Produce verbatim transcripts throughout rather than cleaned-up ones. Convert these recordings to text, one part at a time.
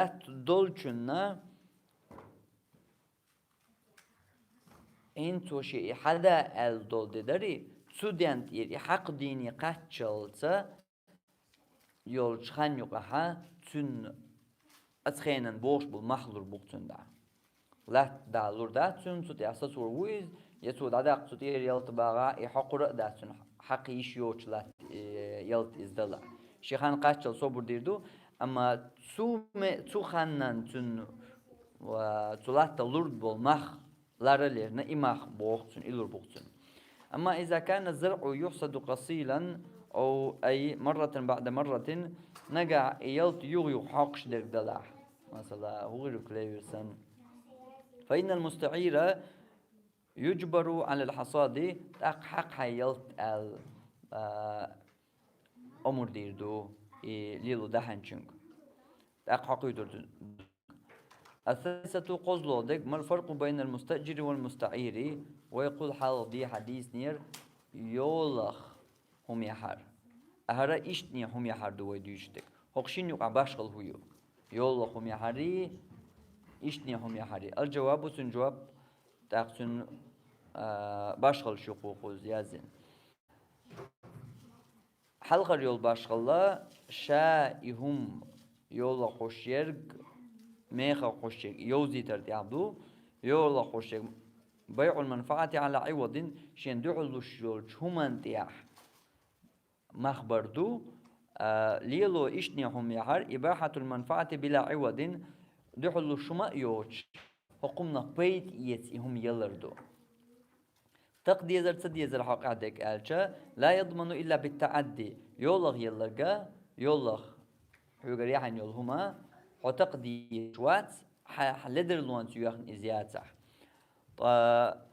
лаьтта долчунна, хӀинца цо шен и хьада аьлла долу де дарий, цу ден тӀера и хьакха дийне кхаччалца йолчу хан юкъахьа цуьнан оцу хенан бохуш болу мах лур бу-кх цуьнан дӀа. Лаьтта дӀа лур дац цуьнан, цу тӀехь сацор ву иза, я цо дӀадаккха цу тӀера ялта багӀахь, и хьокхур а дац цуьнан хьакха йиш йоцуш латта, э, ялта иза далахь. Шен хан кхаччалц собар дийр ду, амма цу ме-, цу ханнан цуьнан, ва, цу латтах лур болу мах лара лерна, и мах боху цуьнан, и лур бу-кх цуьнан. Амма иза кана заръу юхсаду къасилан, ау ай марратан баъда марратин, нагахь и ялта юха-юха хьокхуш дерг далахь. Масала, хӀу гӀирик левира санна. Фа иннал мустаӀира юджбару Ӏалал хьасади, тӀаккха хьакха хьайн ялта аьлла, а, омра дийр ду и лело дахьанчуьнга. ТӀаккха хьокхуьйтур ду. Ас-салисату, кхозлагӀа дерг, мал фаркъу байнал мустаъжири вал мустаӀири, вай кхул хьалха дехьа дийцинера йолах хӀума яхьар. ХӀара ишттане хӀума яхьар ду вай дуьйцуш дерг. ХӀокху шина юкъахь башхалла хӀу ю? Йолах хӀума яхьарий, ишттане хӀума яхьарий? Ал-жавабу, цуьнан жоп, тӀаккха цуьнан, а, башхаллаш юкъа ву кхуза яздина. Хьалхара йолу башхалла, ша и хӀума йолах хьуш ерг, мехах хьуш ерг йовзийтар тӀехь ду, йолах хьуш ерг, байъул манфаъати Ӏала Ӏивадин, шен дуьхьал луш йолчу хӀуманна тӀехь мах бар ду, а, лело ишттане хӀума яхьар, ибахьатул манфаъати била Ӏивадин, дуьхьал луш хӀума а йоцуш, хӀокху хӀуманах пайда эца и хӀума ялар ду. Такъдезар, ца дезар хьокъехь дерг аьлча, ла ядману илла биттаӀадди, йолах елларга, йолах хьоьгара яхьийна йолу хӀума, хьо такъдезаш вац, хьан, хьан ледарлонца йоьхна иза яцахь. Ткъа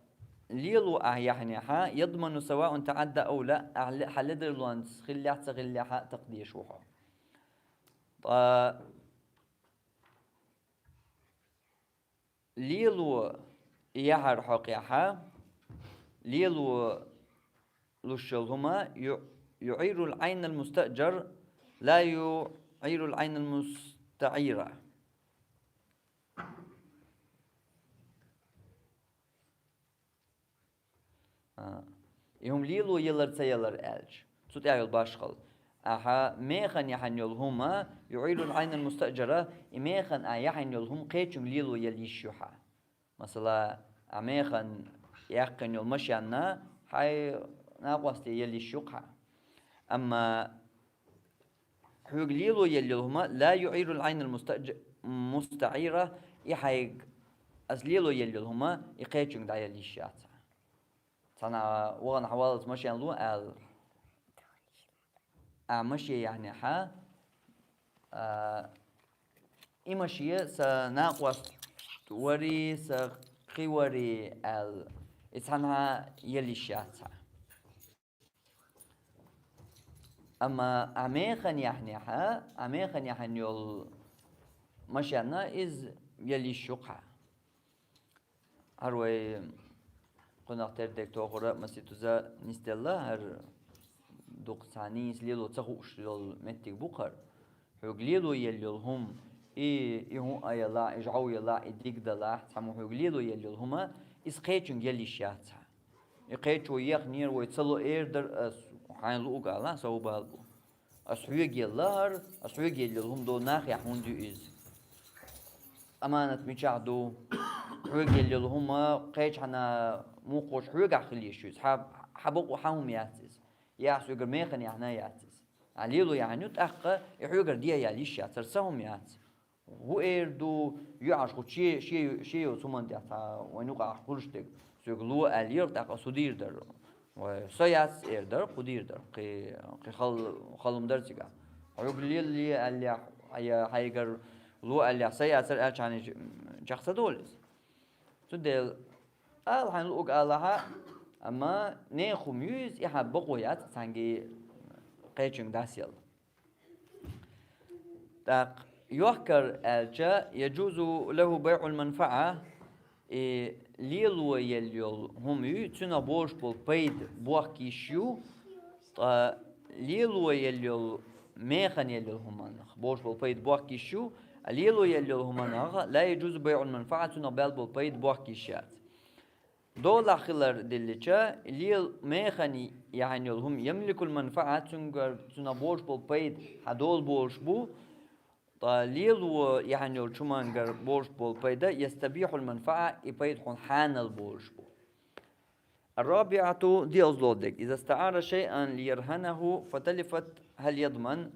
лело ахь яхьинехьа, ядману саваун таӀадда ау ла, ахь ле-, хьан ледарлонца хиллехь а, ца хиллехь а, такъдезаш ву хьо. Ткъа лело яхьар хьокъехьа, лело луш йолу хӀума ю-, юӀирул Ӏайнал мустаъжар, ла юӀирул Ӏайнал мустаӀира. А, и хӀума лело ялар, ца ялар аьлча, цу тӀехь йолу башхалла. Ахьа механа яхьийна йолу хӀума, юӀирул Ӏайнал мустаъжара, и механа ахь яхьийна йолу хӀума кхечуьнга лело яла йиш ю хьан. Масала, ахь механа яьккхина йолу машенна хьайн накъосте яла йиш ю-кх хьан. Амма хьоьга лело елла йолу хӀума, ла юӀирул Ӏайнал мустаъж-, мустаӀира, и хьайга ас лело елла йолу хӀума, и кхечуьнга дӀаяла йиш яц хьан. Цхьана вахана хьан валлалц машен ло аьлла. А машен яхьинехьа, а, и машен сан накъост варий, сан кхин варий аьлла, и цхьанхьа яла йиш яц хьан. Амма ахь механа яхьинехьа, ахь механа яхьийна йолу машенна иза яла йиш ю-кх хьан. ХӀара вай кхунах тера дерг тохара масийтуза нисделла, хӀара дукха цхьа нийса лело ца хууш йолу меттиг бу-кх хӀара. Хьоьга лело елла йолу хӀума, и, и хӀун а ялахь, и жӀов ялахь, и диг далахь, цхьаммо хьоьга лело елла йолу хӀума, иза кхечуьнга яла йиш яц хьан. И кхечо ехнера вай ца ло эр дара ас, хьайна луъург ала, сов бала бу. Ас хьоьга елла хӀара, ас хьоьга елла йолу хӀума долу нахехь хӀунда ю иза? Аманат мичахь ду? Хьоьга елла йолу хӀума кхечахьана муххалш хьоьгахь хила йиш ю иза. Хьан, хьан бакъо, хьан хӀума яц иза. Я ахь соьгара механа яхьийна яц иза. Ахь лело яхьийна ю, тӀаккха и хьоьгара дӀаяла йиш яц, хӀара сан хӀума яц. ХӀун эр ду, юьхьӀаьржа кху шен, шен, шен йоцу хӀуманна тӀехь цхьа вайн юкъахь хуьлуш дерг. Соьга ло аьллера, тӀаккха ас хӀун дийр дара? Вай, со яц эр дара, хӀун дийр дара? Кхин, кхин хала, хала хӀума дара цигахь. Хьоьга лелале аьллехь, хьай-, хьайгара ло аьллехь, со яцара аьлча хьайна чекх ца долу иза? Цундела ала хьайна луъург алахьа, амма нехан хӀума ю иза, и хьан бакъо яц цхьаьнгге кхечуьнга дӀасаелла. ТӀаккха йохкар аьлча, яжузу лахӀу байӀул манфаӀа, и лело елла йолу хӀума ю, цуьнах болуш болу пайда бохка йиш ю, ткъа лело елла йолу, механа елла йолу хӀуманах болуш болу пайда бохка йиш ю, Лело яьлла йолу хӀуманах ла яджузу байъул манфаӀа, цунах баьлла болу пайда бохкийш яц. Долахь хилар диллича, лел-, механа яхьийна йолу хӀума ямликул манфаӀа, цуьнгара, цунах болуш болу пайда хьан долу болуш бу, ткъа лело яхьийна йолчу хӀумангара болуш болу пайда ястабихьул манфаӀа, и пайда хьуна хьанал болуш бу. Ар-рабиӀату, диъазло дерг. Иза стаӀара шайъан лиярхӀанаху фаталифат хӀал ядман?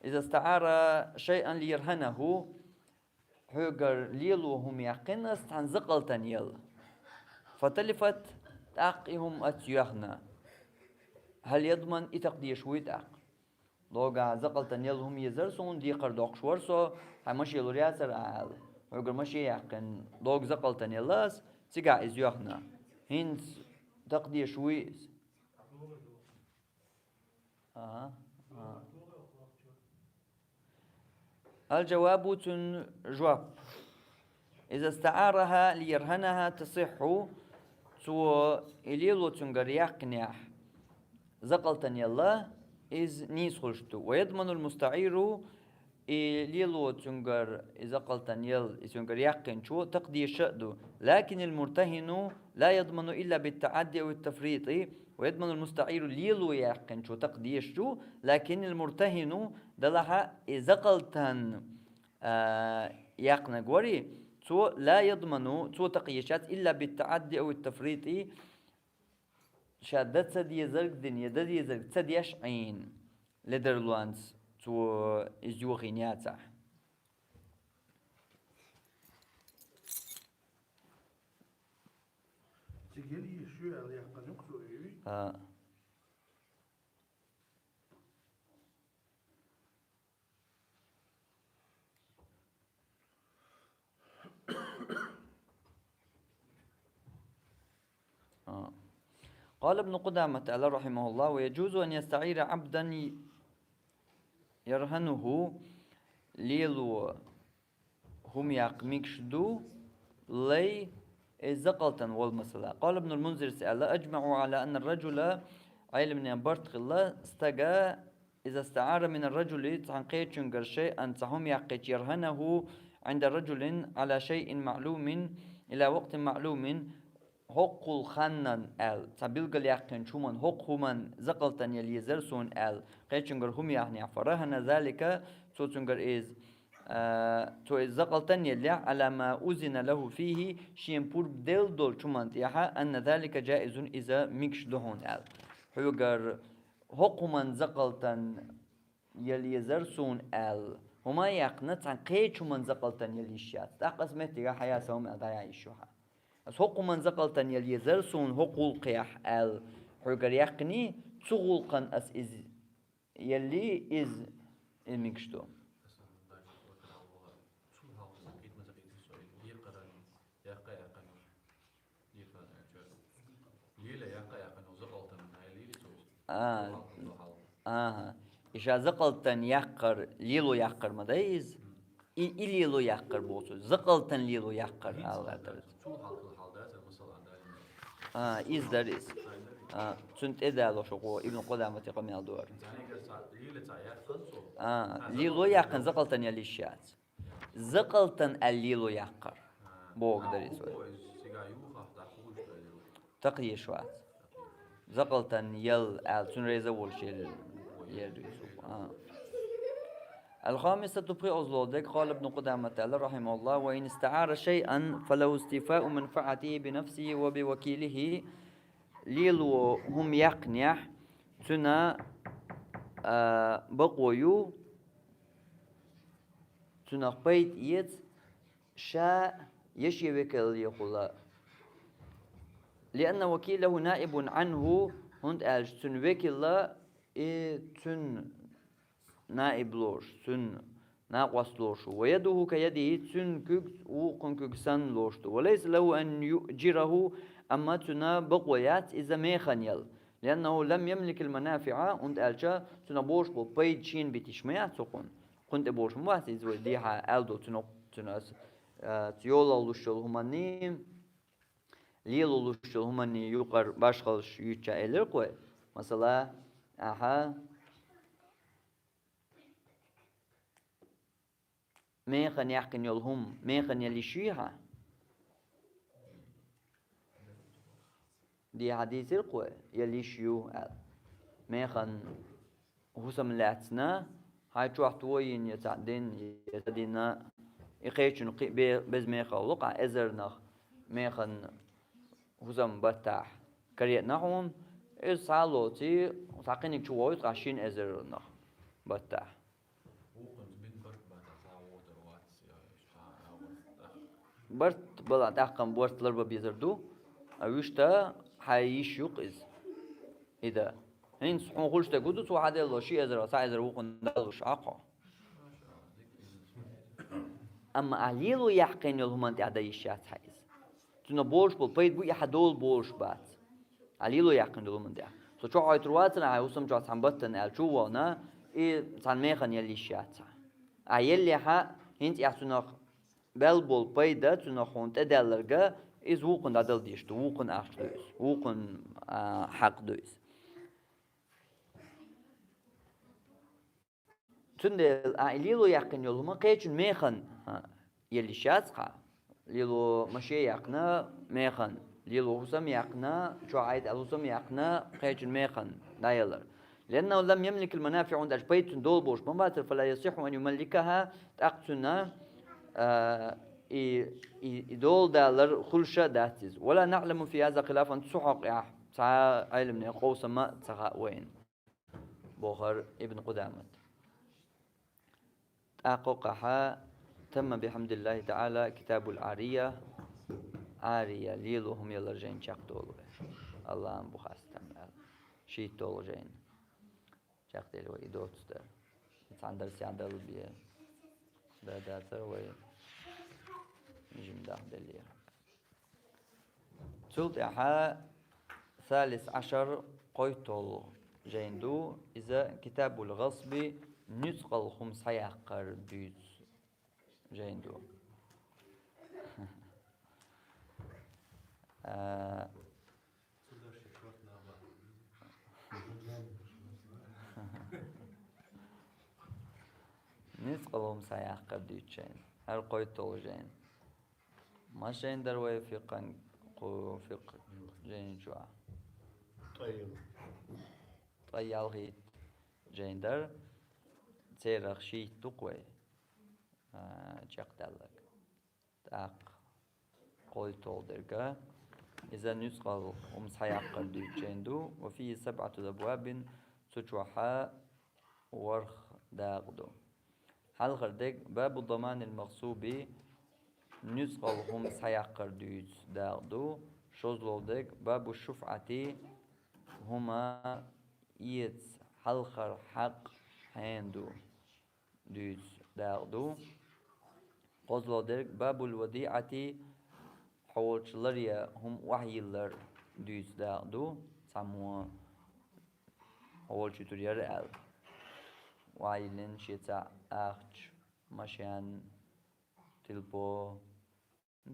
Иза стаӀара шайъан лиярхӀанаху, хьоьгара лело хӀума яьккхина ас цхьана закъалтана яла. Фаталифат, тӀаккха и хӀума ас йоьхна. ХӀал ядман, и такха дезаш вуй тӀаккха? Догахь закъалтана яла хӀума езара суна, декхар доккхуш вара со, хьайн машен лур яцара ахь аьлла. Хьоьгара машен яьккхина, догахь закъалтана яла ас, цигахь иза йоьхна. ХӀинца такха дезаш вуй иза? Ага, ага. Ал-жавабу, цуьнан жоп. Иза стаӀараха лиярхӀанаха тасихьху, цо и лело цуьнгара яьккхинехь, закъалтана яла, иза нийса хуьлуш ду. Ва ядманул мустаӀиру, и лело цуьнгара, и закъалтана яла, и цуьнгара яьккхинчо такха дезаш а ду. Лакинил муртахӀину ла ядману илла биттаӀадди ау иттафрити, ва ядманул мустаӀиру, лело яьккхинчо такха дезаш ду, лакинил муртахӀину, делахь а и закъалтана а, яьккхинарг варий, цо ла ядману, цо такха езаш яц, илла биттаӀадди ау иттафрити, ша дан ца дезарг дина, я дан дезарг ца деш Ӏийна, ледарлонца цо иза йохийна яцахь. Цига езаш ю аьлла яьккхина юкъа цо, и? А. А. Къала Ибну Къудамата аьлла, рахьимахуллахӀ: «Ва яджузу ан ястаӀира Ӏабдан ярхӀануху», лело хӀума яккха мегаш ду, лай, иза закъалтана волу масала. Къала Ибнул Мунзира аьлла: «АджмаӀу Ӏала анна ар-раджула», Ӏеламнехан барт хилла, стага, «иза стаӀара мина ар-раджули», цхьана кхечуьнгара шайъан цхьа хӀума яьккхича, «ярхӀанаху Ӏинда раджулин Ӏала шайъин маӀлумин ила вакътин маӀлумин», хӀокхул ханнан аьлла, цхьа билгал яьккхинчу хӀуман, хӀокху хӀуман закъалтана яла езара суна аьлла, кхечуьнгара хӀума яьхнехь, «фарахӀана залика», цо цуьнгара иза, а, цо иза закъалтана еллехь, «Ӏала ма узина лахӀу фихӀи», шена пурба делла долчу хӀуманна тӀехь, «анна залика джаизун», иза мегаш ду хьуна аьлла. Хьоьгара хӀокху хӀуман закъалтана яла езара суна аьлла, хӀума а яьккхина, цхьана кхечу хӀуман закъалтана яла йиш яц. ТӀаккха аса меттигахь хьан яц хӀума аьлла дӀаяхьа йиш ю хьан. Аса хӀокху хӀуман закъалтана яла езара суна хӀокху гӀуллакхехь аьлла, хьоьгара яьккхиний, цу гӀуллакхана ас иза еллий, иза, иза мегаш ду. А, ага. И ша закъалтана яккхар, лело яккхар ма дай иза? И, и лело яккхар боху цо. Закъалтана лело яккхар ала гӀертар. А, иза дара иза. А, цуьнан тӀедалош ву Ибн Къудамата къамел ду хӀара. А, лело яккхина закъалтана яла йиш яц. Закъалтана аьлла лело яккхар. Боху дара иза вай. Такха езаш вац. Закъалтана яла аьлла, цуьнан реза волуш ел-, ел ду иза. А. Ал-хамисату, пхоьазло дерг, къала Ибну Къудамата аьлла, рахьимахуллахӀ: «Ва ин истаӀара шайъан, фалахӀу истифау манфаӀатихӀи бинафсихӀи ва бивакилихӀи». Лело хӀума яьккхинехь, цуьнан, а, бакъо ю, цунах пайда эца, ша я шен векаллехула. «Лианна вакилахӀу наибун Ӏанху», хӀунда аьлча цуьнан векалла и цуьнан наиб лоруш, цуьнан накъост лоруш ву. «Ва ядухӀу ка ядихӀи», цуьнан куьг вукхун куьг санна лоруш ду. «Ва лайса лахӀу ан юъжирахӀу», амма цуьнан бакъо яц иза механа яла. «ЛианнахӀу лам ямликил манафиӀа», хӀунда аьлча цунах болуш болу пайда шена битийш ма яц хӀокхунна. Кхунна тӀе болуш ма бац иза вай дехьа аьлла долу цунах, цунах аса, а, цу йолалуш йолу хӀуманний, лелалуш йолу хӀуманний юкъара башхаллаш юьйцуча элира-кх вай. Масала, ахьа, механа яьккхина йолу хӀума, механа яла йиш юй хьан? Дехьа дийцира-кх вай, яла йиш ю аьлла. Механа хӀусам лаьцна, хьайн чохь то йина я цхьаъ дина, я ца дина, и кхечун кхин бе-, беза мехах ло-кх, эзарнах механа хӀусам баттахь каретна хьуна, иза схьа а лоций, цхьа кхиниг чу вохуьйту-кх шина эзарнах баттахь. Барт бала тӀаккха барт ларба безар ду, а вуьшта хьайн йиш ю-кх иза. И дан. ХӀинца хьуна хуьлуш дерг хӀун ду, цо хьан делло ши эзар, цхьа эзар вукхунна далуш, Ӏа кхо. Амма ахь лело яьккхина йолу хӀуманна тӀехь дан йиш яц хьан иза. Цунах болуш болу пайда бу, и хьан дола болуш бац. Ахь лело яьккхина йолу хӀуманна тӀехь. Со чохь Ӏойтур вацара, хьайн хӀусам чохь цхьана баттана аьлла чу а вахана, и цхьана механа яла йиш яц хьан. Ахь еллехьа, хӀинца ахь цунах баьлла болу пайда, цунах хьуна тӀедаьлларг, иза вукхунна дӀадала дезаш ду, вукхунна ахча ду иза, вукхунна, а, хьакъ ду иза. Цундела ахь и лело яьккхина йолу хӀума кхечун механа, а, яла йиш яц хьан. Лело машен яьккхина механа, лело хӀусам яьккхина, чохь Ӏайта аьлла хӀусам яьккхина кхечун механа дӀаялар. لأنه لم يملك المنافع, хӀунда аьлча пайда цунна дола болуш ма бацара, فلا يصح أن يملكها, тӀаккха цунна, а, и, и, и дола далар хуьлуш а дац иза. ولا نعلم في هذا خلافا, цу хьокъехь цхьа а Ӏеламнехан къовсам а ца хаьа вайна. Бохура Ибн Къудамат. ТӀаккха кху къаьхьа تم بحمد الله تعالى كتاب العارية, Ӏария, лело хӀума ялар жайна чекхдолу вай. Аллахьан бу хастам аьлла. ШийтталгӀа жайна. Чекхдели вай и доцу дара. И цхьана дарсехь далла бен. Да дацара вай жимма дахделлера. Цул тӀаьхьа ثالث عشر, кхойтталгӀа жайна ду, иза كتاب الغصب, нуьцкъала хӀума схьаяккхар дуьйцу жайна ду. А, нуьцкъала хӀума схьаяккхар дуьйцу жайна. ХӀара кхойтталгӀа жайна. Машен дара вай фикъхьан, кху фикъхь жайна чохь. Ткъе ялхитта жайна дара. Церах шийтта ду-кх вай, а, чекхдаьлларг. ТӀаккха кхойтталгӀа дерг. Иза нуьцкъала хӀума схьаяккхар дуьйцу жайна ду. وفيه سبعة أبواب, цу чохь ворхӀ дакъа ду. Хьалхара дерг باب ضمان المغصوب, нуьцкъала хӀума схьаяккхар дуьйцу дакъа ду. ШозлагӀа дерг باب الشفعة, хӀума эца хьалхара хьакъ хьенан ду дуьйцу дакъа ду. КхозлагӀа дерг باب الوديعة, хьо волчу ларъян хӀума охьайиллар дуьйцу дакъа ду. Цхьаммо хьо волчу тур яра аьлла, охьайиллина шен цхьа ахча, машен, тилпо,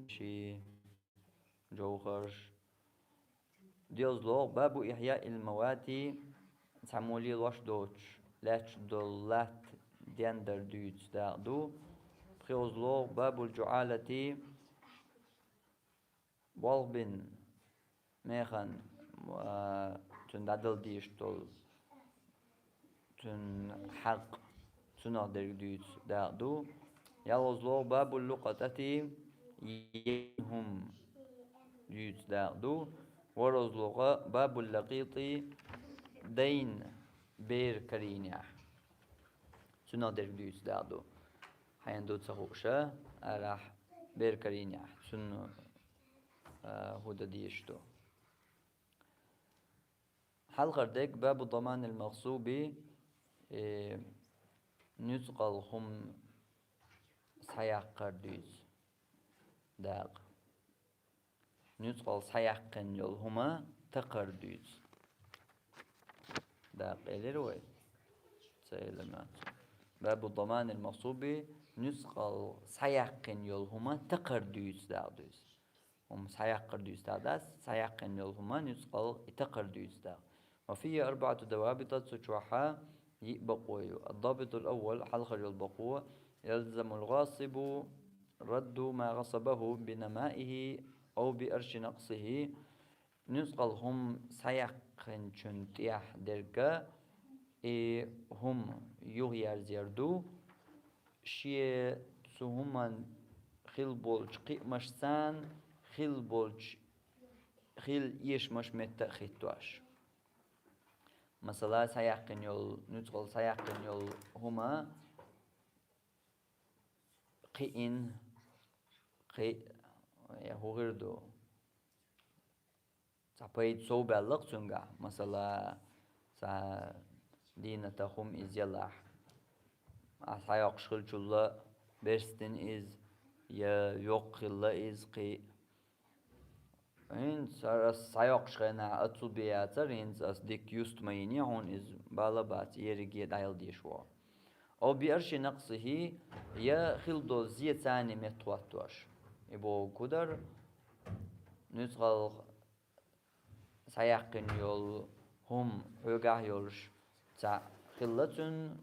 ши, жовхӀарш. ДиязлагӀа باب إحياء الموات, цхьаммо лелош доцуш лаьтташ долу латта дендар дуьйцу дакъа ду. ПхоьазлагӀа باب الجعالة, болх бина механа, а, цуьнан дӀадала дезаш долу цуьнан хьакъ, цунах дерг дуьйцу дакъа ду. ЯлхолгӀазлагӀа باب اللقطة, йина хӀума дуьйцу дакъа ду. ВорхӀалгӀазлагӀа باب اللقيط, дайн бер карийнехь, цунах дерг дуьйцу дакъа ду. Хьенан ду ца хууш, арахь бер карийнехь, цунна, а, хӀун дан дезаш ду. Хьалхара дерг باب ضمان المغصوب, э, нуьцкъала хӀума схьаяккхар дуьйцу дакъа. Нуьцкъала схьаяьккхина йолу хӀума такхар дуьйцу дакъа элира вай. Ца элира нах. باب ضمان المغصوب, нуьцкъала схьаяьккхина йолу хӀума такхар дуьйцу дакъа ду иза. ХӀума схьаяккхар дуьйцу дакъа дац, схьаяьккхина йолу хӀума нуьцкъала и такхар дуьйцу дакъа. وفيه أربعة ضوابط, цу чохь йиъ бакъо ю. الضابط الأول, хьалхара йолу бакъо, يلزم الغاصب رد ما غصبه بنمائه أو بأرش نقصه. Нуьцкъала хӀума схьаяккхинчун тӀехь дерг, и хӀума юхаерзаяр ду, шен цу хӀуман хилла болчу кхиамашца, хилла болчу хилла эшамаш метта а хӀиттош. Масала, схьаяьккхина йолу, нуьцкъала схьаяьккхина йолу хӀума кхиъна, кхи-, я хӀун хир ду? Цхьа пайда сов баьлла-кх цуьнгахь, масала, цхьа дийнатах хӀума иза ялахь. Ахь схьайоккхуш хиллачул берстина иза, я йоккха хилла иза кхин. ХӀинца ас схьайоккхуш хенахь, аццул бен яцара, хӀинца ас дика юст ма йине хьуна, иза бала а бац, ерриге дӀаяла дезаш ву. أو بأرش نقصه, я хилла долу зен царна меттахӀоттош. И бохург хӀун дара? Нуьцкъала схьаяьккхина йолу хӀума хьоьгахь йолуш цхьаъ хилла цуьнан,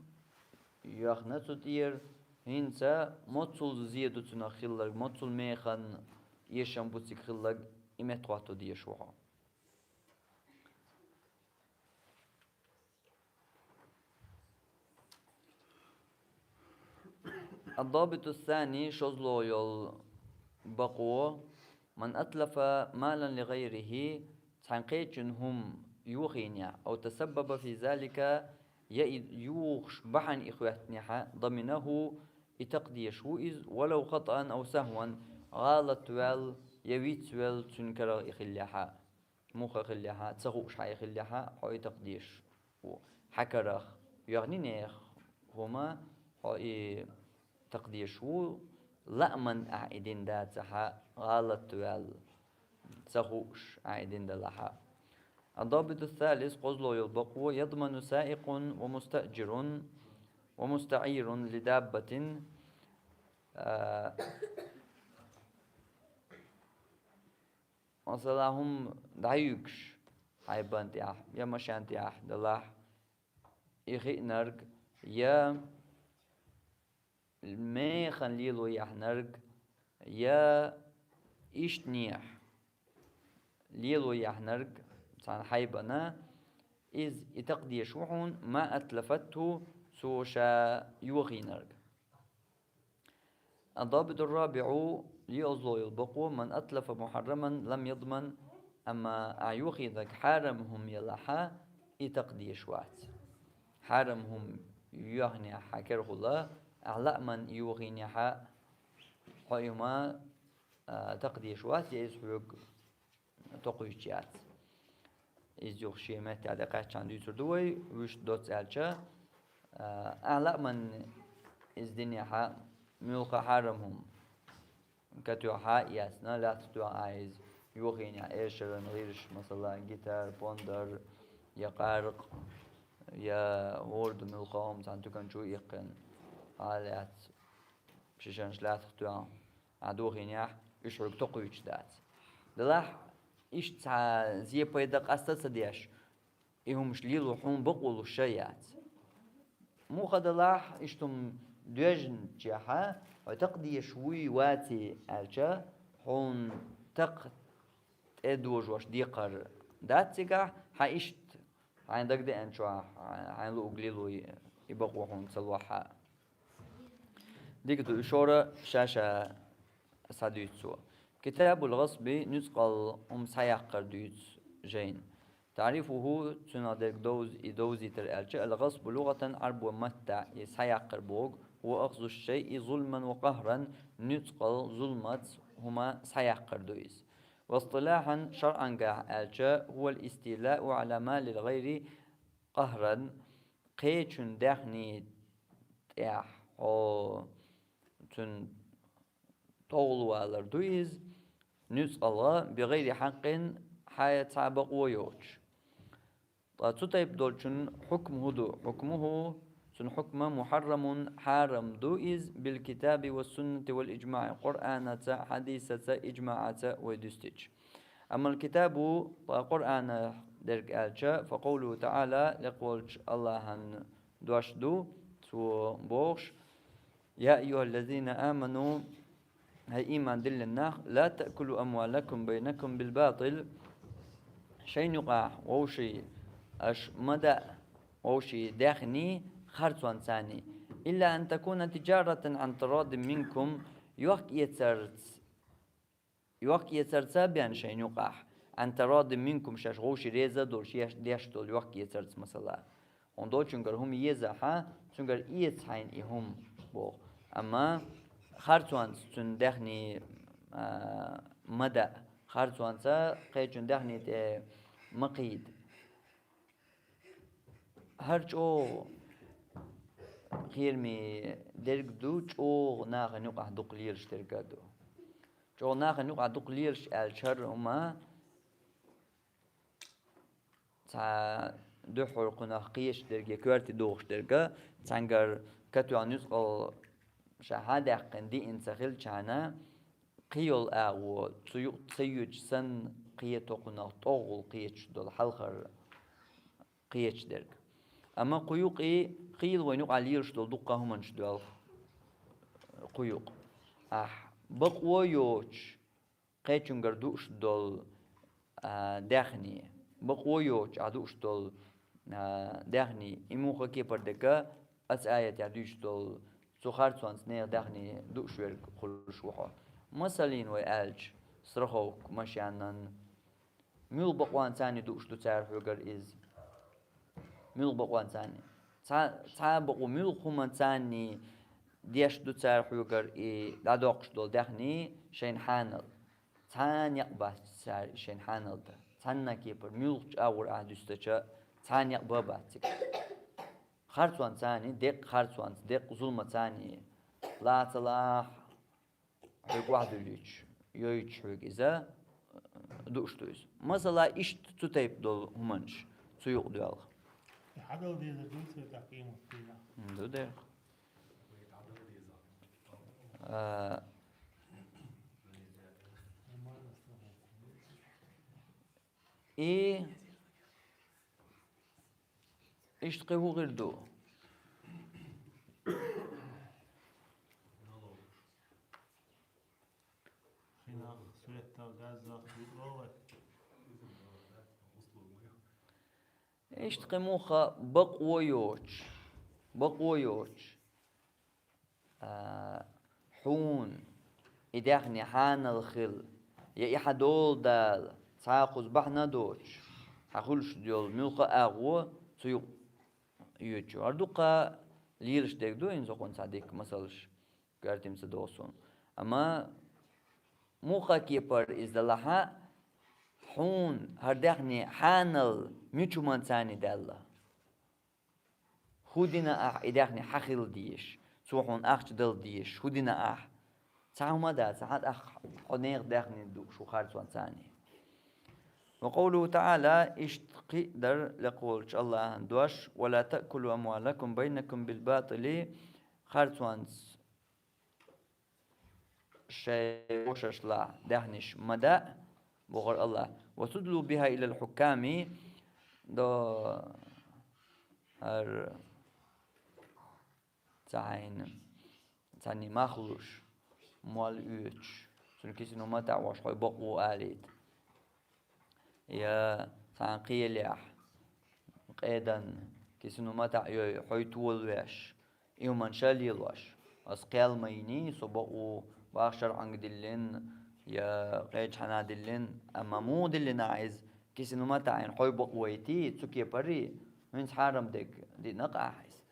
йоьхна цу тӀера, хӀинца моццул зен ду цунах хилларг, моццул механа эшам бу цига хилларг, и меттахӀотто дезаш ву хьо. الضابط الثاني, шозлагӀа йолу бакъо: من أتلف مالا لغيره, цхьана кхечун хӀума йохийнехь, أو تسبب في ذلك, я и йохуш бахьана и хӀоьттинехь, ضمنه, и такъдеш ву иза, ولو خطأ أو سهوا, гӀалат ваьлла я вицвелла цуьнан карах и хиллехь. Муха хиллехь а, ца хууш хьан и хиллехь а, хьо и такъдеш ву. Хьан карах йоьхнина хӀума, хьо и такъдеш ву, лааман ахь и дина дацахь а, гӀалат ваьлла, ца хууш ахь и дина далахь а. الضابط الثالث, кхозлагӀа йолу бакъо: يضمن سائق ومستأجر ومستعير لدابة, а, Масала, хӀума дӀаюьгуш хьайбан тӀехь, я машен тӀехь далахь, и хиънарг, я механа лело яхьнарг, я иштанехь лело яхьнарг, цхьана хьайбана, иза и такъдеш ву хьуна, ما أتلفته, цо ша йохийнарг. الضابط الرابع, йоьалгӀа йолу бакъо: من أتلف محرما لم يضمن, амма ахь йохийнарг хьарам хӀума елахь а, и такъдеш вац. Хьарам хӀума йоьхнехь хьан кара хуьлу, ахь лааман йохийнехь а, хьо и хӀума, а, такъдеш вац, я иза хьоьга токхуьйтуш яц. Иза юха шен меттехь дӀакхаьччахьана дуьйцур ду вай, вуьшта доцца аьлча, а, ахь лааман иза динехь а, муьлхха хьарам хӀума катоьхна а эцна, лаьттах тоьхна а иза йохийнехь, эшаран гӀирсаш, масала, гитар, пондар, я къаракъ, я хӀора ду муьлхха хӀума цхьана туькан чу а иккхина, хьан лаьцна шишанаш лаьттах тоьхна, ахь дохийнехь, уьш хьоьга токхуьйтуш дац. Делахь, иштта цхьа зен-пайда къаста а ца деш, и хӀумаш лело хьуна бакъо луш а яц. Муха делахь, иштта хӀума доьжначохь, хьо такъдеш вуй, ваций аьлча, хьуна такха тӀедожош декхар дац цигахь, хьан иштта хьайна дагадеанчохь, хьайна луург лело и бакъо хьуна ца лохь а. Дика ду, и шора ша-ша схьадуьйцу цо. كتاب الغصب, нуьцкъала хӀума схьаяккхар дуьйцу жайна. تعريفه, цуьнан дерг довз-, и довзийтар аьлча, الغصب لغة, Ӏарбойн маттахь и схьаяккхар бохург, هو أخذ الشيء ظلما وقهرا, нуьцкъала, зуламаца хӀума схьаяккхар ду иза. واصطلاحا, шарӀангахь аьлча, هو الاستيلاء على مال الغير قهرا, кхечун даьхни тӀехь хьо цуьнан тӀовгӀалвалар ду иза, нуьцкъала, بغير حق, хьан цхьа бакъо йоцуеташ. Ткъа цу тайпа долчун хьукм хӀун ду? حكمه, цуьнан хьукма, محرم, хьарам ду иза, بالكتاب والسنة والإجماع, Къуръанаца, хьадисаца, иджмаӀаца вай дуьстича. أما الكتاب, ткъа Къуръанах дерг аьлча, فقوله تعالى, лекха волчу АллахӀан дош ду, цо бохуш: يا أيها الذين آمنوا, хӀай иман диллина нах, لا تأكلوا أموالكم بينكم بالباطل, шайна юкъахь вовшийн аша ма даъа, вовшийн даьхний харцонца царний, إلا أن تكون تجارة عن تراض منكم, йохк-эцарца, йохк-эцарца бен шайна юкъахь, عن تراض منكم, шаьш вовшийн реза а долуш, еш-, деш долу йохк-эцарца, масала. Хьуна долчуьнгара хӀума езахь, цуьнгара эца хьайна и хӀума, боху. Амма харцонца цуьнан даьхний, а, ма даъа, харцонца кхечун даьхний тӀе ма кхийда. ХӀара чӀогӀа кхераме дерг ду, чӀогӀа нахана юкъахь дукха лелаш дерг а ду. ЧӀогӀа нахана юкъахь дукха лелаш аьлча, хӀара хӀума цхьа дуьххьара кхунах кхечу дерг я коьрте догӀуш дерг а, цхьаьнгара катоьхна нуьцкъала ша хьадаьккхина диъна ца хилчахьана, кхин йолу агӀо цу юкъа ца йоьдуш санна, кхета кхунах тӀовгӀула кхеташ долу хьалхара кхечу дерг. Амма кху юкъе хийла вайна юкъахь лелаш долу дуккха а хӀуманаш доьлху кху юкъа. Ахь бакъо йоцуш, кхечуьнгара дууш долу, а, даьхний, бакъо йоцуш ахь дууш долу, а, даьхний, и муха кепара дерг а, оцу аятехь дуьйцуш долу цу харцонца нехан даьхний дууш верг хуьлуш ву хьо. Масаллин вай аьлча, страховка машенан, муьлха бакъонца царний дууш ду цара хьоьгара иза? Муьлха бакъонца царний? Цхьа, цхьа а бакъо, муьлха хӀуманца царний деш ду цара хьоьгара и дӀадоккхуш долу даьхний шайна хьанал? Цхьа некъ бац цара и шайна хьанал дан. Цхьанна кепара, муьлхачу агӀор ахь дуьстича, цхьа некъ бан бац цига. Харцонца царний, деккъа харцонца, деккъа зуламца царний, лаца лахь, хьоьга охьадуьллуьйтуш, йойтуш хьоьга иза, дууш ду иза. Масала, иштта цу тайпа долу хӀуманаш цу юкъа доьлху. Хьадала дезар дуй цо тӀаккха къематдийнахь? М, ду дера. А, И иштта кхин хӀун хир ду? Иштта кхин муха бакъо йоцуш, бакъо йоцуш. А, хьуна и даьхни хьанал хила, я и хьан дола дала, цхьа а кхуза бахьана а доцуш, хьан хуьлуш йолу муьлхха а агӀо цу юкъа йоьдучу. ХӀара дуккха лелаш дерг ду, хӀинца хӀокхунна цхьа дикка масалш коьртина ца догӀу суна. Амма муха кепара иза далахь а, хьуна хӀара даьхни хьанал мича хӀуманца царний даьлла? ХӀун дина ахь и даьхни хьан хила дезаш, цо хьуна ахча дала дезаш, хӀун дина ахь? Цхьа хӀума а дац, хьан тӀаккха хьо нехан даьхни дууш ву харцонца царний. Ва къовлуху таӀала, иштта кхин а дара лекха волчу АллахӀан дош: «Ва ла таъкулу амвалакум байнакум билбатили», харцонца шайн вовшашлахь даьхнаш ма даъа, бохура АллахӀа. «Ва тудла биха илал хьукками», до хӀара цхьа хьайна, цхьанний мах луш, мол оьцуш, цуьнан кисано матаӀ веш хьой бакъо алийта. Я цхьана кхелехь, къеданна, кисано матаӀ йой, хьой толавеш, и хӀуманаш а лелош. Ас кхел ма йиний, со бакъо бах шарӀанга диллина, я кхечу хьанна диллина, амма муха диллина ахь иза, кисано матаӀ йина хьой бакъо йитий, цу кепара, хӀинца хьарам дерг диъна-кх ахь иза.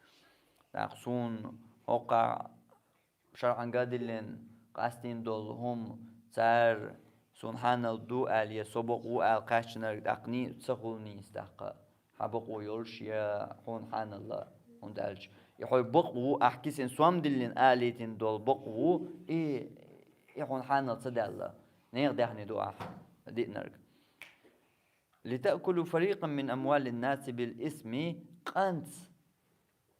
ТӀаккха суна хӀокхахь шарӀанга а диллина, къастийна долу хӀума цара суна хьанал ду аьлла, я со бакъ ву аьлла кхаьчнарг тӀаккха ни-, ца хуьлу нийса тӀаккха. Хьан бакъо йолуш я хьуна хьанал а, хӀунда аьлча и хьой бакъ ву, ахь кисана сом диллина алийтина долу бакъ ву, и, и хьуна хьанал ца даьлла. Нехан даьхни ду ахь диънарг. «Литаъкулу фарикъан мин амвалин наси бил исми», къанца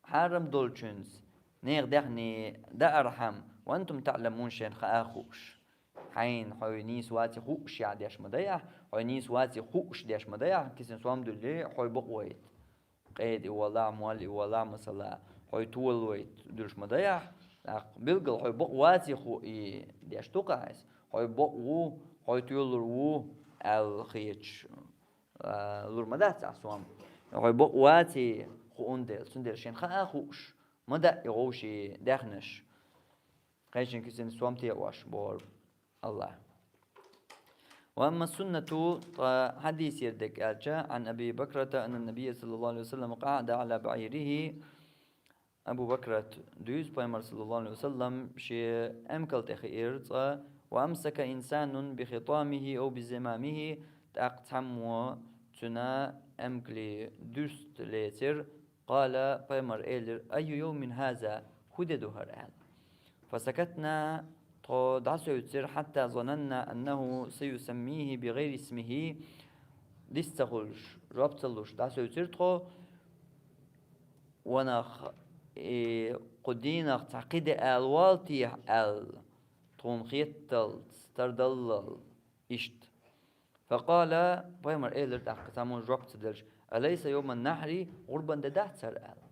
хьарам долчуьнца нехан даьхни даархьама, «ва антум таъламун», шайна хаа а хууш. Хьайна хьой нийса ваций хууш яхь деш ма дай ахь, хьой нийса ваций хууш деш ма дай ахь, кисана сом дуьллий, хьой бакъо йита. Къеда и волахь, мол и волахь, масала, хьой толавайта дуьллуш ма дай ахь, ТӀаккха билггала хьо бакъ вац ху и деш ду-кх ахь иза. Хьо бакъ ву, хьо тоьлур ву аьлла хеташ, а, лур ма дац ахь сом. Хьо бакъ вац ху, цундела, цундела шена хаа хууш ма даьа и вовшийн даьхнаш. Кхечун кисина сом теӀош боху Аллахь. وأما السنة, ткъа хьадисера дерг аьлча, عن أبي بكرة أن النبي صلى الله عليه وسلم قعد على بعيره. Абу Бакрата дуьйцу, пайхамар, саллаллаху Ӏалайхи ва саллам, шен эмкал тӀе хиира цкъа, وأمسك إنسان بخطامه أو بزمامه, тӀаккха цхьаммо цуьнан эмкалан дуьрста лецира, قال, пайхамар элира: أي يوم هذا, хӀун де ду хӀара? аьлла. فسكتنا, тхо дӀасевцира, حتى ظننا أنه سيسميه بغير اسمه, дис ца хуьлуш, жоп ца луш дӀасевцира тхо, ванах, и, кху дийнах цхьа кхин де ала валла техьа аьлла, тхуна хетталц, тардаллал, иштта. فقال, пайхамар элира тӀаккха, цхьаммо жоп ца делча: أليس يوم النحر, гӀурбан де дац хӀара? аьлла.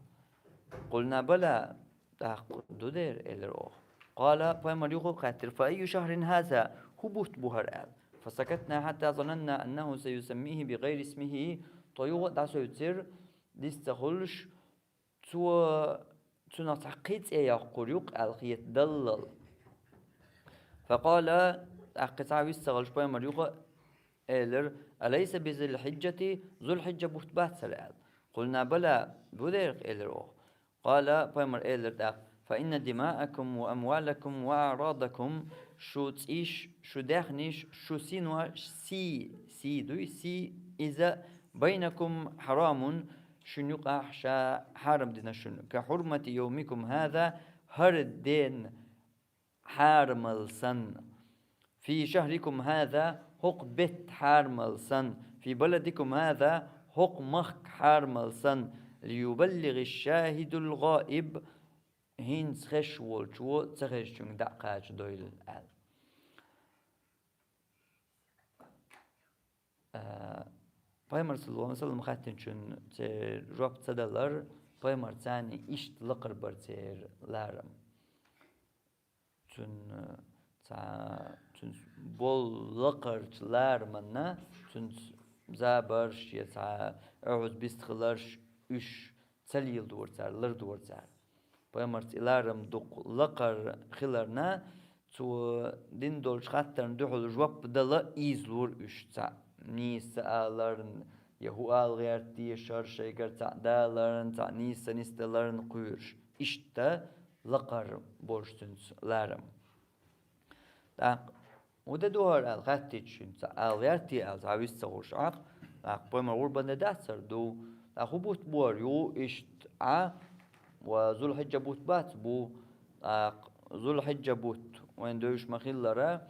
قلنا: بلى, тӀаккха ду дера, элира оха. قال, пайхамар юха а хаьттира: فأي شهر هذا, хӀун бутт бу хӀара? аьлла. فسكتنا حتى ظننا أنه سيسميه بغير اسمه, тхо юха а дӀасевцира, дис ца хуьлуш, цо цунах цхьа кхин цӀе йоккхур ю-кх аьлла хетадаллал. فقال, тӀаккха цхьа вист ца хилча, пайхамар юха а элира: أليس بذي الحجة, Зулхьиджа бутт бац хӀара? аьлла. قلنا: بلى, бу дера-кх, элира оха. قال, пайхамар элира тӀаккха: فإن دماءكم وأموالكم وأعراضكم, шун цӀийш, шун даьхнаш, шун синош, сий, сий дуй, сий, иза بينكم حرام, шуна юкъахь ша хьарам дина шуна, كحرمة يومكم هذا, хӀара ден хьарамал санна, في شهركم هذا, хӀокху беттан хьарамал санна, في بلدكم هذا, хӀокху махкан хьарамал санна, ليبلغ الشاهد الغائب, хӀинца хезаш волчо ца хезначуьнга дӀа а кхачадойла аьлла. А, пайхамар, саллаллаху Ӏалайхи ва саллам, хаьттинчунна церан жоп ца далар, пайхамарца иштта лакхара бара церан ларам. Цуьнан цхьа, цуьнца болу лакхарчу ларамна, цуьнца забарш я цхьа оьгӀаз бистхиларш, уьш ца леладора цара, лардора цара. Пайхамарца и ларам дукха лакхара хиларна, цо дина долчу хаттарна дуьхьал жоп дала ийзалора уьш, цхьаъ нийса ца аларна, я хӀун ала гӀерта деза шайгара цхьаъ даларна, цхьаъ нийса ца нисдаларна кхоьруш. Иштта лакхара болуш цуьнца ларам. ТӀаккха хӀун де ду хӀара аьлла хаьттича, цхьаъ ала гӀерта аьлла, цхьа вист ца хуьлуш Ӏа, тӀаккха пайхамар гӀурбан де дац хӀара? Ду. ТӀаккха хӀун бутт бу хӀара? Ю иштта Ӏа, ва Зулхьиджа бутт бац? Бу. ТӀаккха Зулхьиджа бутт вайна девзаш ма-хиллара,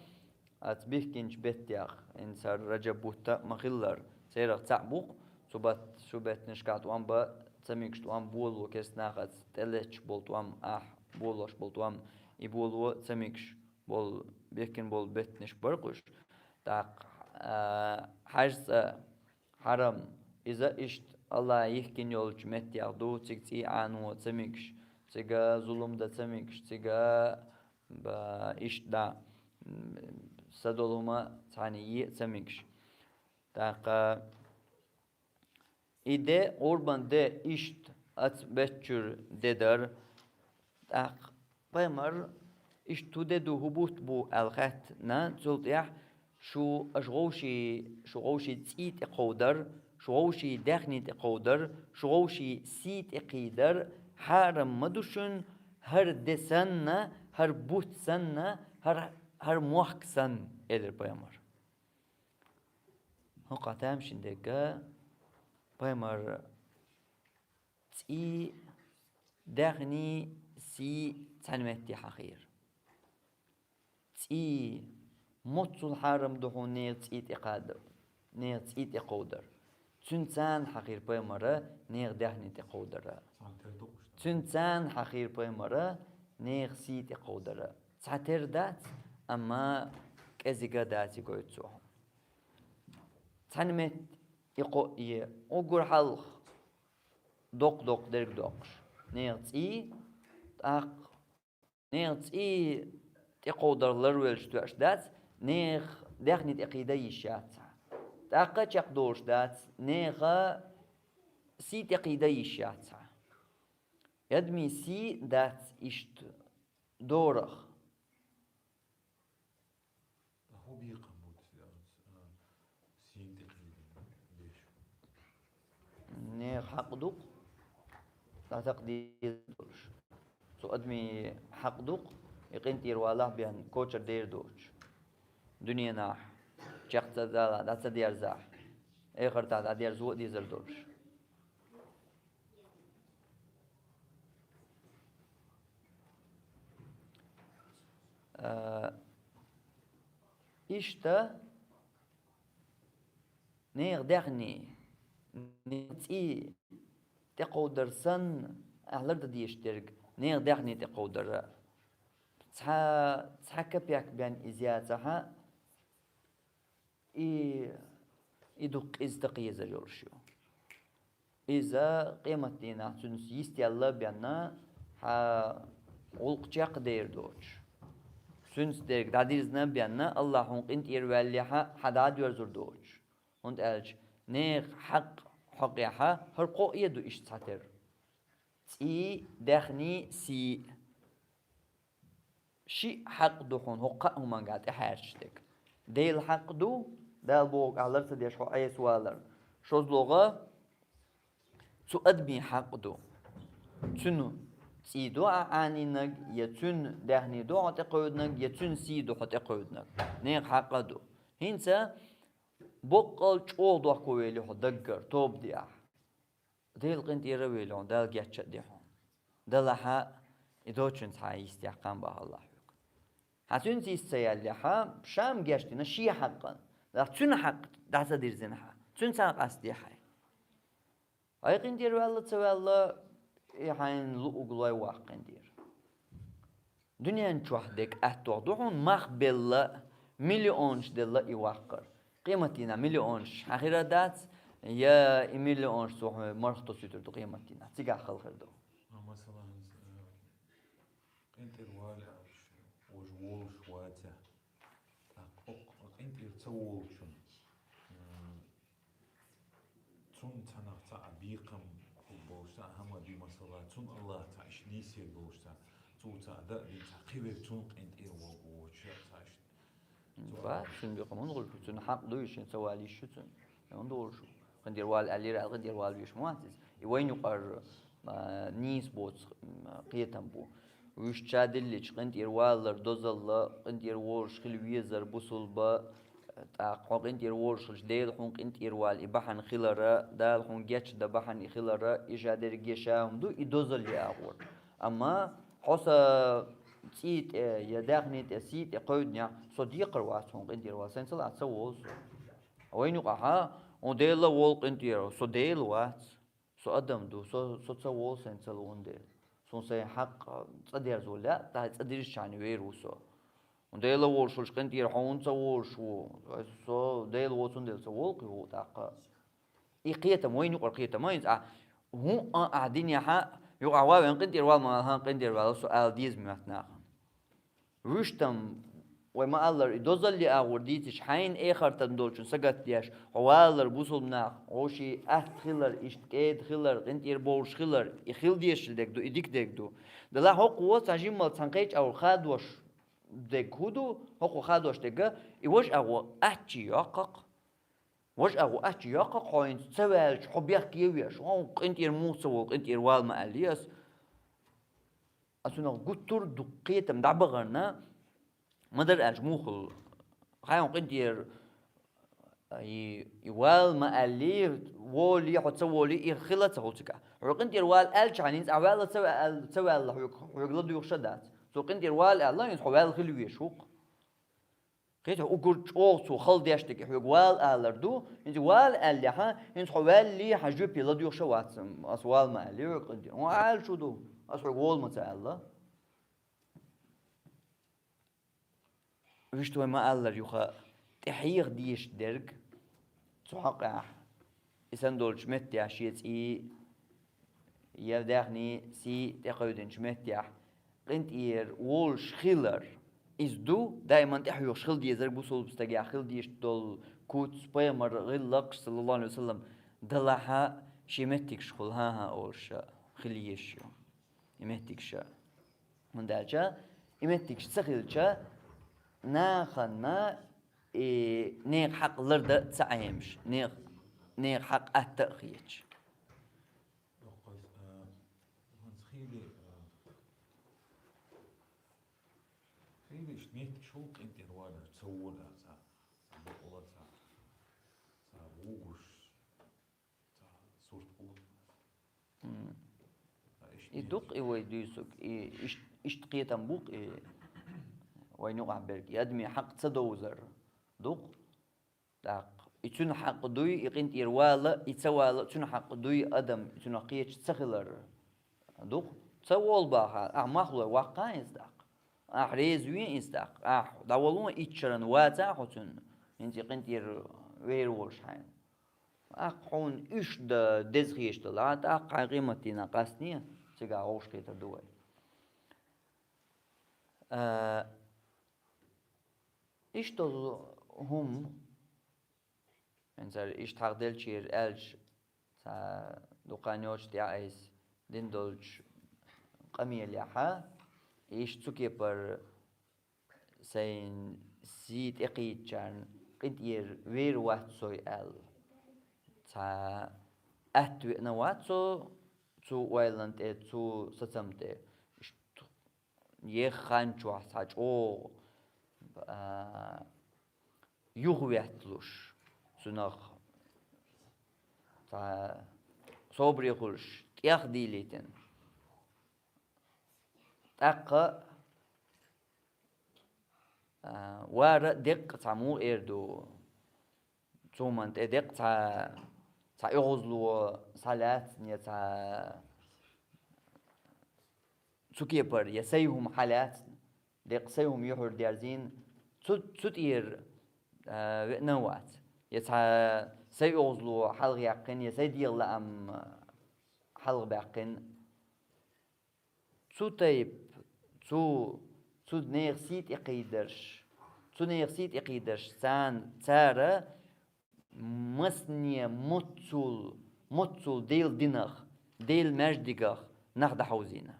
оцу бихкинчу беттех, хӀинца хӀара Раджаб бутт а ма-хиллара, церах цхьаъ бу-кх, цу бат-, цу беттанашкахь тӀом бан ца мегаш, тӀом боло кестнахаца, тӀелетташ болу тӀом, ахь болош болу тӀом, и боло ца мегаш болу, бехкина болу беттанаш бара-кх уьш. ТӀаккха, а, хьаьжцӀа, хьарам, иза иштта АллахӀа йихкина йолчу меттех ду, цига цӀий Ӏано ца мегаш, цига зулам дан ца мегаш, цига, ба, иштта дӀа, м, са долу хӀума цхьаьна е а ца мегаш. ТӀаккха и де, гӀурбан де иштта оцу беттан чуьра де дара. ТӀаккха пайхамар: «Иштта хӀун де ду, хӀун бутт бу?» аьлла хаьттина, цул тӀаьхьа: «Шу аша вовшийн, шу вовшийн цӀий тӀе кховдар, шу вовшийн даьхний тӀе кховдар, шу вовшийн сий тӀе кхийдар хьарам ма ду шуна, хӀара де санна, хӀара бутт санна, хӀара, хӀара мохк санна», — элира пайхамар. ХӀокху тамашийна дерг, пайхамар цӀий, даьхний, сий цхьаьна метте хьахийра. ЦӀий, моццул хьарам ду хьуна нехан цӀий тӀе кхадар, нехан цӀий тӀе кховдар. Цуьнан царна хьахийра пайхамара нехан даьхний тӀе кховдара. Цуьнан царна хьахийра пайхамара нехан сий тӀе кховдара. Цхьатера дац, амма кӀезига дац и гойту цо. Цхьаьна метте и кхоъ е, уггар хьалха доккха-доккха дерг доккхуш нехан цӀий, тӀаккха нехан цӀий тӀекховдар ларвелча тоьаш дац, нехан даьхни тӀекхийда йиш яц цхьа. ТӀаккха чекхдолуш дац, нехан сий тӀекхийда йиш яц цхьа. Адамийн сий дац иштта дорах. ХӀун бекхам бу те, а, сийна тӀекхийдина беш? Нехан хьакъ ду-кх, дӀасакха дезар долуш. Цу адамийн хьакъ ду-кх, и къинтӀера валахь бен кочара дер доцуш. Дуьненахь чекх ца далахь, дӀа ца дерзахь, эхартахь дӀадерзо а дезар долуш. А, иштта нехан даьхни, нехан цӀий тӀекховдар санна, ахь лардан дезаш дерг нехан даьхни тӀекховдар. Цхьа, цхьа капек бен иза яцахь, и, и дукха къиза такха езар йолуш ю. Иза къематдийнахь цуьнца йистелла а бен, хьан гӀуллакх чекхдер доцуш. Цуьнца дерг дӀадирзина а бен, АллахӀ хьуна къинтӀера ваьллехь а, хьан дӀа а доьрзур доцуш. ХӀунда аьлча нехан хьакъ хьокъехь хӀара кхоъ а ду иштта цхьатера: цӀий, даьхни, сий. Шиъ хьакъ ду хьуна хӀокху кхаа хӀуманга тӀехьаьрчаш дерг. Делан хьакъ ду, Дала бохург ахь лар ца деш хьо Ӏеса валар. ШозлагӀа, цу адамийн хьакъ ду. Цуьнан цӀий ду ахь Ӏанийнарг, я цуьнан даьхни ду хьо тӀекхевдинарг, я цуьнан сий ду хьо тӀекхевдинарг. Нехан хьакъ а ду. ХӀинца боккъал чӀогӀа дохковелий хьо даггара, тоба де ахь. Делан къинтӀера а велий хьуна, Дала гечда а де хьуна. Делахь а, и доцчунна цхьа йист яккхам бахаллахь хьоьга. Хьан цуьнца йист ца яьллехь, ша-м гечдина шен хьакъан. Ах цуьнан хьакъ дӀа ца дирзина хьан, цуьнца къастаде хьайн. Ай къинтӀера ваьлла ца ваьлла, и хьайна луъург лой ваккха къинтӀера. Дуьнен чохь дерг аьттух ду хьуна мах белла, миллионаш делла и ваккхар. Къематдийнахь миллионаш хьан хир а дац, я и миллионаш цо хьуна марха тосуьйтур ду къематдийнахь, цигахь хала хир ду. А, масала, хӀинца, э, къинтӀера вала аьлча, важа волуш вацахь, тӀаккха оцу къинтӀера ца волучунна, э, цунна цхьанах цхьа а бекхам хӀума болуш, цхьа а хӀума ду, масала, цунна АллахӀа цхьа иштта нийсъелла болуш, цхьа цо цхьа а дан а дина, цхьа кхин верг цунна къинтӀера вогӀу воцуш, цхьа иштта. Бац, цуьнан бекхам хӀунда хуьлу, цуьнан хьакъ ду, и шен ца вала йиш ю цуьнан. ХӀунда волуш ву? КъинтӀера вала аьллера аьлла, къинтӀера вала везаш ма вац иза. И вайна юкъара, а, нийса боцу, а, кхетам бу. Вуьш ша диллича, къинтӀера валар, дозалла, къинтӀера волуш хила везар бусулба, тӀаккха хьо къинтӀера волуш хилча, Дела хьуна къинтӀера вала и бахьана хилара, Дала хьуна гечдан бахьана и хилара, и ша дерриге ша хӀума ду, и дозалле агӀор. Амма хьо сан цӀий тӀе я даьхни тӀе, сий тӀе кхевдинехь, со декхар вац хьуна къинтӀера вала, сайна ца лаьа ца волу со. Вайна юкъахь, хьуна Дела а волу къинтӀера, со Дела вац. Со адам ду, со, со ца волу сайна ца луун дела. Суна сайн хьакъ цӀа дерзо лаьа, тӀаккха цӀа дирзичхьана вер ву со. Дела волуш волчу къинтӀера хьо хӀунда ца волуш ву? Со Дела воцун дела ца волу кхин ву тӀаккха. И кхетам, вайна юкъара кхетам а, хӀинца ахь хӀун а ахь динехьа, юкъахь ван вайн къинтӀера вала ма вала, хӀан къинтӀера вала со ала деза моьтту нахана. Вуьштам, вай ма-аллара, и дозалле агӀор дийцича, хьайна эхартан долчун сагатдеш, хьо валар бусулба нах, хьо ший атта хилар, иштта кӀеда хилар, къинтӀера бовлуш хилар, и хила дезаш дерг ду, и дика дерг ду. Делахь хӀокхо цхьа жиммал цхьана кхечу агӀор хадош дерг хӀун ду, хӀокхо хадош дерга, и важа агӀо аччи йоккхакх. Важа агӀо аччи йоккхакх, хьо хӀинца ца ваьлча, хьо бехке веш, хьо къинтӀера муха ца волу, къинтӀера вала ма аьллий ас. Ас цунах гуттар а дукха кхетам дӀабахарна, ма-дарра аьлча муххал, хьайн къинтӀера, и, и вала ма аьллий, волий, хьо ца волий, и хила а ца хуьлу цигахь. Хьо къинтӀера вала аьлча хьан, хӀинца ахь ваьлла ца ваьл-, ца ваьлла, хьоьга, хьоьга ладуьйгӀуш а дац. Цо къинтӀера вала аьлла, хӀинца хьо ваьлла хила веш ву-кх. Кхетий, уггар чӀогӀа цо хала деш дерг и хьоьга вала алар ду, хӀинца вала аьллехьа, хӀинца хьо ваьллий, хьан жоьпе ладуьйгӀуш а вац, ас вала ма аьллий хьоьга къинтӀера. Хьуна аьлла шу ду, ас хьоьга вола ма ца аьлла. Вуьшта вай ма-аллара юха тӀехьеха дезаш дерг цу хьокъехь, и санна долчу меттехь шен цӀий я даьхний, сий тӀекхевдинчу меттехь, къинтӀера волуш хилар. Иза ду, даиман тӀаьхьоьхуш хила дезарг бусулба стагехь хила дезаш долу куц, пайхамар гӀиллакхаш, саллаллаху Ӏалайхи ва саллам, далахьа шен меттигаш хула, хӀан-хӀа олуш хила езаш ю и меттигаш. ХӀунда аьлча и меттигаш ца хилча, нахана и нехан хьакъ лардан а ца Ӏемаш, нехан, нехан хьакъ атта а хеташ. Доккхаза, а, хӀинца хийла, а, хийла иштта меттигаш хула къинтӀера валар, ца вола, ца, ца бакъвала, ца, ца вугуш, ца сурт хула. М. Ца иштта И меттигаш. Дукха и вай дуьйцург, и иш-, иштта кхетам бу-кх и вайн юкъахь берг, и адамийн хьакъ ца довзар ду-кх. ТӀаккха и цуьнан хьакъ дуй, и къинтӀера вала, и ца вала, цуьнан хьакъ дуй адам, и цуьнах кхеташ ца хилар ду-кх. Ца волу баха, ахь мах лой ваккха иза тӀаккха. Ахь реза вен иза тӀаккха. Ахь дӀавало итт шарна ваца хьо цуьнан, хӀинца и къинтӀера вер волуш хьайна. ТӀаккха хьуна уьш дан деза хеташ делахь, тӀаккха хьайн къематдийнахь къастане, цигахь вовшахкхетар ду вай. А, Иштта хӀума, хӀинца иштта хьахделчера аьлча, цхьа дукха хан йоцуш тӀаьхьа айса дина долчу къамелехьа, иштта цу кепара сайн сий тӀекхийдачарна къинтӀера вер вац со аьлла, цхьа атта веана вац со цу ойланна тӀе, цу сацамна тӀе. Иштта еха хан чохь цхьа чӀогӀа, а, юхаветталуш, цунах цхьа собаре хуьлуш, тӀех дийлийтина. ТӀаккха, а, вара а деккъа цхьа муха эр ду, цу хӀуманна тӀе деккъа цхьа, цхьа оьгӀазло схьалаьцна я цхьа цу кепара, я сайн хӀума хьалаьцна, деккъа сайн хӀума юьхьар дерзийна, цу, цу тӀера, а, веана вац. Я цхьа сайн оьгӀазло хьалхаяьккхина, я сайн дегӀан лаам хьалхабаьккхина. Цу тайпа, цу, цу нехан сий тӀекхийдарш, цу нехан сий тӀекхийдарш царна, цара масане моццул, моццул Делан динах, Делан маьждигах нах дӀахьовзийна.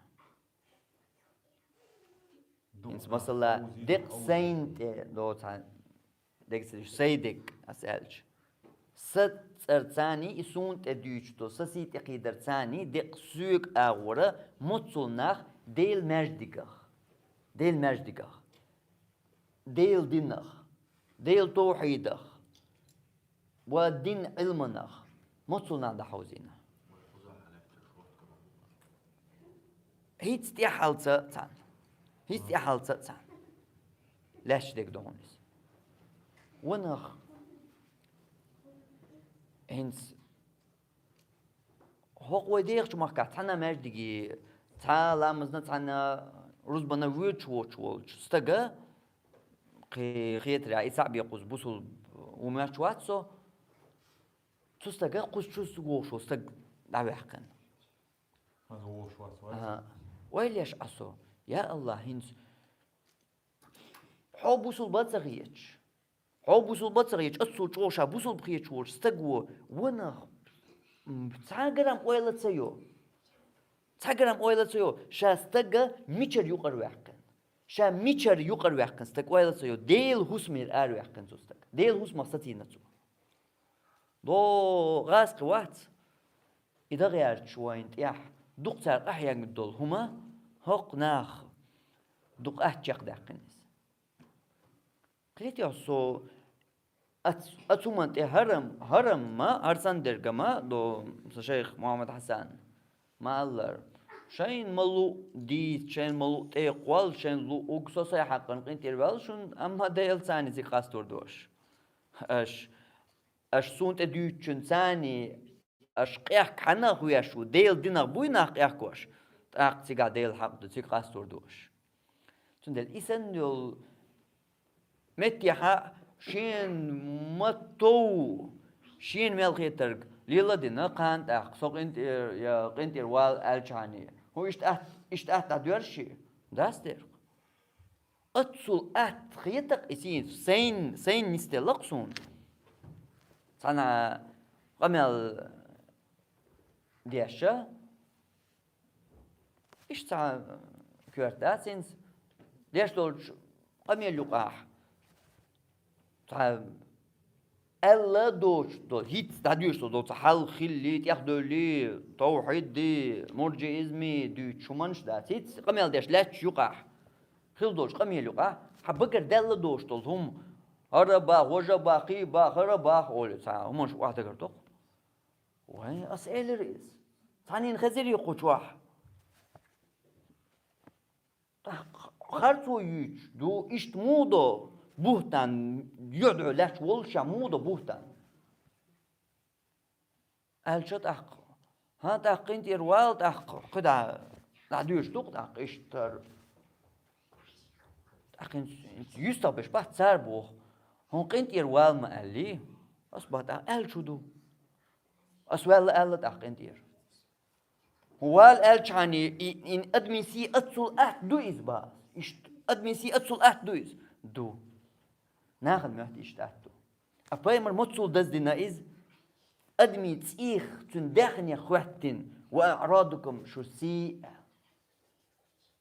ХӀинца, масала, деккъа сайна тӀе доцу хьан дегцалуш, сайн дег, ас аьлча. Сан цӀарцаний, и суна тӀе дуьйцуш долу сан сий тӀекхийдарцаний деккъа соьга агӀора моццул нах Делан маьждигах, Делан маьждигах, Делан динах, Делан товхьидах, ва дин Ӏилманах моццул нах дӀахьовзийна. ХӀинца тӀаьхьалца царна. ХӀинца тӀаьхьалца царна. Лаьтташ дерг ду хьуна иза. Ванах, хӀинца хӀокху вай дехачу махкахь цхьана маьждиге, цхьа ламазна, цхьана рузбана воьдуш воцуш волчу стага, кхе-, хетарехь, и цхьаъ бен кхуза бусулба ву моьттуш вац со, цу стага кхуза чу вогӀуш волу стаг дӀаваьккхина. Аса вогӀуш вац вай. Ага. Ойла еш Ӏа со. Я АллахӀ, хӀинца хьо бусулба ца хеташ, хьо бусулба ца хеташ, аццул чӀогӀа ша бусулба хеташ волчу стага ванах, м, цхьа грамм ойла ца йо. Цхьа грамм ойла ца йо, ша стага мичара юкъара ваьккхина. Ша мичара юкъара ваьккхина стаг ойла ца йо, Делан хӀусамера араваьккхина цу стаг. Делан хӀусамах сацийна цо. До гӀазкхи вац. И дагӀаьрчу вайн тӀехь дукха цара къахьегна долу хӀума, хӀокху нах дукха атта чекхдаьккхина иза. Кхетий со, ац-, ацу хӀуманна тӀе хӀарам, хӀарам ма, хӀара санна дерг ма до, сан шайх Мухьаммад Хьасан ма аллара. Шайна ма луъу дийца, шайна ма луъу тӀе кхолла, шайна луъург со сайн хьакъан къинтӀера ваьлла шуна, амма Дела царна цига къастор ду аша. Аша, аша суна тӀе дуьйцучун царний аша къехка хьанах веш ву, Делан динах буй нах къехкош, тӀаккха цигахь Делан хьакъ ду, цига къастор ду аша. Цундела и санна йолу меттехьа шена ма тов, шена мел хетарг лела а дина, кхана тӀаккха со къинтӀера, я къинтӀера вала аьллачхьана, хӀун иштта атта, иштта атта дӀадоьрший? Дац дера. Оццул атта хетар и сийна, сайна, сайна нисделла-кх суна. Цхьана къамел деша, иштта цхьа коьрта дац хӀинца, деш долчу къамел юкъахь цхьа аьлла доцуш долу, хӀинца дӀадоьшуш долу цхьа хьал хилли, тӀехдевлли, тавхьидди, мурджиизми дуьйцуш хӀуманаш дац. ХӀинца къамел деш лаьтташ юкъахь, хила долчу къамел юкъахь, хьан багара даьлла доцуш долу хӀума, хӀара бах, важа бах, кхин бах, хӀара бах олий, цхьа хӀуманаш охьадагар доккху. Вайн, ас элира иза. Цхьаннен хезирий кху чохь? ТӀаккха харцо юьйцуш ду, иштта муха до, бухтан, юьхь-дуьхьа лаьтташ волуш ша муха до бухтан? Аьлча тӀаккха, хӀан, тӀаккха къинтӀера вала тӀаккха, кхидӀа, дӀадоьшуш ду-кх тӀаккха, иштта. ТӀаккха хӀинца, хӀинца юьстахберш бац цара боху, хьуна къинтӀера вала ма аьллий, ас бах тӀаккха аьлла чу ду. Ас ваьлла аьлла тӀаккха къинтӀера. Вала аьллачхьана и, и, и адамийн сий оццул атта ду иза бах. Иштта адамийн сий оццул атта ду иза? Ду. Нахана моьтту иштта атта ду. А пайхамар моццул даздина иза, адамийн цӀийх цуьнан даьхне хӀоьттина, ва аърадукум, шу сий аьлла.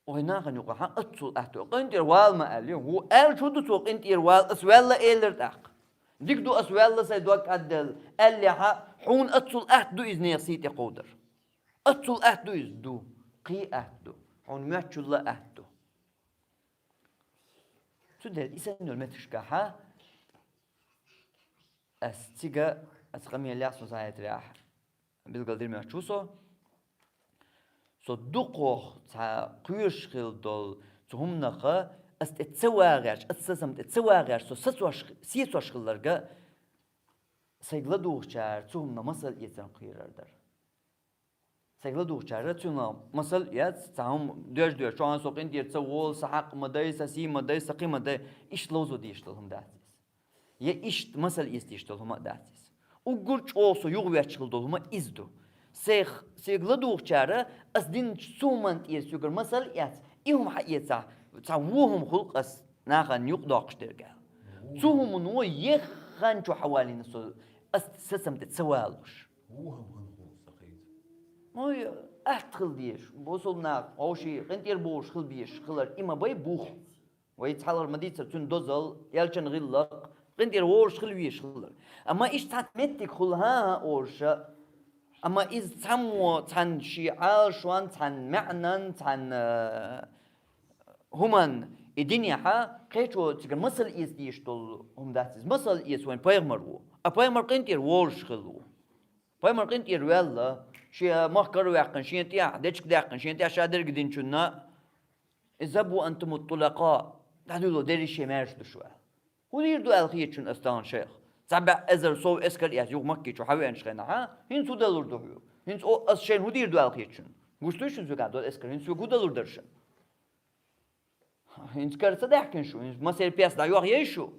Ой, нахана юкъа хьан оццул атта ду? КъинтӀера вала ма аьллий, хӀу аьлла чу ду цо къинтӀера вала, ас ваьлла элира тӀаккха. Дика ду, ас ваьлла, сайн дог кӀадделла, аьллехьа, хьуна оццул атта ду иза нехан сий тӀекховдар? Оццул атта ду иза? Ду. Кхин атта ду. Хьуна моьттучул а атта ду. Цундела и санна йолу меттигашкахьа, ас цига, ас къамелехь, со схьаэцарехь, билгалдира моьттуш ву со. Со дукхох цхьа кхоьруш хилла долу цу хӀуманах, ас тӀе ца вагӀеш, ас сацам тӀе ца вагӀеш, со сацош, сецош хилларг, сайга ладугӀучара цу хӀуманах масал эцарна кхерар дара. Сайга ладугӀучара цунах масал эц, цхьа хӀума доьжна-доьжна, чохь со къинтӀера ца волу, сан хьакъ ма дай, сан сий ма дай, сан кхин ма дай, иштта ловзо дезаш долу хӀума дац иза. Я иштта масал эца дезаш долу хӀума а дац иза. Уггар чӀогӀа со юхаветташ хилла долу хӀума иза ду. Сайх-, сайга ладугӀучара ас динчу цу хӀуманна тӀера соьгара масал эц, и хӀума хьаэцахь, цхьа вон хӀума хуьлу-кх ас нахана юкъадоккхуш дерг аьлла. Цу хӀумано ехханчу хьавалийна со, ас сацам тӀе ца валуш. Ой, атта хила дезаш, бусалба нах, вовшийн къинтӀера бовлуш хила безаш хилар, и ма бай бух. Вай цхьалгӀа ма дийцара цуьнан дозалла, элчан гӀиллакх, къинтӀера вовлуш хила везаш хилар. Амма иштта цхьацца меттиг хуьлу, хӀан-хӀа, олуша. Амма иза цхьаммо цхьана шен Ӏалашонан, цхьана маьӀнан, цхьана, э, хӀуманна и динехьа, кхечо цигара масал эца дезаш долу хӀума дац иза. Масал эца вайн пайхамар ву. А пайхамар къинтӀера вовлуш хилла ву. Пайхамар къинтӀера ваьлла, шен махкара а ваьккхина, шена тӀехь дечиг даьккхина, шена тӀехь ша дерг динчунна, «Изхабу антумут тулакъа», дӀадуьйло дерриш шен маьрша ду шу аьлла. ХӀун дийр ду аьлла хета шуна ас тахана, шайх? Цхьа бӀе эзар сов эскар эцна юха Макки чу хьавеанчу хенахь, а? ХӀинца хӀун далур ду хьоьга? ХӀинца о-, ас шайна хӀун дийр ду аьлла хета шуна? Гуш дуй шуна соьгахь долу эскар? ХӀинца соьга хӀун далур дара шуна? ХӀинца кара ца даьхкина шу, хӀинца массеран пес дӀайохъяй шу?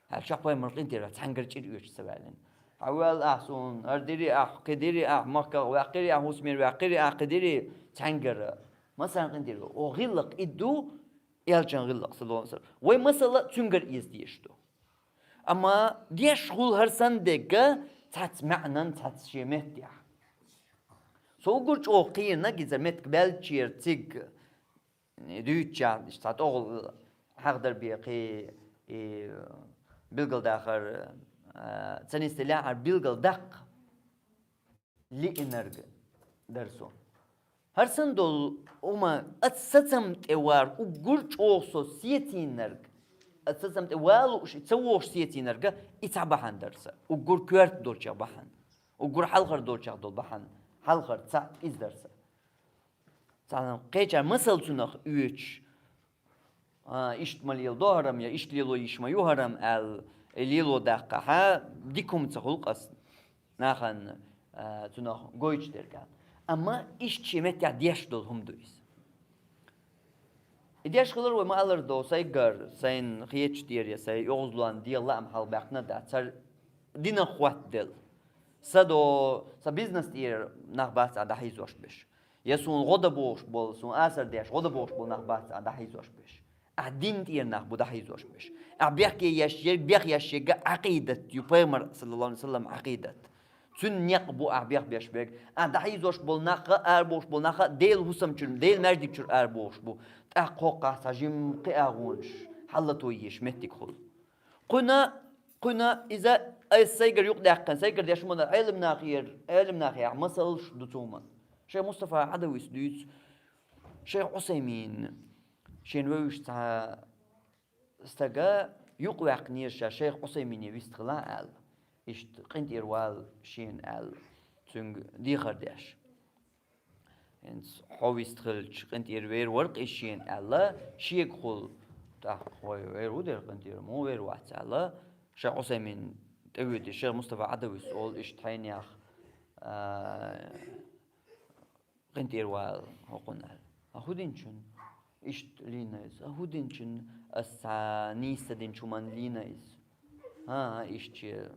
Аьлча пайхамар къинтӀера цхьаьнгара чӀир оьцуш ца ваьллина. Хьавоьлла ахь суна, хӀара дирий ахь, кхин дирий ахь, махках ваьккхирий ахь, хӀусамера ваьккхирий ахь, кхин дирий, цхьаьнгара. Массарна къинтӀера. О, гӀиллакх и ду, элчан гӀиллакх, саллаллаху алейхи ва саллям. Вай масала цуьнгара эца дезаш ду. Амма деш хуьлу хӀара санна дерг цхьацца маьӀнан, цхьацца шен меттехь. Со уггар чӀогӀа кхийрнаг иза меттиг баьллачера цига дуьйцучарна, иштта цхьа тӀехула хьахадар бен кхин, и, билгалдахар, а, ца нисделла, хӀара билгалдаккха лиънарг дара со. ХӀара санна долу хӀума, аса сацам тӀе вар уггар чӀогӀа со сецийнарг, аса сацам тӀе ван лууш и ца вогӀуш сецийнарг, и цхьа бахьана дара сан. Уггар коьрта долчех бахьана. Уггар хьалхара долчех долу бахьана. Хьалхара цхьаъ иза дара сан. Цхьана кхечара масал цунах оьцуш, а, иштта ма леладо хӀара-м, я иштта лело йиш ма ю хӀара-м аьлла, и лело даккхахьа, дика хӀума ца хуьлу-кх ас нахана, а, цунах гойтуш дерг аьлла. Амма иштта шен меттехь деш долу хӀума ду иза. И деш хилар вай ма-аллара до, сайгара, сайна хеташ дера, я сайн оьгӀазлонна дегӀан лаам хьалабаьккхина а дац, цара динах хоттаделла. Са до, сан бизнес тӀера нах бац ахь дӀахьийзош берш. Я суна гӀо дан бохуш болу, суна асар деш гӀо дан бохуш болу нах бац ахь дӀахьийзош берш. Ахь дин тӀера нах бу дӀахьийзош берш. Ахь бехке еш ерг, бех еш ерг Ӏакъидат ю, пайхамар, саллаллаху алейхи ва саллам, Ӏакъидат. Цуьнан некъ бу ахь бех беш берг. Ахь дӀахьийзош болу нах а, арабохуш болу нах а Делан хӀусам чуьра, Делан маьждиг чуьра арабохуш бу. ТӀаккха кхоккхахь цхьа жимма кхин агӀонаш, хьаллато езаш меттиг хуьлу. Кхуьнан, кхуьнан иза айса сайгара юкъадаьккхина, сайгара деш ма дара, Ӏелам нахера, Ӏелам нахехь масалш ду цу хӀуманна. Шайх Мустафа Ӏадавис дуьйцу, шайх Ӏусаймин шен вевзаш цхьа стага юкъаваьккхинера ша шайх Ӏусаймине вистхила аьлла. Иштта къинтӀера вала шена аьлла, цуьнга дехар деш. ХӀинца хьо вистхилча къинтӀера вер вара-кх и шена аьлла, шегахула, тӀаккха вай вер ву дера къинтӀера, муха вер вац аьлла, шайх Ӏусаймин тӀевоьдий, шайх Мустафа Ӏадавис олу иштта хьенех, а, къинтӀера вала хӀокхунна аьлла. А хӀун динчун? Иштта лийна иза. А хӀун динчун? Ас цхьа нийса ца динчу хӀуманна лийна иза. ХӀан-хӀа, иштта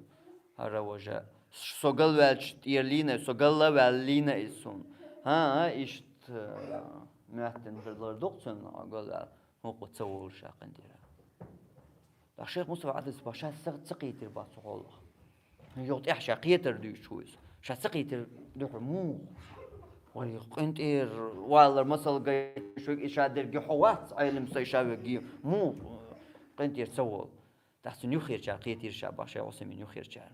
хӀара важа. Со галваьлча тӀера лийна иза, со галла а ваьлла лийна иза суна. ХӀан-хӀа, иштта, э, моьттина хир лар ду-кх цунна, хьо галваьлла. ХӀокхо ца волу ша къинтӀера. Ткъа шайх Мустафа Ӏадавис бах ша ца, ца кхийтира бах цу хьолах. Юха тӀехь ша кхетар дуьйцуш ву иза. Ша ца кхийтира дуьхьал муха? Вай, къинтӀера валар масал гайташ верг и ша дерриге хьо вац, Ӏелам сай ша верриге. Муха къинтӀера ца волу? ТӀаккха цунна юххерчара кхетира ша бах, шайх Ӏусаймин юххерчара.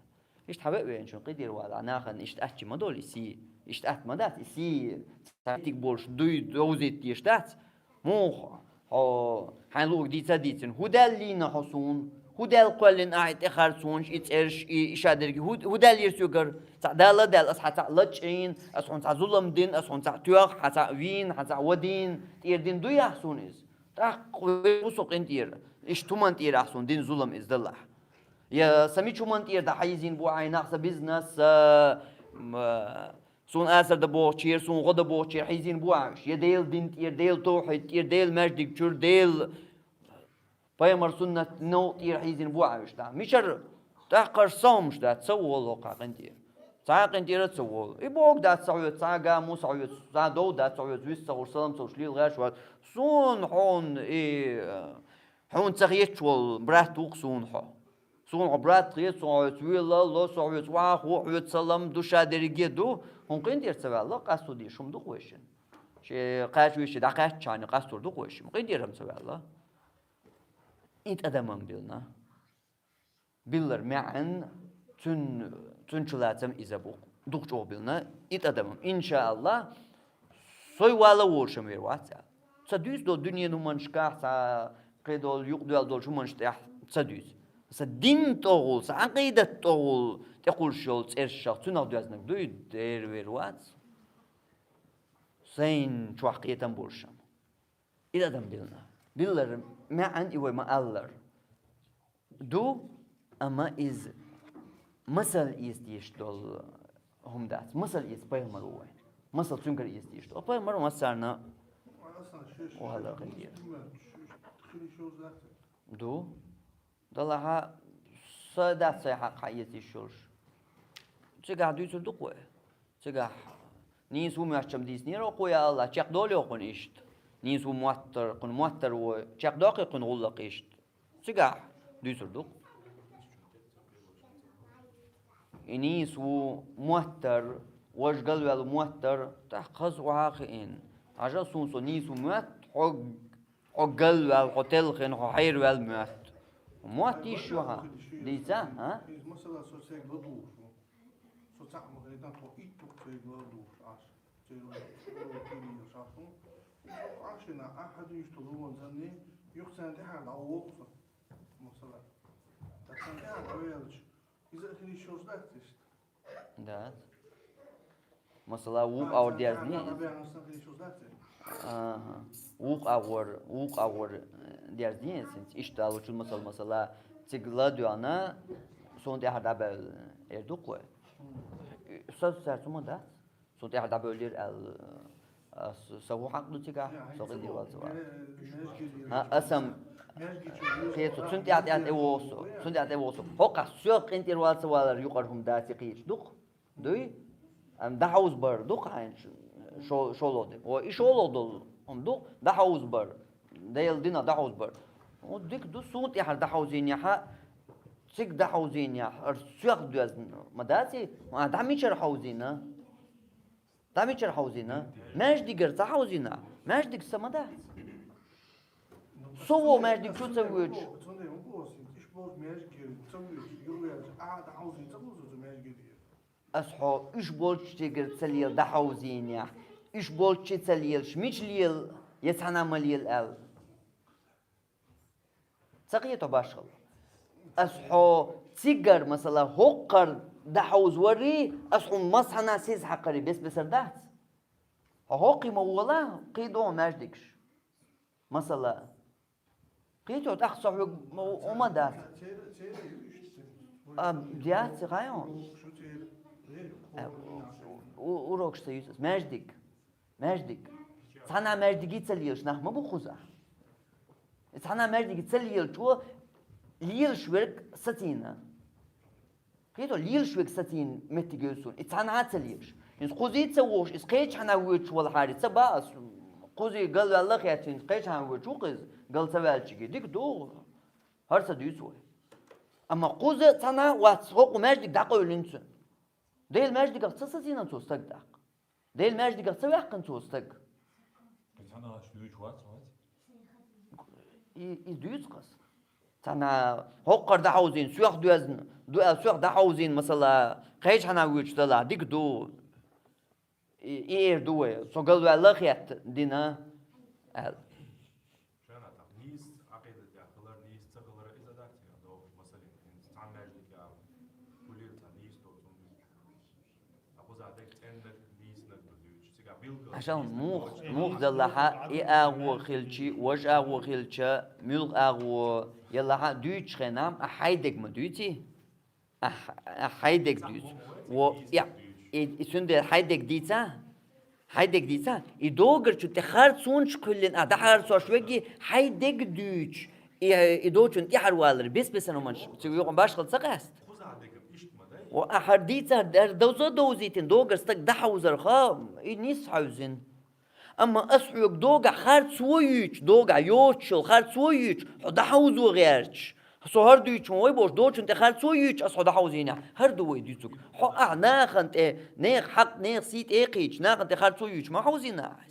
Иштта хьан веа веанчун къинтӀера вала, нахана иштта атчи ма долу и сий. Иштта атта ма дац и сий. Цхьа тиг болуш дуй довзийта деш дац. Муха, хьо, хьайн луург дийца а дийцина, хӀун даьлла лийна хьо суна? ХӀун даьлла кхоьллина ахьа и тӀе харцонаш, и цӀерш, и, и ша дерриге? ХӀун, хӀун даьлла йира соьгара? Цхьаъ дала а даьлла, ас хьан цхьаъ лачкъийна, ас хьуна цхьаъ зулам дина, ас хьуна цхьаъ тоьхна, хьан цхьаъ вийна, хьан цхьаъ вадийна, тӀера дина дуй ахь суна иза? ТӀаккха вер ву со къинтӀера, иштта хӀуманна тӀера ахь суна дина зулам иза далахь. Я сан мича хӀуманна тӀера дӀахьийзийна бу ахь и нах, сан бизнес, сан, м, суна асар дан бохучера, суна гӀо дан бохучера хьийзийна бу ахь уьш? Я Делан дин тӀера, Делан тавхьид тӀера, Делан маьждиг чуьра, Делан пайхамар суннат новкъа тӀера хьийзийна бу ахь уьш? ТӀаккха мичара? ТӀаккха аса сан хӀумаш дац, ца волу хӀокху къинтӀера. Цхьа а къинтӀера ца волу. И бохург дац ца хьоьцу, цхьа а гаму ца хьоьцу, цхьа а дов дац ца хьоьцу, вист ца хуьлуш, салам ца хуьлуш, лела гӀерташ вац. Суна хьуна и, э, хьуна ца хеташ волу брат ву-кх суна хьо. Суна хьо брат хета, со хьоьца велалла, со хьоьца охьахо, хьоьца салам ду, ша дерриге а ду. ХӀунда къинтӀера ца ваьлла, къасто дезаш хӀума ду-кх вайшинна. Шен кхача вешин дӀакхаьчча къастор ду-кх вайшинна. КъинтӀера-м ца ваьлла. И тӀадам-м билна. Биллар маьӀна, цуьн-, цуьнан чулацам иза бу. Дукха чӀогӀа билна. И тӀадам-м, иншааллахӀ, сой вала волуш-м вер вац аьлла. Ца дуьйцу долу дуьненан хӀуманашкахь, цхьа кхидолу юкъадоьлла долчу хӀуманаш тӀехь ца дуьйцу. Сан дин тӀехула, сан Ӏакъидат тӀехула тӀекхуьлуш йолу цӀершах цуьнах доьзнарг дуй, дера вер вац. Сайн чохь кхетам болуш-м. И адам билна. Биллар маьӀна и вай ма-аллара. Ду, амма иза масал эца дезаш долу хӀума дац. Масал эца пайхамар ву вайн. Масал цуьнгара эца дезаш долу. Пайхамар массарна валар хилира. Ду. Далахьа, са дац сайн хьакъ хьан эца йиш йолуш. Цигахь дуьйцур ду-кх вай. Цигахь нийса ву моьттуш-м дийцинера хьо, я АллахӀ, чекхдолий хьо кхунна иштта? Нийса ву моттар, кхунна моттар ву, чекхдоккхий кхунна гӀуллакх иштта? Цигахь дуьйцур ду-кх. И нийса ву моттар, важа галваьлла моттар, тӀаккха хаза охьа а хиъна. Хьажал, суна со нийса ву моьтту, хьо, хьо галваьлла, хьо телхина, хьо хьераваьлла моьтту. Мотт йиш ю хьан? Дийца, а? Иза масала со цаьрга ладугӀуш ву. Со цхьаъ ма хилийтина, тхо итт ву цаьрга ладугӀуш Ӏаш. Церан уроке лелаш Ӏаш ву. Со Ӏаш йина, ахьа дуьйцуш долу вон санна, юха царна тӀаьхьа дӀавогӀу со. Масала. ТӀаккха царна тӀаьхьа дӀавелча, иза а хила йиш йолуш дац иштта? Дац. Масала, вукху агӀор дерзний иза? АхӀа. Вукху агӀор, вукху агӀор, э, дерзний иза хӀинца? Иштта алучул масала, масала, цига ладоьгӀна, суна тӀаьхьа дӀабевлла, эр ду-кх вай? Со цаьрца хӀума дац. Суна тӀаьхьа дӀабевллера аьлла, ас, сан хӀун хьакъ ду цигахь? Со къинтӀера валла ца вала. ХӀа, аса-м кхета со, цунна тӀаьхьа, тӀаьхьа тӀевогӀу со. Цунна тӀаьхьа тӀевогӀу со. ХӀокхахь со къинтӀера валла ца валар юкъара хӀума дац и кхеташ ду-кх? Дуй? Ам дӀахьовза бар ду-кх хьайна, шо-, шолгӀа дин. О, и шолгӀа долу хӀума ду, дӀахьовзабар, Делан динах дӀахьовзабар. О, дика ду, суна тӀехьара дӀахьовзийнехь, цига дӀахьовзийнехь, ара соьх доьзна ма дац и, ма дӀа мичара хьовзийна? ДӀа мичара хьовзийна? Маьждигара ца хьовзийна? Маьждиг са ма дац. Со вон маьждиг чу ца воьдуш. Ас хьо уьш болчу тӀегара ца лела дӀахьовзийнехь, уьш болчу ца лелаш, мича лела я цхьана а ма лела аьлла. Ца кхета башхалла. Ас хьо цигара, масала, хӀокхара дӀахьовзаварий, ас хьуна массанхьа сиз хьакхарий, бес-бесара дац. Хьо хӀокхий ма вола, кхий догӀу маьждигаш. Масала, кхетий, тӀаккха со хьоьга ма-, хӀума дац. А, яц, хьайо? А, у-, урокаш ца юьсу ас. Маьждиг. Маьждиг. Цхьана маьждиге ца лелаш нах ма бу кхузахь. Цхьана маьждиге ца лелачо лелаш верг сацийна. Кхетий, лелаш верг сацийна меттиг йолу суна. И цхьана а ца лелаш. ХӀинца кхузий ца вогӀуш, иза кхечахьана воьдуш валахьара, ца боху ас, кхузий галваьлла хетта, хӀинца кхечахьана воьдуш ву-кх иза, гал ца ваьллачиге. Дика ду, хӀара ца дуьйцу вай. Амма кхуза цхьана а вац, хӀокху маьждиг дӀакъевлина цуьнан. Делан маьждигах ца сацийна цо стаг тӀаккха? Делан маьждигах ца ваьккхина цо стаг? Цхьана аш дуьйцуш вац, вац? И, и дуьйцу-кх ас. Цхьана хӀокхара дӀахьовзийна, соьх доьзна, ду аьлла, соьх дӀахьовзийна, масала, кхечахьана воьдуш далахь, дика ду. И, и эр ду вай, со галваьлла хетта дина, аьлла. Шена тӀаккха нийса Ӏакъида тӀехь хилар, нийса ца хилар иза дац, я догӀуш, масалан, хӀинца цхьана маьждиге а хӀун лела цхьа нийса доцу хӀума. Ткъа кхузахь дерг цӀеннарг, нийсанарг ду дуьйцуш. Цигахь билггал аша нийсанарг мух-, доцуш. Мух даллахьа, и агӀо хилчи, важа агӀо хилча, муьлха агӀо ялахьа дуьйцучу хенахь, а хьайдерг ма дуьйций? А, а хьайдерг дуьйцу. Во, я, и, и цуьнан дела хьайдерг дийца? Хьайдерг дийца? И догарчу тӀе харцонаш кхоьллина, а, дӀахьарцош верг, хьайдерг дуьйцуш, и, и доцучунна тӀаьхьара валар, бес-бесара хӀуманаш, цу юкъа башхалла ца къаьста. Во, а хӀара дийца, хӀара довза довзийтина догара стаг дӀахьовзарха, и нийса хьаьвзина. Амма ас хьоьга догахь харцо юьйцуш, догахь йоцуш йолу харцо юьйцуш, хьо дӀахьовзо гӀерташ. Со хӀара дуьйцуш ма вай бохуш, доцучунна тӀе харцо юьйцуш, ас хьо дӀахьовзийнехь, хӀара ду вай дуьйцург. Хьо ахь нахана тӀе, нехан хьакъ, нехан сий тӀе а кхийдаш, нахана тӀе харцо юьйцуш ма хьовзийна ахь.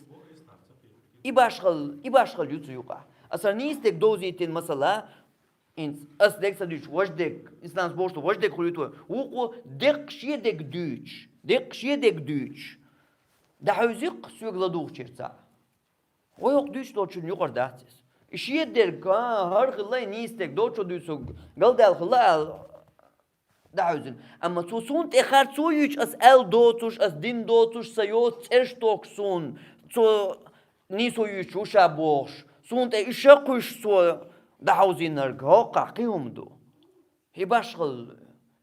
И башхалла, и башхалла ю цу юкъахь. Ас хӀара нийса дерг довзийтина, масала, хӀинца ас дерг ца дуьйцуш, важа дерг, ислам бохуш ду, важа дерг хуьлуьйту вай. Вукхо деккъа шен дерг дуьйцуш, деккъа шен дерг дуьйцуш. ДӀахьуьйзу-кх соьга ладугӀучуьра цхьаъ. Вай хӀокху дуьйцуш долчунна юкъара дац иза. И шен дерг, а, хӀара хилла и нийса дерг, доцучо дуьйцург галдаьлла хилла аьлла, дӀахьуьйзина. Амма цо суна тӀе харцо юьйцуш, ас аьлла доцуш, ас дина доцуш, сан йоцу цӀераш тохуш суна, цо нийсо юьйцуш ву ша бохуш, суна тӀе уьш а кхуьйсуш цо дӀахьовзийнарг, хӀокхахь кхин хӀума ду. ХӀи башхалла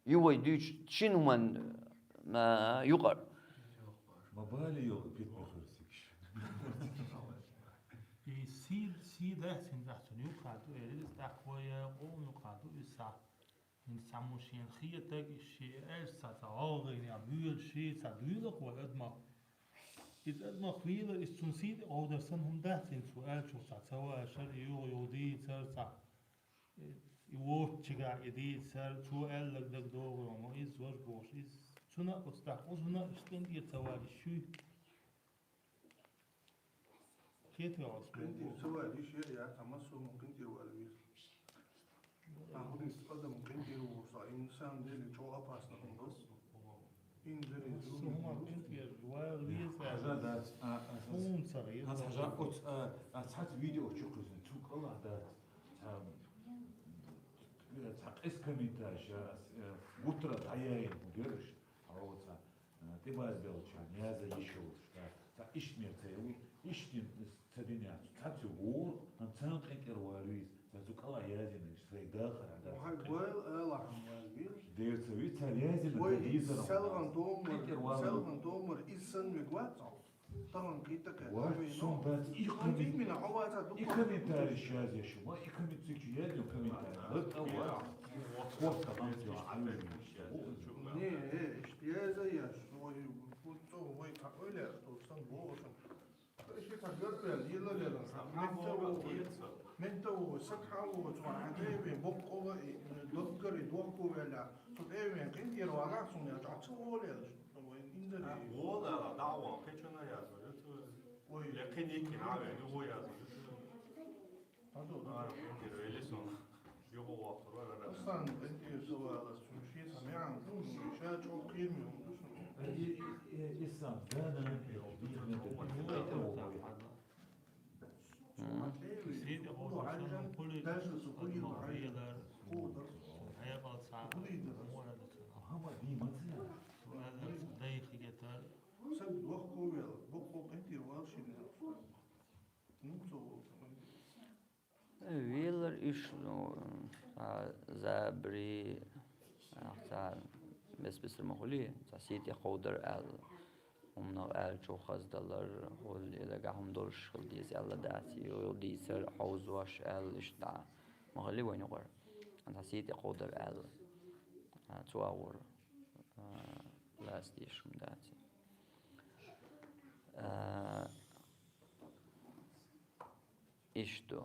ю вай дуьйцуш шина хӀуманна, а, юкъара. Ма бале йолу питна хуьлу цига. И сий, сий дац хӀинца ахь цунна юккъехь ду, э, иза тӀаккха вай, э, къоман юккъехь ду иза сахь. ХӀинца цхьаммо шена хетарг, иза шен аьлча цхьа, цхьа гӀовгӀанехь боьлуш, шен цхьа дуьйлу-кх вай адамах. Иза адамах вийла, иза цунна сий тӀе гӀовдар санна хӀума дац хӀинца ву аьллачух цхьа ца вашар, юха-юха дийцар цхьа. И воцучигахь и дийцар, цо аьлларг дагадогӀур ма иза, важа бохуш иза. Цунна а оцу тӀаккха, оцунна а иштта къинтӀера ца валийша шуьйра. Кхетий хьо оцу къинтӀера ца валийша, я, я, цхьа массо а хӀума къинтӀера вала веза. Ахь хӀун иза адам къинтӀера ву, со, и на самом деле чӀогӀа опасно хӀума ду. Со хӀума къинтӀера вала веза. Хьажа дац, а, а, хӀунца хьажа, оцу, а, а, цхьацца видео чу кхуьссина, цу кӀалахь дац. Цхьа, цхьа къеса комментарий ша, а, гуттара дӀаяйна хӀун дераш, хьо цхьа, а, тӀебазбеллачарна яза йиш йолуш, да. Цхьа иштта мер ца йолу, иштта ца динехь, цхьацца вогӀу, амма царна къинтӀера вала веза. Сан цу кӀала язйина, сайн дахар хьан дац. Хьайн вайл ала хьан вайл бир. Дера ца ви, цара язйина, вай ца визара. Селган томар, селган томар, из сан мег вац. Тахана кхийтта кхетта. Вац, сон бац, и коммент-, и комментарий язъеш, ма, и коммент-, цигачу язъеш комментарий. Латта вац. Корта ханти хьайвин. Не, э, ишт яза яш, ой, пуццо, вай Ойла, что сам волошам. Эши как гөрвел, йилалерам. Ментового, ментового, сакхавого, цуан хатеве, боккова и доккари, докковела. Сот эвен, кин дир валак сун я, чак цу волел. Индери. Вола, дава, кечана я, ой. Лекин ики хаве, ну я. Андо, да. Индери, элесон. Юго вахтура, да. Асан, эти сова, суши, самян, ну, ша чок кирми, ну, Ислам, да, да. Велар иш, ну, а, забри, а, ца бес-бесар ма хули, ца сийти кховдар аьлла. Умнагӏ аьлла чу хаздалар, хул илагахь хӏума долуш хила деза аьлла дац, йо, йо дийцар хьовзош аьлла иштта. Ма хули вайн юкъара. Ца сийти кховдар аьлла. А, цу агӏор, а, лаьцна дезаш хӏума дац. А, Иштта.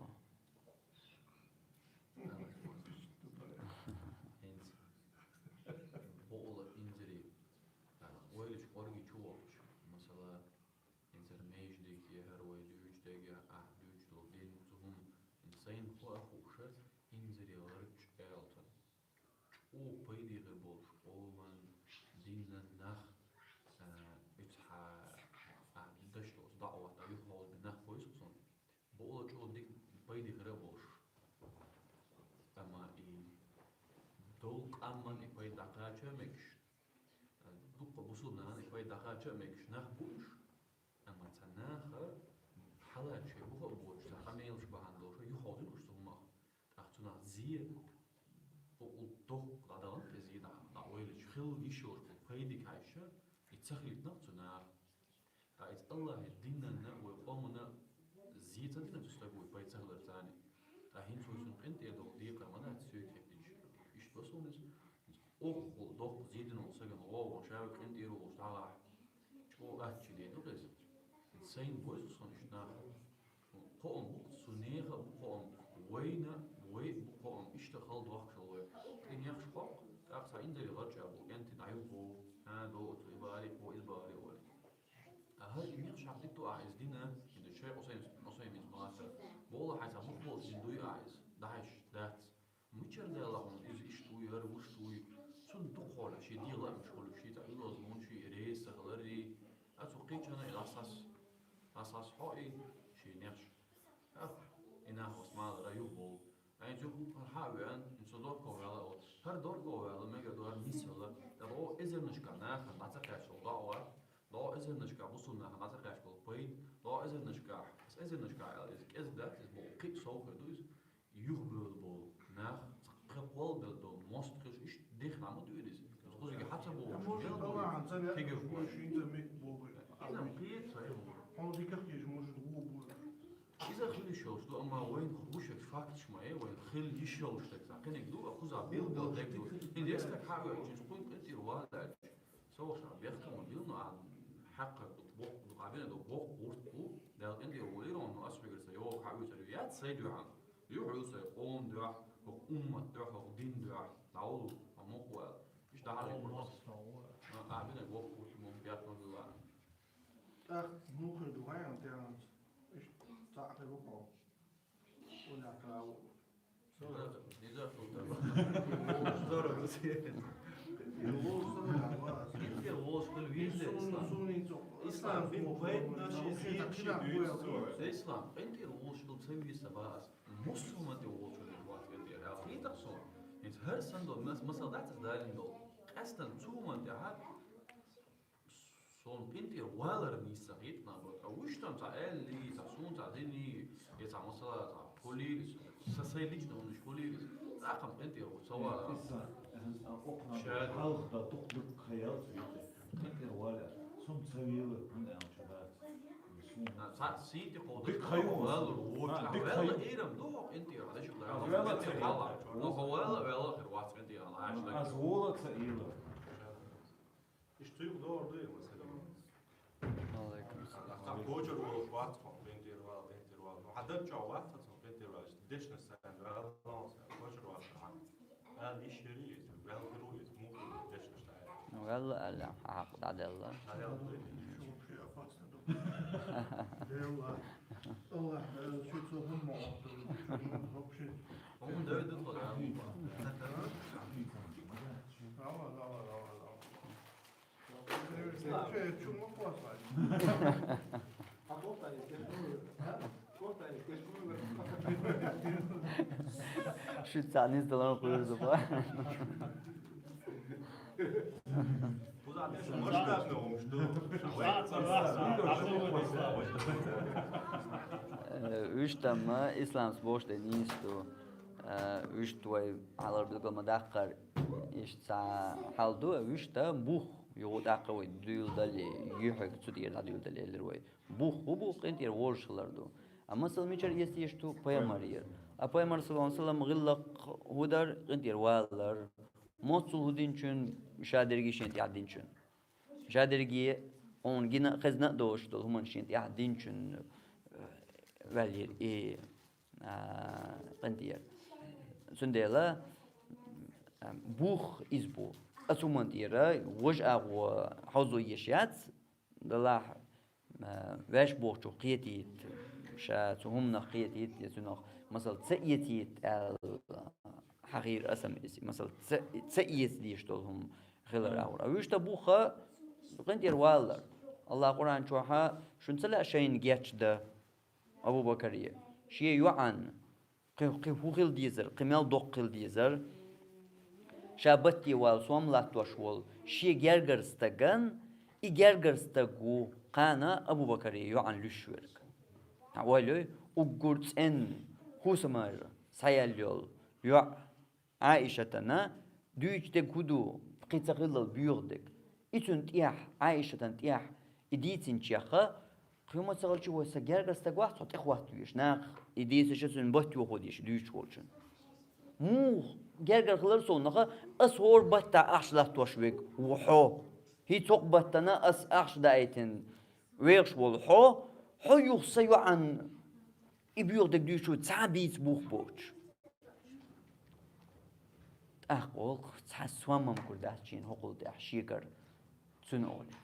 ХӀинца бокъала инзаре, а, ойлачу кӀорге чу вахча, масала, инзаре междеге, хӀара вай дуьйцу дега, ахь дуьйцу долу дин, цу хӀума, хӀинца сайна хӀу а хууша, инзаре гӀарчу аьлла. ЧӀогӀа пайде хир болуш къоман, динан нах, а, оцу хьа-, а, дашто оцу даӀват а юххьалгӀа нах бойсу цунна. Бакъала чӀогӀа дика пайде хир а болуш. Амма и долу къаман и пайда дӀакхача а мегаш, а, дуккха бусулба нахана и пайда дӀакхача а мегаш нах бу уьш. Амма цхьа наха хьалаьцча шайн буха а боцуш, цхьа къамелаш бахьана долуш, юххьалдина уьш цу хӀумах. ТӀаккха цунах зе, о, о, дохку дӀадалан, и зе дӀа, дӀа ойла чу хилла йиш йолуш болу пайдиг хьаьжча, и ца хилийтинарг цу наха. Ткъа иза Аллахьан динанна, вай къомана зе ца дина цу стага вай пайда ца хилар царна. Ткъа хӀинца вай цунна къинтӀера доккху декхар ма дац соьга хеттинчу. Иштта ба суна иза. Оха хӀума доккху зе дина волу сагана гӀо а вон, ша вай къинтӀера волуш дӀагӀахь. ЧӀогӀа аттачу де ду-кх иза. Сайна бойзу суна иштта наха. Кхоам бу-кх, цу нехан а бу кхоам, вайна, вай а бу кхоам, иштта хала дохкуш вай. ТӀе нехаш хоккху, тӀаккха цхьа инзаре гӀарчӀа бу, кӀентий дӀаюху, хӀа, до оцу и бари, хӀо иза бари вали. Ткъа хӀара и нехаш хьакъ дитто ахь иза дина, хӀинца шайх Усайм-, Усайминс ма-, боху хьайца мух болчу дин дуй ахь иза, дахьаш дац. Мичара даьлла хьуна иза иштта вуй, хӀара вуьшта вуй? Цунна дукха хьолахь шен дегӀ лаамаш хуьлуш, шен цхьа уьллаза мун, шен реза ца хилар, а цу кхечанна и дӀасас, дӀасас хьо и шен нехаш. Ах, и нах вас малара юхаболу. Айна цу хӀара хьа а веана, и цу дорго ваьлла а вац. ХӀара дорго ваьлла, мегар ду хӀара нисвелла. ТӀаккха оха эзарнашкахь нахана дӀа ца кхаьчча долу догӀа, догӀа эзарнашкахь бусулба нахана дӀа ца кхаьчча болу пайда, догӀа эзарнашкахь, аса эзарнашкахь аьлла, иза кӀезиг дац, иза боху кхин а сов хир ду иза. Юхабевлла болу нах, кхин кхоллабелла долу мостагӀ хилча, иштта дехна ма дуьйна иза. Иза кхузиге хьан ца бохуш, мел бохуш, кегийрхой. Иза ма кхета, хьуна диках кхеташ, может, ву бу. Иза хила йиш йолуш ду, амма вайна хууш факташ ма э, вайна хила йиш йолуш дерг цхьа кхиниг ду, а кхуза билггал дерг ду. ХӀинца я стаг хьан а веача, иза кхуьнга къинтӀера ван даьлча. Со вахча бехкам ма бил, но а хьаькхар ду, боккха ду, а бина ду, боккха гӀурт бу, Дала къинтӀера волийла, но ас хьоьгара сан йогӀу хьан а вуьйцур яц, сай дуьхьа. Юхь ю сай къоман дуьхьа, хӀокху уммат дуьхьа, хӀокху дин дуьхьа, дӀавуллу, а мукъа ваьлла. Иштта дӀахьалийна ву ас. А, а бина боккха гӀурт бу, бехк ма бил а. ТӀаккха муххале ду хьайна тӀаьхьанца. Иштта цхьаъ хир ву хьо. Уьнах кхаву. Ислам, къинтӀера волуш хила веза, Ислам. Ислам, къинтӀера волуш хила ца веза бац. Мусулман тӀе волуш хила вац къинтӀера. Хетахь суна. ХӀинца хӀара санна долу, мас-, масал дац аса далийна долу. Къаьстина цу хӀуманна тӀехь Суна къинтӀера валар нийса ца хета, наоборот. А вуьш там цхьа аьллий, цхьа суна цхьа динний, я цхьа масала, цхьа хуьлийла, сан сайн личный хӀуманаш хуьлийла, тӀаккха-м къинтӀера ву ца вала. Иза, иза, а, окхунах хьалха дан дукха-дукха хаял, къинтӀера валар. Сум ца велар, хӀунда аьлча дац. Суна. А, цхьа сийти кховдаш дика хаю валар ву, а, дика вала хаю. Ирам ду хьо къинтӀера, хьадашик ла, а, вала къинтӀера ца вала. Вала. Но хьо вала, вала хир вац къинтӀера, хьаша. Аз вола ца ила. Иштта юкъа догӀур ду, масала. Кочар волуш вац хьо, къинтӀера вала, къинтӀера вала. Ну, хьан даг чӀогӀа вац хьо, цунна къинтӀера вала. Дешнаш сайн вала, вала сайн, кочар вац хьо. Ала йиш яр иза, ваьлла хир ву иза, муха дешнаш тӀехь. Ваьлла аьлла, хьан хьакъ дӀаделла. ДӀаделла. Шу вообще опасно ду. Делла. Аллах, э, шу цо хӀумма вац, шу вообще. ХӀумма девда тхо, да? Давай, давай, давай, давай. Шуьца низ далан кхуьрзу ба. Э, уьш тамма исламс бошта нийса ду. Э, уьш вай хьалар билгал ма даккхар, иштта хьал ду, уьш та бух югӀу тӀаккха вай дуьйладале, юьхьиг цу тӀера дӀадуьйладале, элира вай. Бух хӀу бу, къинтӀера вожаш хилар ду. А масал мичара эца еш ду? Пайхамарера. А пайхамар, саллаллаху Ӏалайхи ва саллам, гӀиллакх хӀу дар? КъинтӀера валар. Моццул хӀу динчун? Ша дерриге шен тӀехь динчун. Ша дерриге хьуна гина а, хезна а долуш долу хӀуманаш шен тӀехь динчун, э, ваьллера и, а, къинтӀера. Цундела, а, бух иза бу. Аса хӀуманна тӀера важа агӀо хьовзо еш яц, делахь, а, ваьш бохучух кхетийта, ша цу хӀуманах кхетийта, я цунах, масал, ца эцийта аьлла, хьахийра аса-м иза, масал, ца, ца эца дезаш долу хӀума хилар агӀор. А вуьшта бух къинтӀера валар. Аллах Къуръан чохьа: «Шуна ца лаьа шайна гечдан Абу-Бакаре? Шен йоӀанна». Кхин, кхин хӀун хила дезара, кхин мел доккха хила дезара? Ша батте вала сом латтош волу шен гергара стаган, и гергара стаг ву кхана Абу-Бакаре йоӀана луьйш верг. Хьан ойла йой, уггар цӀенна хӀусамара схьаяьлла йолу йоӀ Ӏаишатана дуьйцу дерг хӀун ду, кхин ца хиллал боьха дерг? И цуьнан тӀехь, Ӏаишатан тӀехь и дийцинчеха, кхин ма ца хилча, вай сан гергара стаг вац хьо тӀехӀотта везаш, нах и дийцича цуьнан батт йохо дезаш дуьйцуш волчун. Муха гергара хилар совнаха, ас хӀора баттахь ахча латтош верг ву хьо. ХӀинца хӀокху баттана ас ахча даийтина вехаш волу хьо, хьо юха сан йоӀанна и боьха дерг дуьйцуш ву, цхьа а бийца бух боцуш. ТӀаккха олу, цхьа сом-м гур дац шена хӀокхул тӀехь шегара, цуьнан олий.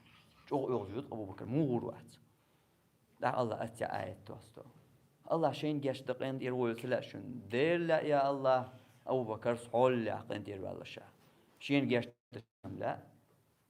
ЧӀогӀа оьгӀаз йоьду Абу-Бакар, муха гӀур вац. ТӀаккха Аллах аццехь аят досто. Аллах шайна гечдан къинтӀера волийла ца лаьа шуна? Дера лаьа, я Аллах, Абу-Бакарс хьоллехь къинтӀера ваьлла ша. Шена гечдан ша-м лаьа.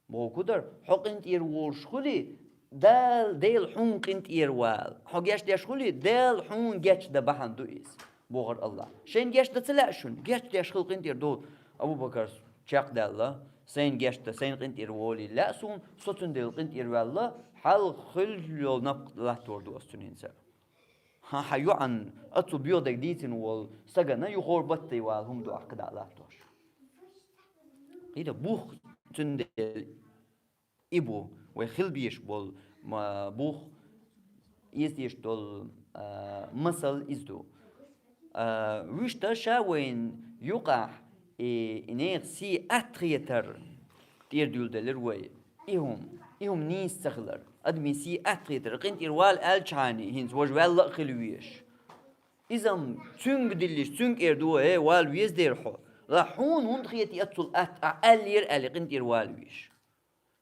Бохург хӀун дара, хьо къинтӀера волуш хуьлий, Дала, Дела хьуна къинтӀера вала. Хьо гечдеш хуьлий, Дала хьуна гечдан бахьана ду иза, бохура Аллах. Шайна гечдан ца лаьа шуна? Гечдеш хила къинтӀера долу. Абу-Бакарс чекхдаьлла: «Сайна гечдан, сайна къинтӀера волийла лаьа суна, со цундела къинтӀера ваьлла, хьалха хуьлуш йолу напха латтор ду ас цуьнан хӀинца». Хьан, хьан йоӀанна оццул боьха дерг дийцина волу стагана юха хӀора батте вала хӀума ду ахь кхидӀа а латтош. КхидӀа бух цундела и бу, вай хила безаш болу ма-, бух, эца дезаш долу, а, масал иза ду. А, вуьшта ша вайна юкъахь и, и нехан сий аттахетар тӀера дуьйладелира вай. И хӀума, и хӀума нийса ца хилар. Адамийн сий аттахетар, къинтӀера вала аьллачхьана, хӀинца важа ваьлла а хила везаш. Иза-м цуьнга диллича, цуьнга эр ду вай: «Э, вала веза дера хьо». Ла хьуна хӀунда хетий оццул атта, ахь аьллера аьлла, къинтӀера вала везаш?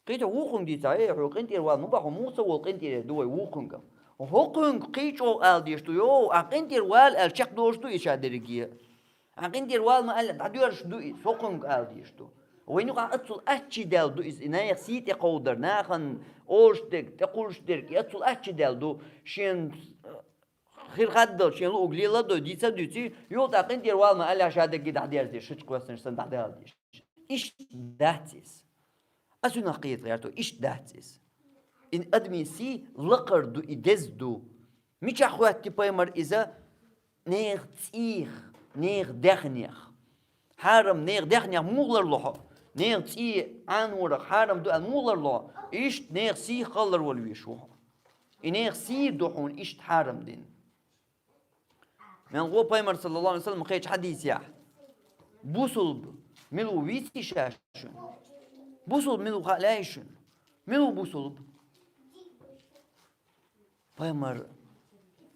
КхидӀа вукхунга дийцахь: «Э, хьо къинтӀера вала ма бан, хьо муха ца волу, къинтӀера эр ду вай вукхунга». ХӀокхуьнга кхин чӀогӀа ала дезаш ду: «Йо, ахь къинтӀера вала», аьлла, чекхдолуш ду иза ша дерриге. Ахь къинтӀера вала ма аьлла, дӀадоьрзуш ду иза, хӀокхуьнга ала дезаш ду. Вайна юкъахь оццул аттачий даьлла ду иза, и нехан сий тӀекховдар, нахана олуш дерг, тӀекхуллуш дерг, и оццул аттачий даьлла ду, шен хир хаддал, шен луъург лела а дой, дийца а дуьйций, юха тӀаккха къинтӀера вала ма аьлла, ша дерриге дӀадерзадеш, шича кхоьссинарш санна дӀадаьлла деш. Иштта дац иза. Ас цуьнах кхета гӀерто, иштта дац иза. И адамийн сий лакхара ду, и деза ду. Мичахь хӀоьттий пайхамар иза? Нехан цӀийх, нехан даьхнех. Хьарам нехан даьхнех муха ларло хьо? Нехан цӀий Ӏанорах хьарам ду аьлла муха ларло хьо? Иштта нехан сийх ларвала везаш ву хьо. И нехан сий ду хьуна иштта хьарам дина. Мел гӀо пайхамар, саллаллаху Ӏалайхи ва саллам, кхечу хьадисехь: «Бусулба мила ву вийций ша шуна? Бусулба мила ву хаа лаьий шуна? Мила ву бусулба?» Пайхамар: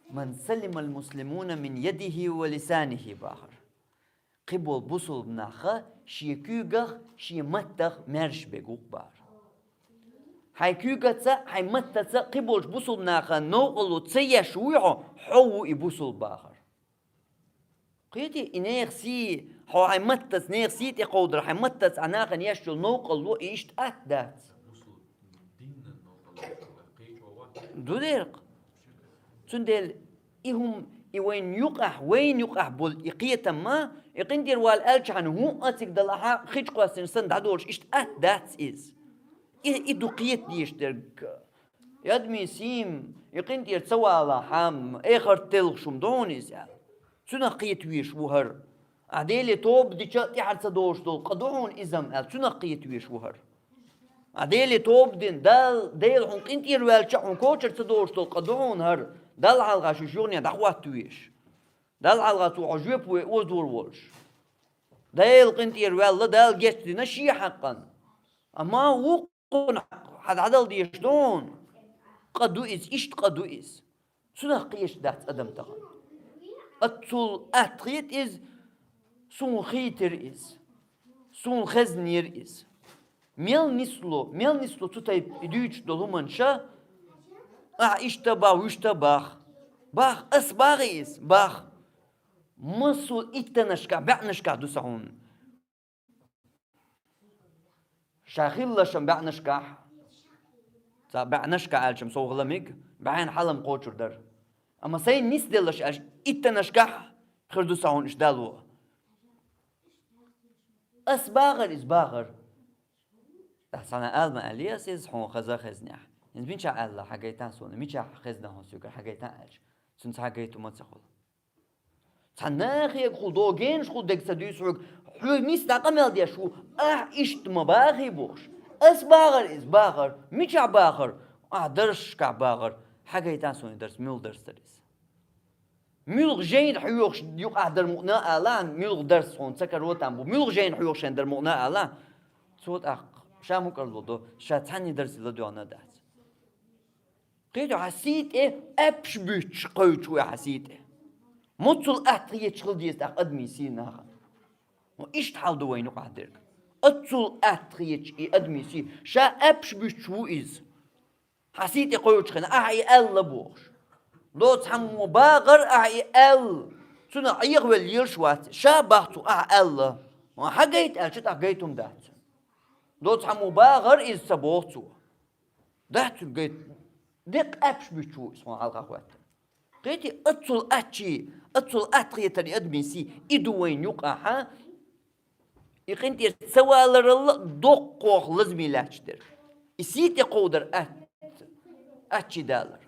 «Ман салимал муслимуна мин ядихи ва лисанихи», — бахар. Кхыбола бусулба нах шен куьйгах, шен маттах маьрша берг ву-кх бахар. Хьайн куьйгаца, хьайн маттаца кхыболчу бусулба наха новкъарло ца еш вуй хьо, хьо ву и бусулба бахар. Кхетий, и нехан сий, хьо хьайн маттаца, нехан сий тӀе кховдар, хьайн маттаца Ӏа нахана еш йолу новкъарло, и иштта атта дац. Ду дерг. Цундела и хӀума, и вайна юкъахь, вайна юкъахь болу и кхетам ма, и къинтӀера вала аьллачхьана хӀун а цига далахьа, хи чу кхоьссина санна дӀадолуш, иштта атта дац иза. И, и ду кхета дезаш дерг. И адамийн сий-м, и къинтӀера ца валахьа, эхарт телхаш хӀума ду хьуна иза аьлла. Цунах кхета везаш ву хӀара. Ахь Деле тоба дича а тӀаьхьара ца долуш долу къа ду хьуна иза-м аьлла, цунах кхета везаш ву хӀара. Ахь Деле тоба дина, Дала, Дела хьуна къинтӀера ваьлча а хьуна кочара ца долуш долу къа ду хьуна хӀара. Далла хьалха шуьш юхане дӀахӀотта везаш. Далла хьалха цо хьо жоьпе озор волуш. Дела къинтӀера ваьлла, Дала гечдина шен хьакъан. Амма ву хьуна хьан дӀадала дезаш ду хьуна. Къа ду иза, иштта къа ду иза. Цунах кхеташ дац адам тахана. Аццул атта хета иза, суна хийтира иза. Суна хезнера иза. Мел нисло, мел нисло цу тайпа и дуьйцуш долу хӀуманаш, ахь иштта бах, вуьшта бах. Бах, ас бахий иза, бах. Массо иттанашкахь, баьӀнашкахь ду сан хьуна. Ша хилалаш-м баьӀнашкахь, цхьа баьӀнашкахь аьлча-м сов хила мега, бӀенна хьала-м кхочур дара. Амма сайн нисделлаш аьлча, иттанашкахь хир ду сан хьуна иштта Дала ву. Ас бахар иза, бахар. Ахь цхьана ала ма аьллий ас иза хьуна хаза а хезнехь. ХӀинца мичахь аьлла, хьан гайтахь суна, мичахь хезна хьуна соьгара, хьан гайтахь аьлча, цуьнца хьан гайта ма ца хуьлу. Цхьа нахе гӀуллакх, генахула дерг ца дуьйцу хьоьга, хьоьга нийса дӀа къамел деш ву, ахь иштта ма бахий бохуш. Ас бахар иза, бахар, мичахь бахар, ахь дарсашкахь бахар, хьан гайтахь суна и дарс, муьлха дарс дара иза. Муьлха жайна хьоьхуш юкъахь дара мукъана а алахь, муьлха дарс хьуна ца каро там бу, муьлха жайна хьоьхуш шен дара мукъана а алахь, цо тӀаккха ша мукъарло до, ша цхьанна дарсе ладоьгӀна а дац. Кхетий, хьан сий тӀе аьшпаш буьттуш кхевдаш ву хьан сий тӀе. Муьлхачул атта хеташ хила деза тӀаккха адамийн сий нахана. Иштта хьал ду вайна юкъахь дерг. Аццул атта хеташ и адамийн сий. Ша аьшпаш буьттуш ву иза. Хьан сий тӀе кхевдачу хенахь, ахьа и аьлла бохуш. Доцца хьан мо бахар, ахьа и аьлла. Цунах Ӏехавелла лелаш вац. Ша бах цо, ахьа аьлла. Хьан гайта аьлча, тӀаккха гайта хӀума дац. Доцца хьан мо бахар иза ца боху цо. Дац цуьнан гайта, деккъа аьшпаш буьттуш ву иза хьуна хьалха хӀоьттина. Кхетий, аццул аччий, аццул атта хетар и адамийн сий, и ду вайна юкъахьа, и къинтӀера ца валаралла доккхох лазаме лаьтташ дерг. И сий тӀе кховдар атта, аччий далар.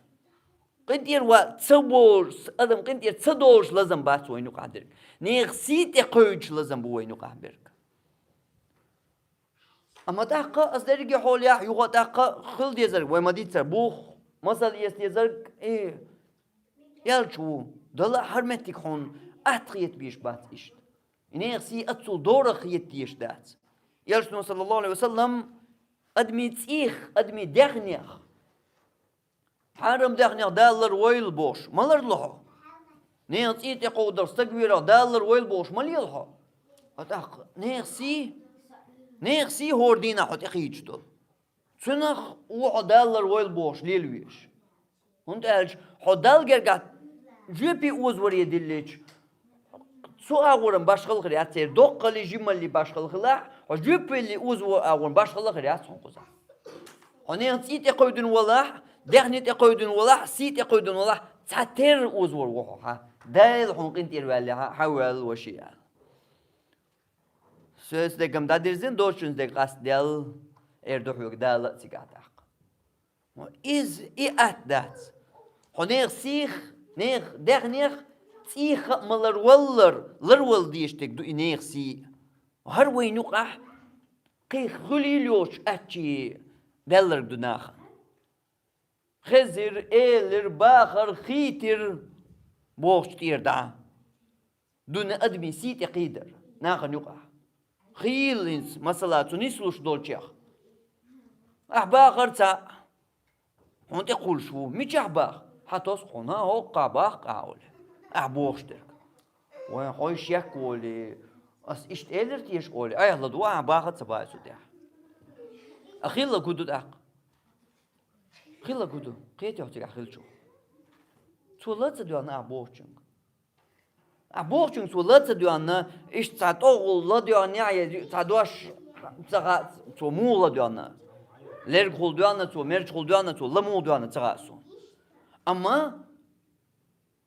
КъинтӀера ва ца волуш, адам къинтӀера ца долуш лазам бац вайна юкъахь дерг. Нехан сий тӀе кхевдаш лазам бу вайна юкъахь берг. Амма тӀаккха ас дерриге хьолехь, юха тӀаккха хила дезарг, вай ма-дийццара, бух, масал эца дезарг, и, элча ву, Дала хӀара меттиг хьуна атта хета безаш бац иштта. И нехан сий аццул дорах хета дезаш дац. Элчано, саллаллаху алейхи ва саллам, адамийн цӀийх, адамийн даьхнех, хьарам даьхнех Дала ларвойла бохуш, ма ларло хьо? Нехан цӀий тӀе кховдалуш стаг верах Дала ларвойла бохуш, ма лела хьо? Ткъа тӀаккха нехан сий, нехан сий хӀора дийнахь хьо тӀекхийдаш долу. Цунах ву хьо Дала ларвойла бохуш лелавеш. ХӀунда аьлча хьо Далла гергахь жоьпе озаваре диллича, цу агӀоран башхалла хир яц, церан доккхалли, жималли башхалла хилахь, хьо жоьпвелли озаван агӀоран башхалла хир яц хьуна кхузахь. Хьо нехан цӀий тӀе кхевдина валахь, даьхни тӀе кхевдина валахь, сий тӀе кхевдина валахь, цхьатерра озавар ву хьо хьан. Дала хьуна къинтӀера ваьлли хьан, хьан ваьлла ваши аьлла. Соьца дегам дӀадирзина, доцучунца дега къастаделла, эр ду хьоьга Дала а цигахь тӀаккха. Иза и атта дац. Хьо нехан сийх, нехан даьхнех, цӀийх а ма ларваллар, ларвала дезаш дерг ду и нехан сий. ХӀара вайна юкъахь кхин хуьлийла йоцуш аччий даьлларг ду нахана. Хезира, элира, бахара, хийтира бохучу тӀера дӀа. Дуьне адамийн сий тӀе кхийдар нахана юкъахь. Хийла хӀинца, масала, цу нислуш долчех. Ахь бахара цхьаъ, хьуна тӀекхуллуш ву. Мичахь баха? Хьан тос хьуна, хӀокхахь бах-кх ахь олий. Ахь бохуш дерг. Вайн хьо шек волий, ас иштта элира теша олий, айхьа ладугӀу ахь баха а ца бац цу тӀехь. А хилла гу ду тӀаккха? Хилла гу ду, кхетий хьо цигахь хиллачух? Цо ла ца доьгӀна ахь бохучуьнга. Ахь бохучуьнга цо ла ца доьгӀна, иштта цхьа тӀогӀул ла доьгӀна я цхьа дош ца хаьа, цо муха ла доьгӀна. Лергахула доьгӀна цо, мерчахула доьгӀна цо, ла муха доьгӀна ца хаьа суна. Амма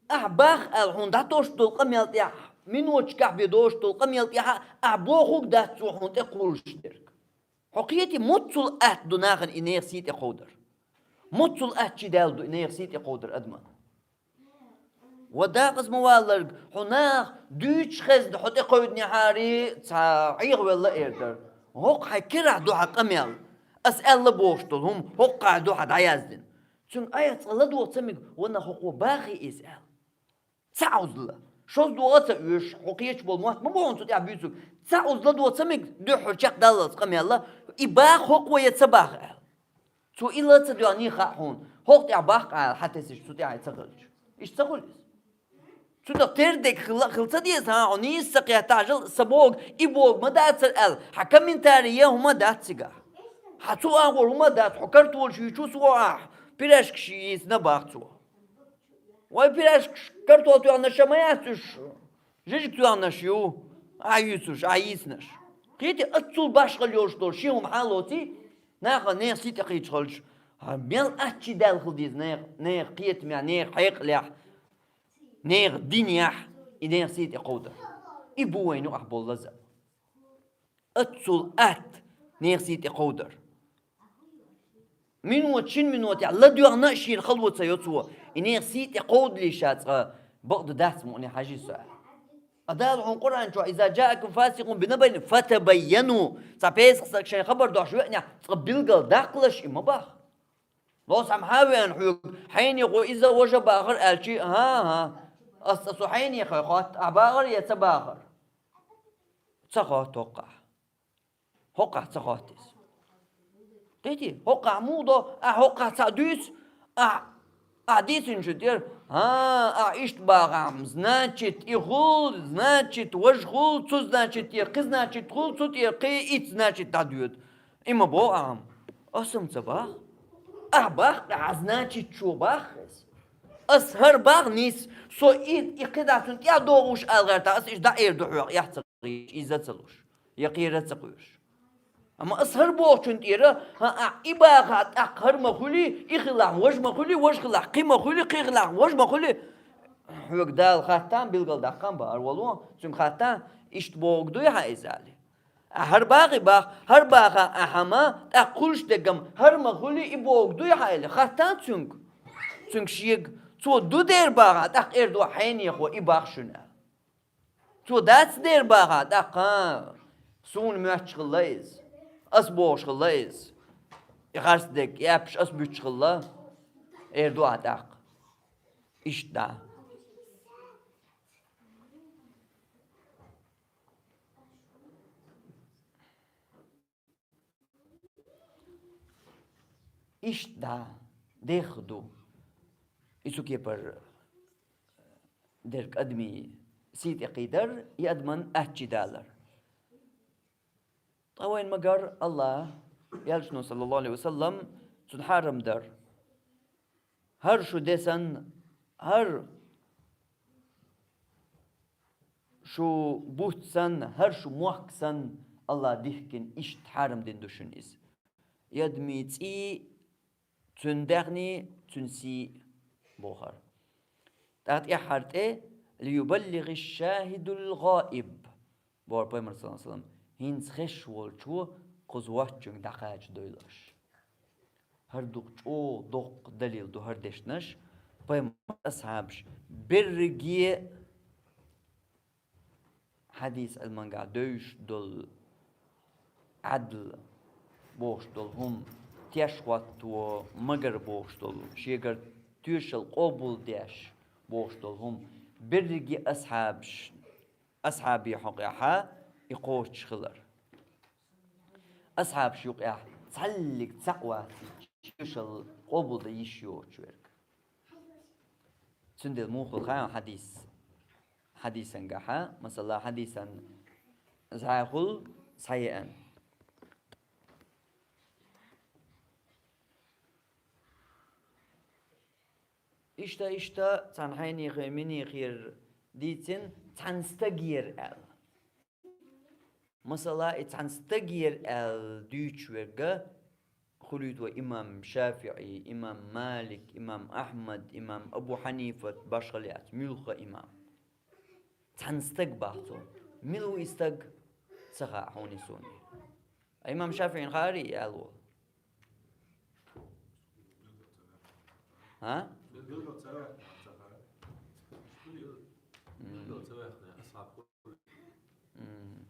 ахь бах аьлла хьуна дӀатосуш долу къамел тӀехь, миноташкахь бен дозуш долу къамел тӀехь ахь бохург дац цо хьуна тӀекхуллуш дерг. Хьо кхетий, моццул атта ду нахана и нехан сий тӀекховдар. Моццул атта чи даьлла ду и нехан сий тӀекховдар адаман. Ва дакъаза ма валларг, хьо наха дуьйцуш хезна хьо тӀекховдинехьарий, цхьа Ӏехавелла эр дара. ХӀокху хьайн керахь ду хьан къамел. Ас аьлла бохуш долу хӀума хӀокхахь ду хьан дӀаяздина. Цуьнга айхьа цкъа ладогӀа ца мега, ванах хӀокхо бахий иза аьлла. Цхьа Ӏузалла. Шозза догӀа а ца оьшуш, хьо кхеташ болу мотт ма бу хьуна цу тӀехь буьйцург. Цхьа Ӏузалла ладогӀа ца мега, дуьххьара чекхдаллалц къамелла, и баха хӀокхо я ца баха аьлла. Цо и ла ца доьгӀний хаьа хьуна, хӀокху тӀехь бах-кх ахь аьлла, хьан тесаш цу тӀехь и ца хилча. Иштта ца хуьлу иза? Цуьнах тера дерг хилла, хила ца деза, хьан хьо нийса ца кхеттахьажал, сан богу, и богу ма дацара аьлла, хьан комментарий е хӀума дац цигахь. Хьан цу агӀор хӀума дац, хьо картолаш юьйцу цо ахь, пирожкаш йийцина бах цо. Вай пирожкаш картол тоьхнарш ма яц уьш, жижиг тоьхнарш ю, ахь юьйцуш, ахь йийцинарш. Кхетий, аццул башхалла йолуш долу ши хӀума хьан лоций, наха нехан сий тӀекхийдаш хилча, хьан мел атта чи даьлла хила деза нехан, нехан кхетамехь, нехан хьекъалехь, нехан динехь, и нехан сий тӀекховдар. И бу вайна юкъахь болу лаза. Аццул атта нехан сий тӀекховдар. Минот, шина минотехь ладоьгӀна а шена хало ца йо цо, и нехан сий тӀекховдалий ша цкъа, бакъду дац мукъане хьажий со аьлла. Ткъа Дала хьуна Къуръан чохь: «Иза джаакум фасикъун бинабаин фатабайяну». Цхьа песах стаг шайн хабар дохьуш веанехь, цкъа билгал даккхалаш и ма бах. Ло схьа ма хьан веана хьоьга, хьенехо иза важа бахара аьлчи, хӀан-хӀа, ас цкъа со хьенехой хотта, ахь бахара я ца бахара? Ца хотта хӀокхахь. ХӀокхахь ца хотта иза. Кхетий, хӀокхахь муха до, ахь хӀокхахь цхьаъ дуьйцу, ахь, ахь дийцинчу тӀера, хӀан, ахь иштта бахахь, значит, и хуьлу, значит, важа хуьлу, цу, значит, тӀера кхин, значит, хуьлу, цу тӀера кхин, итт, значит, дӀадоьду. И ма боху ахьа-м. Ас-м ца бах. Ахь бах, ахь значит чо бах иза. Ас хӀара бах нийса, со и, и кхидӀа цунна тӀаьхьа догӀуш ала гӀертахь, ас иштта дӀаэр ду хьоьга, эхь ца гӀийча, иза ца луш, я кхера ца кхоьруш. Амма ас хӀара бохучун тӀера, хӀан, ахь и бахахь, тӀаккха хӀара ма хуьлий, и хилахь, важа ма хуьлий, важа хилахь, кхин ма хуьлий, кхин хилахь, важа ма хуьлий. Хьоьга Дала хаттам билгал даккхам бахьара вало, цуьнга хаттам, иштта бохург дуй хьан иза аьлла. Ахь хӀара бахий бах, хӀара баха ахьа ма, тӀаккха хуьлуш дегам, хӀара ма хуьлий, и бохург дуй хьан аьлла, хаттам цуьнга. Цуьнга шега, цо ду дера бахахь, тӀаккха эр ду хьенехо, и бах шуна аьлла. Цо дац дера бахахь, тӀаккха, суна моьттуш хилла иза. Ас бохуш хилла иза. И харц дерг, и аьппаш ас буьттуш хилла. Эр ду ахь тӀаккха. Иштта. Иштта дехха ду. И цу кепара дерг адамийн сий тӀекхийдар, и адаман атта чи далар. Ткъа вайна ма-гарра, Аллах, элчано, саллаллаху алейхи ва саллам, цунна хьарам дар. ХӀара шу де санна, хӀара шу бутт санна, хӀара шу мохк санна, Аллах дихкина иштта хьарам дина ду шуна иза. И адамийн цӀий, цуьнан даьхний, цуьнан сий бохар. ТӀаккха тӀаьххьара тӀе: «Лиюбаллигъи шахидул гъаиб», бохар пайхамар, саллаллаху алейхи ва саллам, хӀинца хезаш волчо кхуза воцчуьнга дӀакхача дойла аша. ХӀара дукха чӀогӀа доккха далил ду хӀара дешнаш, пайхамар, асхьабаш берриге хьадис Ӏилмангахь девзаш долу Ӏадл бохуш долу хӀума, теш хӀотто магар бохуш долу, шегара тоьшалла къобалдеш бохуш долу хӀума, берриге асхьабаш, асхьабийн хьокъехьа и кхочуш хилар. Асхьабаш юкъехь цхьаллиг цхьаъ вацийча, тоьшалла къобалдан йиш йоцуш верг. Цундела муха хул хаьа хьадис? Хьадисангахьа, масала, хьадисан зӀаьхул схьаеана. Иштта, иштта, цхьан хьенехе, минехера дийцина, цхьан стагера аьлла. Масала, и цхьан стагера аьлла дуьйцуш верг хуьлуьйту имам ШафиӀи, имам Малик, имам Ахьмад, имам Абу Хьанифат, башхал яц, муьлхха имам. Цхьан стаг бах цо. Мила ву и стаг? Ца хаьа хьуна, суна. А имам ШафиӀина хаьарий и аьлла волу? А? Билггал ца ваьхна, ца хаьа. Билггал ца ваьхна, асхьаб. М.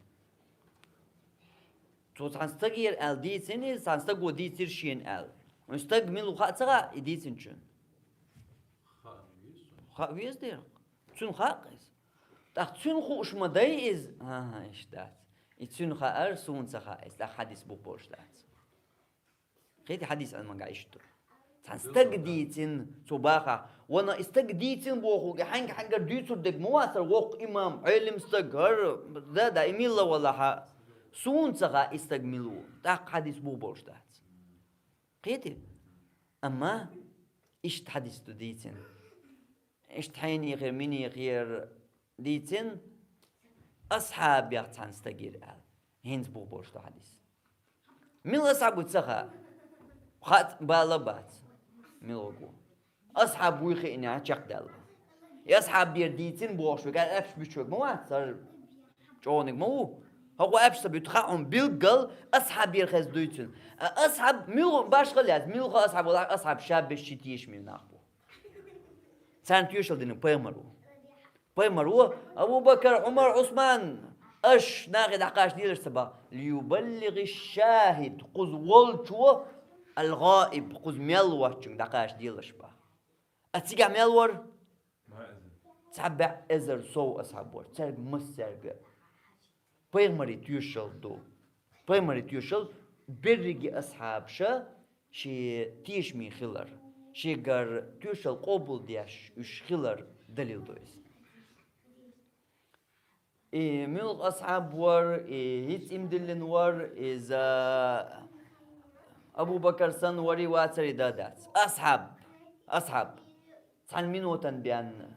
Цо цхьан стагера аьлла дийцина иза, цхьан стаго дийцира шена аьлла. Вайн стаг мила ву хаа ца хаьа и дийцинчун? Хаа веза дера. Цуьнан хаьа иза. ТӀаккха цуьнан хууш ма дай иза? ХӀан-хӀа, иштта дац. И цуьнан хаар суна ца хаьа иза, тӀаккха хьадис бух болуш дац. Кхетий, хьадис Ӏилманга иштта ду. Цхьан стаг дийцина, цо бахахь, вана и стаг дийцина бохург, и хьаьнга-хьаьнгара дуьйцур дерг ма вацара, воккха имам, Ӏелим стаг, хӀара, да, да, и милла валахьа, суна ца хаьа и стаг мила ву, тӀаккха хьадис бух болуш дац. Кхетий? Амма иштта хьадис ду дийцина. Иштта хьенехера, минехера дийцина, асхьабех цхьан стагера аьлла. ХӀинца бух болуш ду хьадис. Мила асхьаб ву ца хаьа? Хаа бала бац. Мила ву? Асхьаб вуй хиъна чекхдаьлла. И асхьабера дийцина бохуш верг, аьлла, аьлла буьтуш верг ма вац, хӀара чӀогӀаниг ма ву. ХӀокхо аьлла ца буьту хаьа хьуна, билггал асхьабера хезна дуьйцина. А асхьаб мила ву, башхал яц, муьлхха асхьаб валахь, асхьаб ша беш ши тешаме нах бу. Царна тоьшалла динарг пайхамар ву. Пайхамар ву, Абу Бакар, Ӏумар, Ӏусман, аша нахе дӀакхача делаш ца баха. «Лиюбаллигъи шахид», кхуза волчо, «ал-гӀаиб», кхуза мел воцчуьнга дӀакхача делаш баха. А цигахь мел вара? Цхьа бӀе эзар сов асхьаб вара. Цаьрга массаьрга пайхамаран тоьшалла ду. Пайхамаран тоьшалла берриге асхьабаша шен тешаме хилар, шегара тоьшалла къобалдеш уьш хилар далил ду иза. И муьлха асхьаб вара, и хӀинца иман диллина вара, иза Абу Бакар санна варий, вацарий, да, дац. Асхьаб, асхьаб. Цхьана минотана бен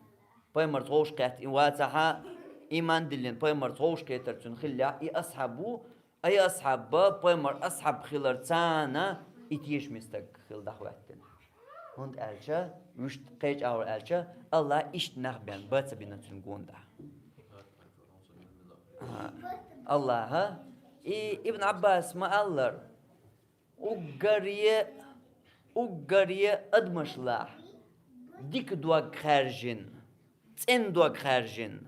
пайхамарца вовшахкхетта и вацахьа, иман диллина пайхамарца вовшахкхетар цуьнан хиллехь, и асхьаб ву, ай асхьаб, пайхамаран асхьаб хиларца и тешаме стаг хилла дӀахӀоьттина. ХӀунда аьлча, вуьшта кхечу агӀор аьлча, АллахӀа иштта нах бен ба ца бина цуьнан гонаха. АллахӀа, и Ибн Ӏаббаса ма-аллара, уггаре, уггаре адамашлахь дика дог хаьржина, цӀена дог хаьржина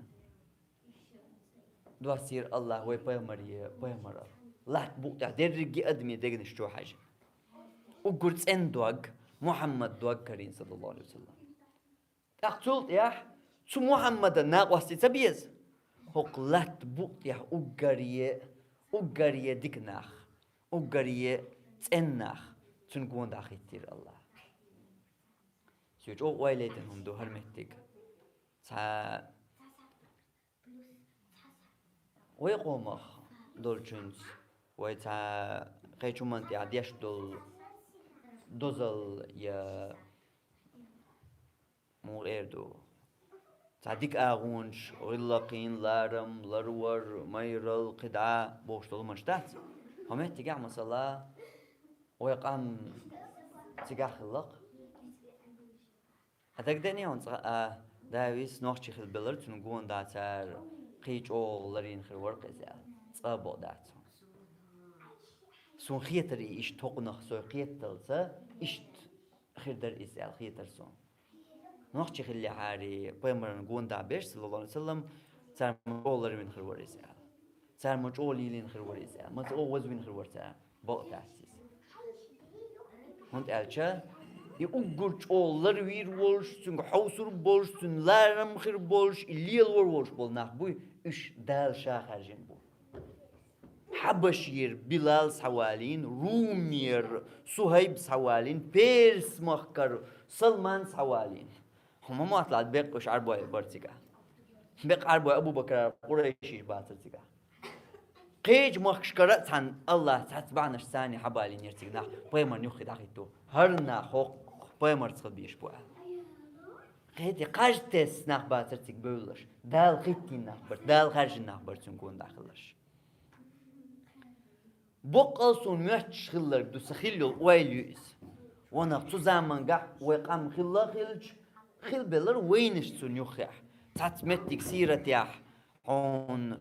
доссийра АллахӀа вай пайхамаре, пайхамарах. Латта букъа тӀехь дерриге а адамийн дегнаш чу хьаьжна. Уггар цӀена дог Мухьаммадан дог карийна, саллаллаху Ӏалайхи ва саллам. ТӀаккха цул тӀехь цу Мухьаммадан накъостий ца беза? ХӀокху латта букъа тӀехь уггаре, уггаре дика нах, уггаре цӀена нах цуьнан гонаха хӀиттийра АллахӀа. Соьга чӀогӀа ойла йитина хӀума ду хӀара меттиг. Цхьа вай къомах долчуьнца, вай цхьа кхечу хӀуманна тӀехь деш долу дозалла я муха эр ду, цхьа дика агӀонаш, гӀиллакхийн ларам, ларвар, майрал, кхидӀа бохуш долу хӀуманаш дац? Хьо меттигехь, масала, вай къам цигахь хилла-кх. Хьан дагадеъний хьуна цкъа а, Давис нохчий хила белара, цуьнан гонаха цара кхин чӀогӀа ларийна хир вара-кх иза аьлла? Цкъа а бакъ дац хьуна. Суна хетара и иштта хӀокхунах, со кхетталца, иштта хир дара иза аьлла хетара суна. Нохчий хиллехьара пайхамаран гонаха беш, саллаллаху Ӏалайхи ва саллам, цара ма чӀогӀа ларвина хир вара иза аьлла. Цара ма чӀогӀа лелийна хир вара иза аьлла. Ма чӀогӀа вазвина хир вара цара. Бакъ дац иза. ХӀунда аьлча и уггар чӀогӀа ларвийр волуш, цуьнга хьовсур болуш, цуьнан ларам хир болуш, и лелор волуш болу нах буй, уьш Дала ша хаьржина бу. Хьабашера Билал схьавалийна, Румера Сухьайб схьавалийна, Перс-махкара Салман схьавалийна. ХӀума мотт латт бекъ уьш Ӏарбой бар цигахь. Бекъ Ӏарбой Абу-Бакр, къурайший бацар цигахь. Кхечу махкашкара а цхьана АллахӀа цхьацца бахьанаш царна хьабалийнера цига нах, пайхамарна юххе дӀахӀитто. ХӀара нах хӀокху пайхамарца хила безаш бу аьлла. Кхетий, кхаж тесна нах бацар цига бевллаш. Дала хӀиттийна нах бара, Дала хаьржина нах бара цуьнан гонаха хилларш. Боккъал суна моьттуш хилларг ду, сан хилла йолу ойла ю иза. Ванах цу замангахь вай къам хилла а хилча, хилбеллара вайнаш цунна юххехь. Цхьацца меттиг сиратехь, хьуна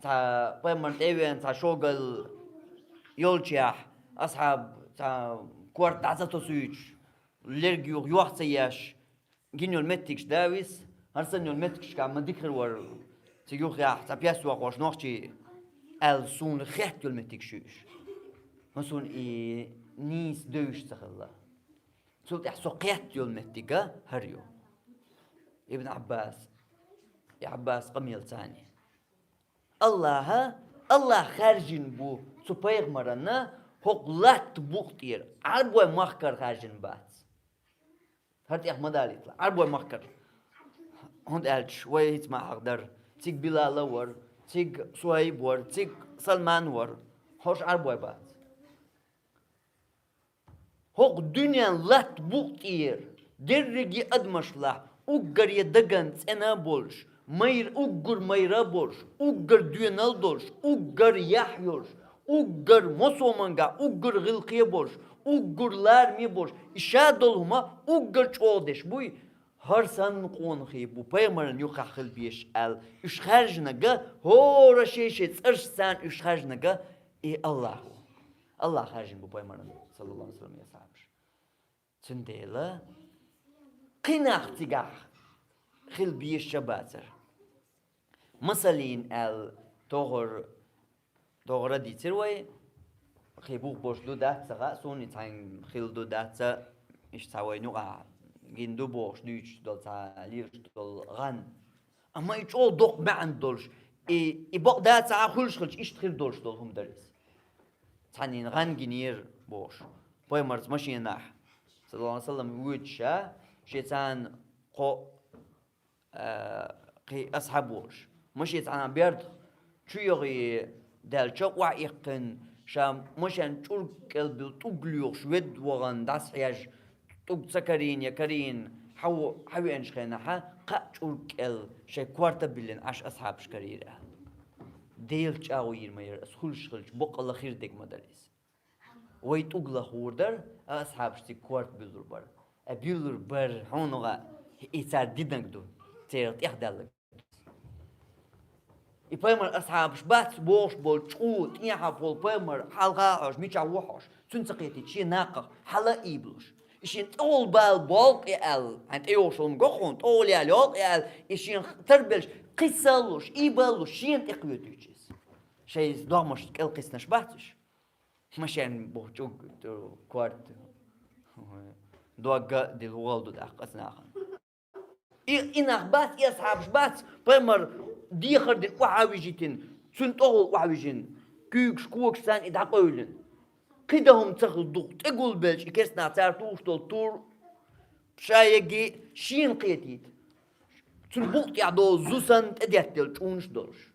цхьа пайхамарна тӀе а веана, цхьа шогал йолчехь, асхьаб цхьа корта дӀа ца тосуьйтуш, лерг юха йох ца еш, гина йолу меттигаш давис, хӀара санна йолу меттигашкахь ма дика хир вара, цига юххехь цхьа пес йохош нохчий аьлла, суна хетта йолу меттигаш ю уьш. Ма суна и нийса девзаш ца хилла. Цул тӀаьхьа со кхетта йолу меттиг а хӀара ю. Ибн Ӏаббас, и Ӏаббас къамел царний. АллахӀа, АллахӀа хаьржина бу цу пайхамарна хӀокху латта букъа тӀера, Ӏарбой махкара хаьржина бац. ХӀара тӀех ма далийтала, Ӏарбой махкара. ХӀунда аьлча вай хӀинца ма хьахдара, цига Билал а вара, цига Суайб вара, цига Салман вара, хӀорш Ӏарбой бац. ХӀокху дуьненан латта букъа тӀера дерриге а адамашлахь уггаре дагна цӀена а болуш, майра, уггар майра а болуш, уггар доьналла а долуш, уггар яхь йолуш, уггар мосо мангахь, уггар гӀиллакхе а болуш, уггар лараме а болуш, и ша долу хӀума уггар чӀогӀа деш буй, хӀара санна къонахий бу пайхамарна юххехь хила безаш аьлла, уьш хаьржинарг а, хӀора шен-шен цӀерашца царна уьш хаьржинарг а, и АллахӀ ву. АллахӀа хаьржина бу пайхамарна, саллаллаху алейхи ва саллям, и асхьабаш. Цундела кхин нах цигахь хила безаш а бацара. Масаллин аьлла, тохара, тохара дийцира вай, кхин бух болуш ду дац ца хаьа суна, и цхьаьнга хилла ду дац ца, иштта цхьа вайна юкъахь гина ду бохуш дуьйцуш долу цхьа лелаш долу гӀан. Амма и чӀогӀа доккха маьӀна долуш, и, и бакъ дац ца хуьлуш хилча, иштта хир долуш долу хӀума дара иза. Цхьаннен гӀан гинера бохуш, пайхамарца машенахь, саллаллаху алейхи ва саллям, воьдуш ша, шен царна кхо а, кхин асхьаб волуш. Машен цхьана берда чу йогӀий даьлча, охьаиккхина, ша машен чӀург кӀел билла тӀулг лоьхуш, ведда вахана, дӀасахьежна, тӀулг ца карийна я карийна, хьан-, хьан веанчу хенахьа, кхаа чӀург кӀел шайн корта а биллина, Ӏаш асхьабаш карийра аьлла. Делан чӀагӀо йийр ма яра, аса хуьлуш хилча, бакъалла хир дерг ма дара иза. Вай тӀулг лахур дара, а асхьабаш цига корта буьллур бара. А буьллур бара, хьуна гӀа, и цара динарг ду, церан тӀехдаьлларг. И пайхамар асхьабаш бац бохуш болу чӀу, тӀехьа болу пайхамар хьалха а хьожуш, мичахь ву хьожуш, цуьнан ца кхетийта шен накхах хьала а ийбалуш. И шен тӀехула бала болу кхи аьлла, хьайн тӀейогӀуш волу гоххуна, тӀехула яьлла йолу кхи аьлла, и шен тарбеллаш кхисса а луш, ийба а луш, шена тӀекхоьтуьйтуш иза. Шайн догӀмашна кӀел кхиссинарш бац уьш? Машен бу чӀуг, ту-, корта. Догга а дилла, вугӀал ду тӀаккха аса нахана. И, и нах бац, и асхьабаш бац, пайхамар дехар дина охьавижитина, цуьнан тӀехула охьавижина, куьйгаш, когаш царна и дӀакъевлина. Кхин дан хӀума ца хилла дукха, тӀегулбелча и керстанах цара тухуш долу тур, ша еги шена кхетийта. Цуьнан букъа тӀехь долу зу санна тӀедеттелла чӀунаш долуш.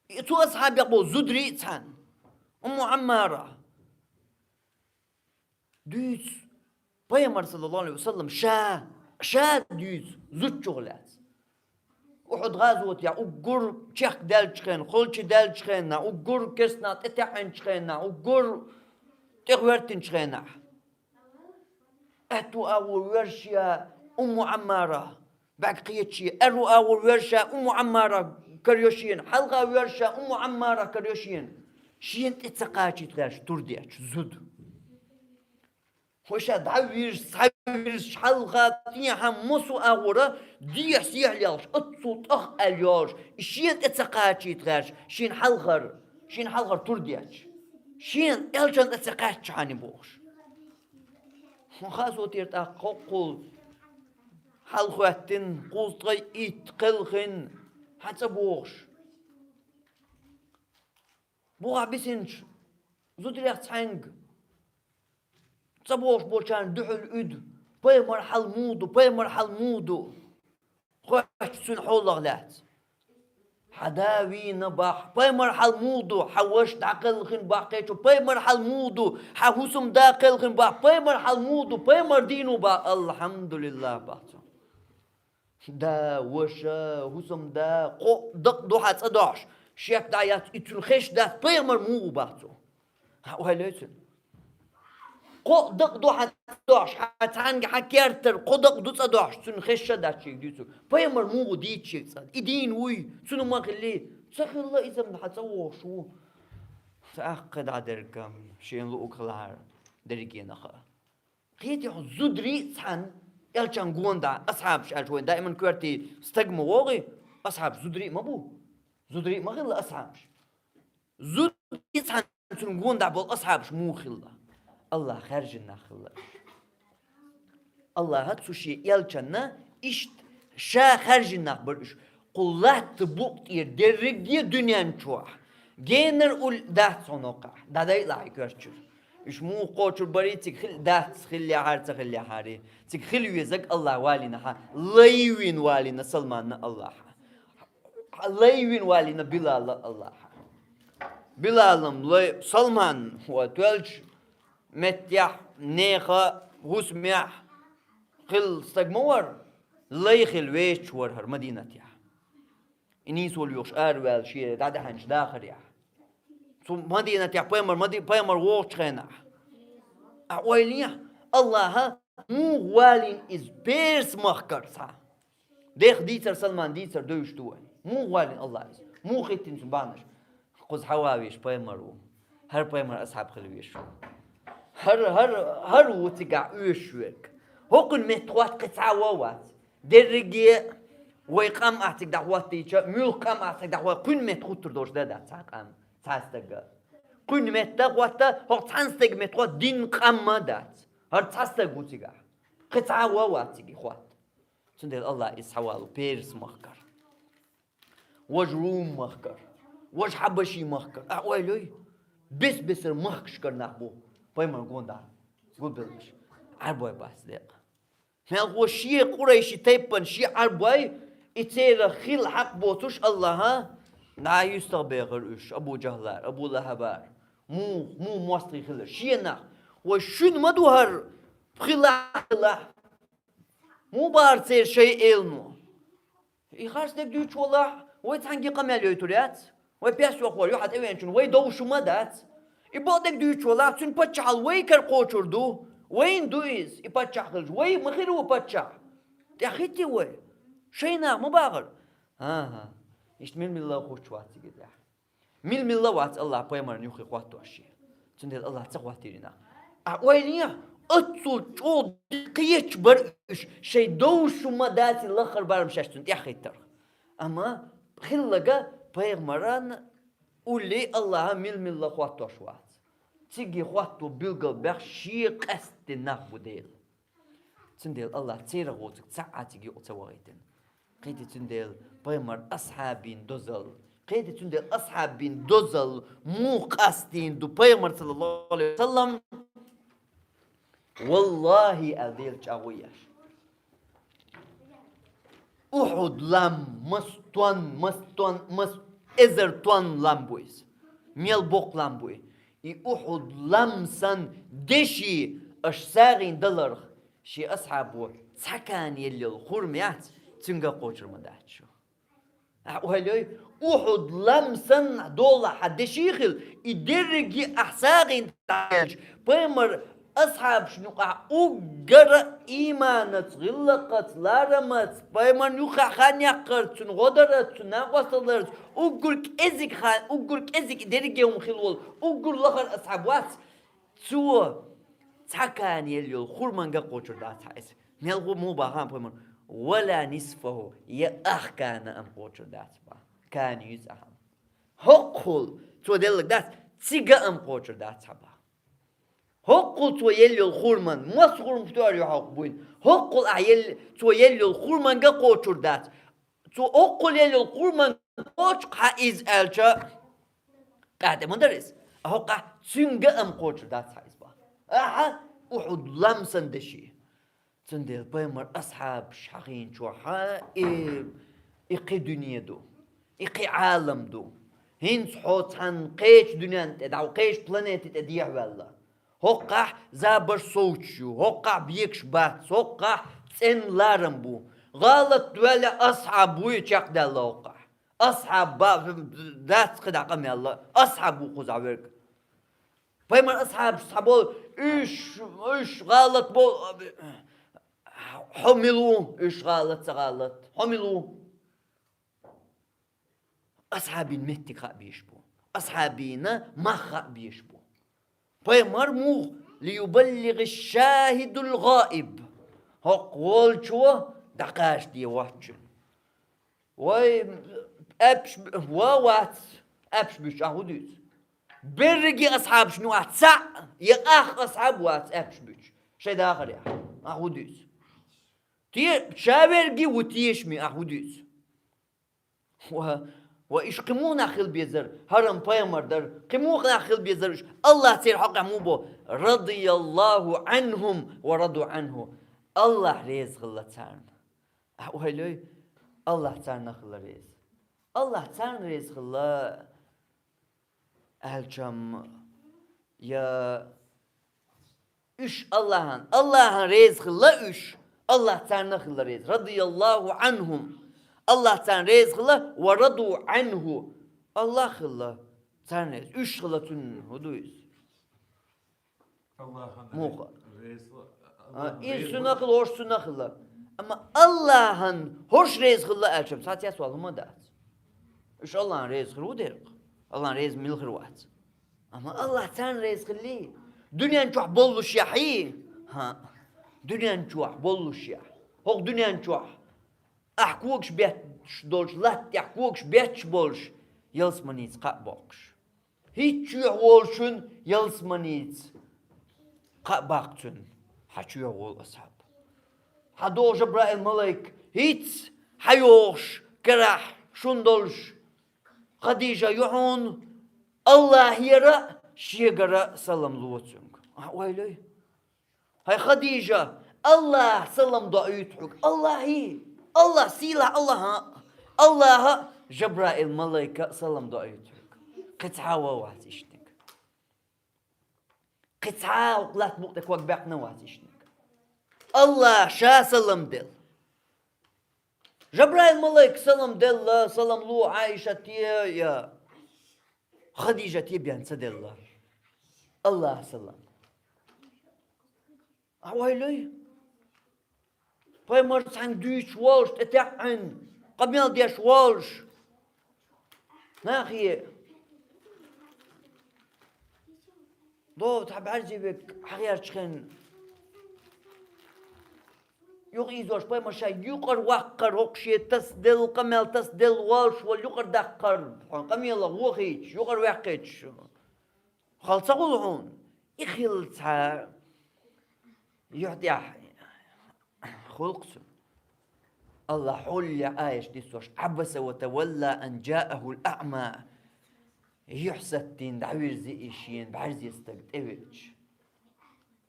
И цу асхьабех болу зударий а цхьаьна. Умму Ӏаммара дуьйцу, пайхамар, саллаллаху алейхи ва саллям, ша, ша дуьйцу зудчух лаьцна. Ухьуд гӀазотехь уггар чехка даьллачу хенахь, холчу даьллачу хенахь, уггар керстанах тӀетаьӀначу хенахь, уггар тӀехӀоьртинчу хенахь. Аьтту агӀор воьрзуш я Умму Ӏаммара, бӀаьрг кхеташ я, аьрру агӀор воьрзуш я Умму Ӏаммара карайо шена, хьалха воьрзуш я Умму Ӏаммара карайо шена. Шена тӀе ца кхачийта гӀерташ тур детташ зуда. Хьо ша дӀавирзуш, схьавирзуш, хьалха тӀехьа массо а агӀора дехьа-сехьа лелхаш, оццул тӀах аьлла йолуш, и шена тӀе ца кхачийта гӀерташ, шена хьалхара, шена хьалхара тур детташ. Шена элчанна тӀе ца кхаьчча хьан бохуш. Хьуна хазо тера тӀаккха хӀоккхул хьалахӀоьттина, кхузткъе итт кхелхина, хьан ца бохуш. Бухахь бисинчу зударех цхьаьнга ца бохуш болчарна дуьхьал уьду, Пайхамар хьал муха ду, пайхамар хьал муха ду. Хоч цуьнан хьолах лаьцна. Хьан да вийна бах, пайхамар хьал муха ду, хьан ваша дӀакхелхина бах кхечу, пайхамар хьал муха ду, хьан хӀусамда кхелхина бах, пайхамар хьал муха ду, пайхамар дийна ву бах, алхьамдулиллахӀ бах цо. Да, ваша, хӀусамда, кхо дакъа ду хьан цӀа дохьуш, шек дӀа яц, и цуьнан хезаш дац, пайхамар муха ву бах цо. Хьан ойла йой цуьнан? Кхо дакъа ду хьан цӀа дохьуш, хьан цхьаьнга хьан кертара, кхо дакъа ду цӀа дохьуш, цуьнан хезаш дац шега дуьйцург. Пайхамар муха ву дийца шега цӀа? И дийна вуй, цуьнан ма хилли, ца хилла иза-м хьан цӀа вогӀуш ву. Ца аккха дӀа дерг-м, шена луъург хилахьара дерригенах а. Кхетий хьо, зударий а цхьаьна, элчан гонда, асхьабаш аьлча вайн даиман коьртий стаг ма вогӀий, асхьабаш зударий а ма бу. Зударий а ма хилла асхьабаш. Зударий а цхьаьна цуьнан гонда болу асхьабаш муха хилла? АллахӀ хаьржина нах хилла уьш. АллахӀа цу шен элчанна иштта ша хаьржина нах бара уьш. Кху латта букъа тӀера дерриге а дуьнен чохь генара улло дац хьуна хӀокхахь, дӀадайъалахь и коьрта чуьра. Уьш муха кхочур барий, цига хила дац, хиллехьара, ца хиллехьара. Цига хила везарг АллахӀ валийнахьа, лай вина валийна Салманна АллахӀа. Лай вина валийна Билала АллахӀа. Билалам лай, Салман, хӀо тоьллачу меттехь, нехан хӀусамехь хилла стаг ма вара, лай хила везаш вара хӀара Мадинатехь. И нийсо лоьхуш араваьлла шен дӀадаьхьначу дахарехь. Цу Мадинатехь пайхамар, Мади-, пайхамар вогӀучу хенахь. Ахь ойла йехьа, АллахӀа муха валийна иза Перс-махкара цхьа? Дех дийцар, Салман дийцар девзаш ду вай. Муха валийна АллахӀа иза? Муха хӀиттина цуьнан бахьанаш? Кхуза хьан ван везаш пайхамар ву. ХӀара пайхамар асхьаб хила везаш ву. ХӀара, хӀара, хӀара ву цигахь оьшуш верг. ХӀокхуьнан метта хӀотта кхин цхьа а ван вац. Дерриге а вай къам ахь цига дӀахӀоттийча, муьлхха къам ахь цига дӀахӀоттийча, кхуьнан метта хӀуттур долуш дан дац цхьа къам, цхьа стаг а. Кхуьнан метта а хӀотта, хӀокху цхьана стеган метта хӀотта динан къам а дац. ХӀара цхьа стаг ву цигахь. Кхин цхьа а ван вац цига хӀотта. Цундела АллахӀа иза схьавалло Перс-махкара. Важа Рум-махкара, важа Хьабаши-махкара. Ахь ойла йой, бес-бесара махкашкара нах бу пайхамар гонда гулбелларш. Ӏарбой бац декъа. Мелхо шен къурайши тайпана шен Ӏарбой, и церан хила хьакъ боцуш АллахӀа, дӀа юьстах бехира уьш, Абу Жахьлара, Абу ЛахӀабара. Муха, муха мостагӀий хилар? Шен нах. Вай шуьна ма ду хӀара, хилахь, хилахь. Муха бахара церан шайн элано? И харцдерг дуьйцуш валахь, вай цхьаьнгге къамел йойтур яц. Вай пес йохор ю хьан тӀевеанчунна, вай довш ма дац. И бакъдерг дуьйцуш валахь, цуьнан паччахьалла вай кара кхочур ду. Вайна ду иза, и паччахь хилча. Вай ма хир ву паччахь. ТӀехӀитти вай. Шайн нах ма бахара. ХӀан-хӀа. Иштта мила-милла а хуттуш вац цига тӀехь. Мила-милла а вац АллахӀа пайхамарна юххе хӀоттош шен. Цундела АллахӀа ца хӀоттийра и нах. Ахь ойла йехьа, оццул чӀогӀа кхечу бара уьш, шайн довш ма даций лаххара барам шаьш цунна тӀехӀиттарх. Амма хилларг пайхамарна уллий АллахӀа мила-милла а хӀоттош вац. Цига хӀотто билгал беш шен къаьсттина нах бу Дела. Цундела АллахӀа церан гӀоциг цхьа а цига юкъа ца вахийтина. Кхетий цундела пайхамар асхьабийн дозалла. Кхетий цундела асхьабийн дозалла муха къастийна ду пайхамар, саллаллаху Ӏалайхи ва саллам. ВаллахӀи, аьлла Дела чӀагӀо еш. Ухьуд лам, мас тонн, мас тонн, мас эзар тонн лам бу иза. Мел боккха лам бу и. И Ухьуд лам санна деши аша сагӀина даларх, шен асхьабо цхьа кана елла йолу хурма яц, цуьнга а кхочур ма дац шу. Ахь ойла йой, Ухьуд лам санна долахь хьан деши хила, и дерриге а ахь сагӀина дӀаелча, пайхамар асхьабашна юкъахь уггар а ийманаца, гӀиллакхаца, ларамаца, пайхамарна юххехь хан яккхарца, цуьнан гӀо дарца, цуьнан накъосталла дарца, уггар кӀезиг хан, уггар кӀезиг и дерриге а хӀума хила волу, уггар лахара асхьаб вац, цо цхьа кана елла йолу хурманга а кхочур дац хьан иза. Мел гӀо муха баха пайхамар? Вала нисфаху, я ах кана а кхочур дац баха. Кана юьза ахьа. ХӀоккхул цо деллаг дац, цига а кхочур дац хьан баха. ХӀоккхул цо елла йолу хурман, мас хурма тоьар ю хьокху буйна. ХӀоккхул ахь елла, цо елла йолу хурманга а кхочур дац. Цо хӀоккхул елла йолу хурманга кхочу хьан иза аьлча, къаьтӀа ма дара иза. А хӀокхахь цуьнга а кхочур дац хьан иза баха. Ахьа, Ухьуд лам санна деши. Цундела пайхамар асхьабаш хьахийначохь и, и кхин дуьне ду, и кхин Ӏалам ду. ХӀинца хьо цхьана кхечу дуьнен тӀе дӀа, кхечу планете тӀе дехьаваьлла. ХӀокхахь забарш совцуш ю, хӀокхахь бегаш бац, хӀокхахь цӀена ларам бу. ГӀалат ваьлла асхьаб вуй чекхдаьлла хӀокхахь. Асхьаб ба-, дац кхидӀа къамел, асхьаб ву кхузахь верг. Пайхамар асхьабаш цхьаболу, уьш, уьш гӀалат бо-, хьо мила ву, уьш гӀалат, ца гӀалат, хьо мила ву? Асхьабийн меттиг хаа безаш бу. Асхьабийн мах хаа безаш бу. Пайхамар муха: «Лиюбаллигъи шахидул гӀаиб». ХӀокху волчо дӀакхачаде воцчунна. Вай, аьллачу, ва вац, аьллачу буьйцу, ахь хӀун дуьйцу? Берриге асхьабашна юкъахь цхьаъ я ах асхьаб вац аьллачу буьйцу шайн дахарехь, ахь хӀун дуьйцу? Те, ша верриге ву тешаме, ахь хӀун дуьйцу? Ва, ва уьш кхин муха нах хила безара, хӀара-м пайхамар дара, кхин муха нах хила безара уьш? АллахӀ церан хьокъехь муха бо: «Радияллаху Ӏанхум ва раду Ӏанху». АллахӀ реза хилла царна. Ахь ойла йой, АллахӀ царна хилла реза. АллахӀ царна реза хилла аьлчам, я уьш АллахӀан, АллахӀан реза хилла уьш, АллахӀ царна хилла реза. Радияллаху Ӏанхум. АллахӀ царна реза хилла, ва раду Ӏанху. АллахӀ хилла царна реза. Уьш хилла цунна, хӀун ду иза? АллахӀан Муха. Реза, А, АллахӀан иза реза цунна хилла, хӀорш цунна хилла. Амма АллахӀан хӀорш реза хилла аьлчам, цхьа цецвала хӀума дац. Уьш АллахӀан реза хир ву дерг. АллахӀан реза мила хир вац. Амма АллахӀ царна реза хилли, дуьнен чохь боллушехь, хӀа, дуьнен чохь боллушехь, хӀокху дуьнен чохь ахь когаш бетташ долчу латта тӀехь когаш бетташ болуш, ялсаманица кхаъ боккхуш. ХӀинца чоьхьа волчун ялсаманица кхаъ баккха цуьнан, хьан чоьхьа волу асхьаб. Хьан догӀу Жабраил малайк, хӀинца хьан йогӀуш карахь шун долуш, Хадижа ю хьуна, АллахӀера а, шегара а салам ло цуьнга. Ахь ойла йой? ХӀай Хадижа, АллахӀа салам доуьйту хьоьга. АллахӀий, АллахӀ, сийлахь АллахӀа, АллахӀа а, Жабраил малайка а салам доуьйту хьоьга. Кхин цхьа а ван вац ишттаниг. Кхин цхьа а хӀокху латта букъа тӀе ког баьккхина а вац ишттаниг. АллахӀа ша салам делла. Жабраил малайка салам делла, салам ло Ӏайшате я Хадижате бен ца делла. АллахӀа салам. Ахь ойла йой? Пайхамар цхьаьнга дуьйцуш волуш, тӀетаьӀӀина, къамел деш волуш. Нахе. Дов цхьа бӀаьрзе верг хьагӀертачу хенна, юха ийзош пайхамар ша юкъара ваккхара, хӀокху шен тасаделла, къамел тасаделла волуш волу юкъара даккхар, хьуна къамелах вохуьйтуш, юкъара ваьккхуьйтуш. Хала ца хуьлу хьуна? И хилла цхьа юьхь тӀехь хуьлу-кх цуьнан. АллахӀа хьоллехь аяташ диссош: «Ӏабаса ва тавалла ан джаахул аъма». Юьхь саттийна дӀавирзи и шена бӀаьрзе стаг тӀевеача.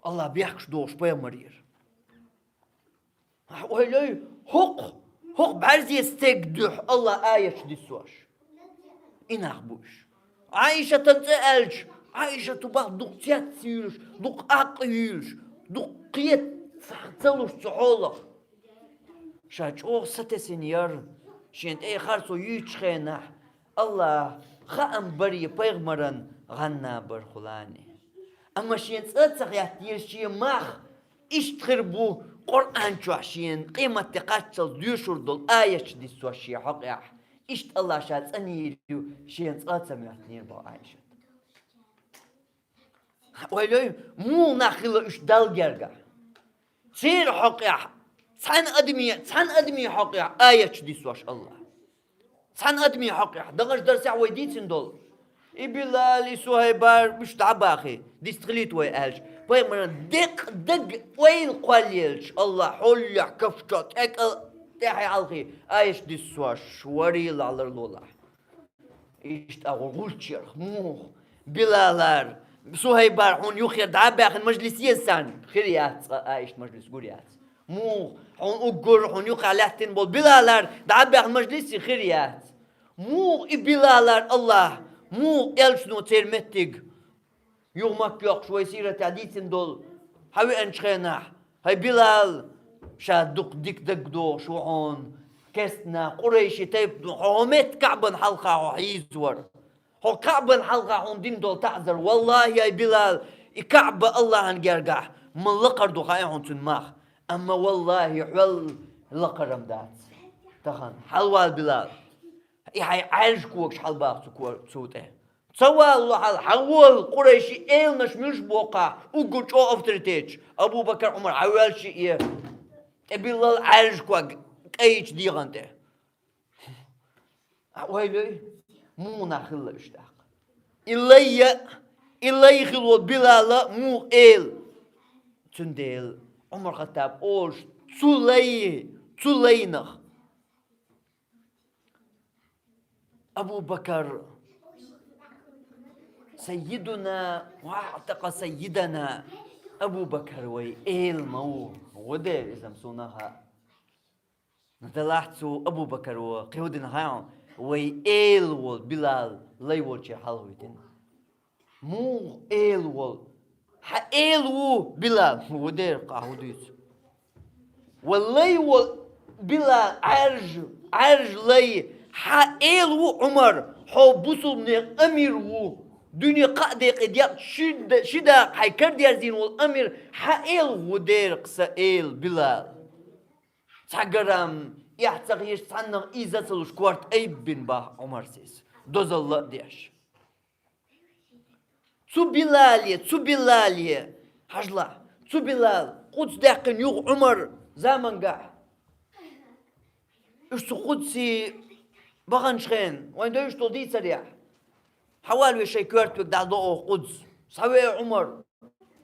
АллахӀа бехкаш дохуш пайхамарера. Ахь ойла йой, хӀокху, хӀокху бӀаьрзе стеган дуьхьа АллахӀа аяташ диссош. И нах бу уьш. Ӏайшатан цӀе аьлча, Ӏайшату бах дукха цец юьйлуш, дукха акъ юьйлуш, дукха кхета ца луш цу хьолах. Ша чӀогӀа сатесина яра, шена тӀе харцо юьйцучу хенахь, АллахӀа хаам баре пайхамаран гӀан набар хулани. Амма шена цӀа а ца хеттера шен мах, иштта хир бу Къуръан чохь шена къематде кхаччалц доьшур долу аяташ диссош шен хьокъехь. Иштта АллахӀа ша цӀанйийр ю, шена цӀа а ца моьттинера боху Ӏайшат. Ойла йой, муха нах хилла уьш Далла гергахь? Церан хьокъехь, цхьана адаме, цхьана адаме хьокъехь аяташ диссош АллахӀа. Цхьана адаме хьокъехь, даханчу дарсехь вай дийцина долу. И Билал, и Сухайбар, уьш дӀа а бахий, дистхилийта вай аьлча, пайхамаран декъа даг ойла кхоллаелча, АллахӀа хьоллехь кафчо тӀекӀал тӀаьхьа хьалхий, аяташ диссош, варий лалар лолахь. Иштта агӀор гӀулчех, муха? Билалар, Сухайбар хьуна юххера дӀа а баьхна мажлис еза царна? Хир яц цкъа а, иштта мажлис гур яц. Муха хьуна уггар, хьуна юкъахь лаьттина болу Билалар дӀа а баьхна мажлисе хир яц. Муха и Билалар Аллахь, муха элчано церан меттиг юха мак йоккхуш вай сиратехь дийцина долу, хьан веанчу хенахь, хӀай Билал, ша дукха дика дагадогӀуш ву хьуна, керстанах, къурайши тайпа ду, хьо хьо метта Каъбан хьалха хьо хьийзавар. Хьо Каъбан хьалха хьуна дина долу таӀзар, валлахӀи, я Билал, и Каъба Аллахьан гергахь ма лакхара ду хаьа хьуна цуьнан мах, амма валлахӀи, хьол лакхара-м дац. Тахана хьалавала, Билал, и хьайн Ӏаьржа когаш хьалабаха цу ко-, цу тӀе. Ца валло хьал, хьан волу, къурайши эланаш муьлш боху хьан, уггар чӀогӀа авторитеташ, Абу-Бакар, Ӏумар, хьан воьллаш е, тӀе биллал Ӏаьржа ког кӀайчу дегӀан тӀе. Хьан ойла йой, муха нах хилла уьш тӀаккха? И лай а, и лай хилла волу Билал а муха эла? Цундела Ӏумар-Хаттаб олуш, цу лай, цу лайнах. Абу-Бакар, саййидуна ва аътакъа саййидана. Абу-Бакар вай эла ма ву, гӀо дера иза-м суна хаьа. Делахь цу Абу-Бакаро кхин хӀун дина хаьа хьуна, вай эла волу Билал лай волчеран хьалхавитина. Муха эла волу? Хьан эла ву Билал? ХӀун дера, кхин хӀун дуьйцу? Ва лай волу Билал, Ӏаьржа, Ӏаьржа лай, хьан эла ву Ӏумар, хьо бусулбанийн амир ву, дуьне кхаа декъе декъа ши да-, ши дакъа хьайн кара дерзийна волу амир, хьан эла ву дера, кхин сан эла Билал? Цхьа грамм эхь ца хеташ, цхьаннах иза ца луш, корта айббина баха Ӏумарс иза, дозалла а деш. Цу Билале, цу Билале, хьажалахь, цу Билал, Къудс даьккхина юха Ӏумар замангахь, уьш цу Къудсе баханчу хенахь, вайн девзаш долу дийцарехь, хьан валаве шайн коьрта верг дӀадо оха Къудс? Схьавеа Ӏумар.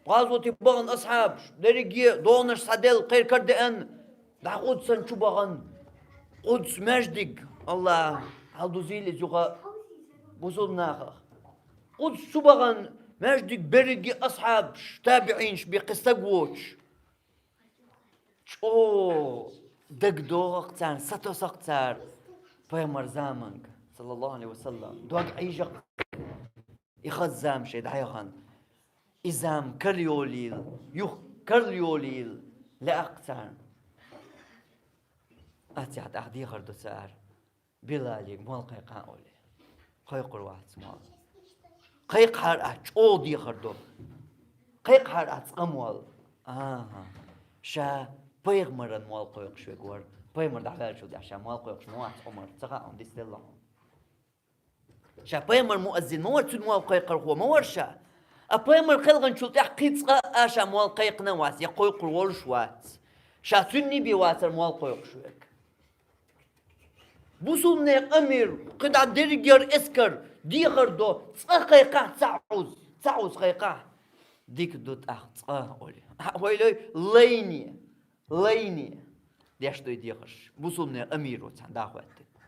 ГӀазоте бахана асхьабаш, дерриге а догӀанаш схьаделла, кхайкхар деана, дӀа Къудсан чу бахана. Къудс маьждиг, Аллах хьалдузийла иза юха бусулба нахах. Къудс чу бахана маьждиг, берриге а асхьабаш, табиӀинаш бен кхин стаг воцуш. ЧӀогӀа дагадогӀу-кх царна, сатосу-кх цара пайхамар заманга, саллаллаху Ӏалайхи ва саллам, дог Ӏийжа-кх и хаза зама шайн дӀаяхана. И зама карла йолийла, юха карла йолийла лаьа-кх царна. Аццехь тӀаккха дехар до цара. Билале мол кхайкхахьа олий. Кхойкхур вац мол. Кхайкхахьара ахь чӀогӀа дехар до. Кхайкхахьара ахь цкъа мол. АхӀа. Ша пайхамаран мол кхойкхуш верг вара. Пайхамар дӀаваьллачул тӀаьхьа ша мол кхойкхуш ма вац Ӏумар. Ца хаьа хьуна, дицделла хьуна. Ша пайхамар муаззин ма вара, цуьнан мол кхайкхархо ма вара ша. А пайхамар кхелханчул тӀаьхьа кхин цкъа а ша мол кхайкхина а вац, я кхойкхур волуш а вац. Ша цуьнан бен вацара мол кхойкхуш верг. Бусулбанийн амир, кхидӀа дерригера эскар, дехар до, цкъа кхайкхахь, цхьа Ӏуз, цхьа Ӏуз кхайкхахь. Дика ду тӀаккха цкъа, олий. Ахь ойла йой, лайне, лайне деш ду и дехарш. Бусулбанийн амиро цхьаьна дӀахӀоьттина.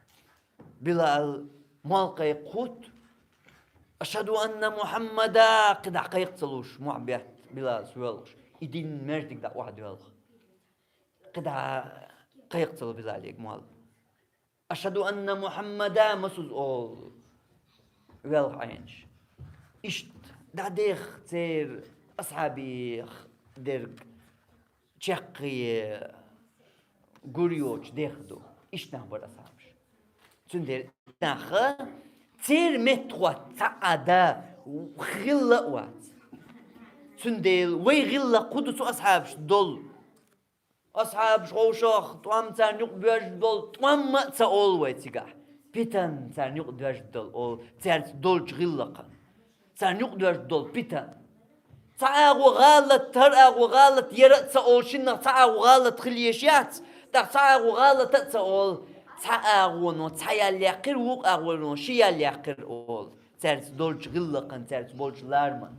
Билал мол кхайкхахь, «Ашхаду анна Мухьаммада», кхидӀа кхайкха ца луш, мохь бетта Билалс воьлхуш, и дин маьждиг дӀа охьадоьлху. КхидӀа кхайкха ца ло Билале мол. «Ашхаду анна Мухьаммада», масуза олу велха Ӏенаш. Иштта дӀадехха церан асхьабех дерг чаккхе гур йоцуш дехха ду. Иштта нах бара асхьабаш. Цундела нах церан меттахӀотта цхьа а да, гӀилла а вац. Цундела вай гӀиллакх хӀун ду цу асхьабашна долу? Асхьабаш ховшах, тӀом царна юкъа боьжна долу, тӀом а ца олу вай цигахь. Питан царна юкъа доьжна долу олу, цаьрца долчу гӀиллакхана. Царна юкъа доьжна долу питан. Цхьа агӀо гӀалат, хӀара агӀо гӀалат яра а ца олу, шиннах цхьа агӀо гӀалат хила езаш яц, тӀаккха цхьа агӀо гӀалат а ца олу. Цхьа агӀоно цхьа ял яьккхира, вукху агӀоно ши ял яьккхира олу. Цаьрца долчу гӀиллакхана, цаьрца болчу лараман.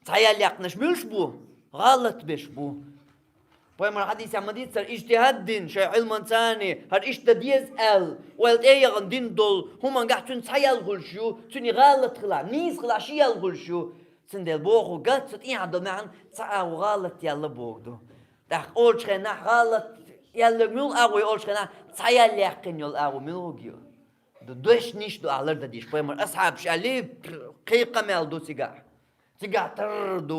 Цхьа ял яьккхинарш муьлш бу? ГӀалат берш бу. Пайхамар хьадисехь ма дийццара, ижтихӀад дина шайн Ӏилманца, хӀара иштта дан деза аьлла, ойла тӀе а яхана дина долу хӀумангахь цуьнан цхьа ял хуьлуш ю, цуьнан гӀалат хилахь, нийса хилахь ши ял хуьлуш ю. Цундела бохург, цу тӀехьа долу маьӀна цхьа агӀо гӀалат яьлла бохург ду. ТӀаккха олучу хенахь гӀалат яьлла муьлха агӀо ю олучу хенахь, цхьа ял яьккхина йолу агӀо муьлха ю? Ду дешнаш ду ахь лардан дийш. Пайхамар асхьабаш аьлли, кхин къамел ду цигахь. Цигахь тарра ду.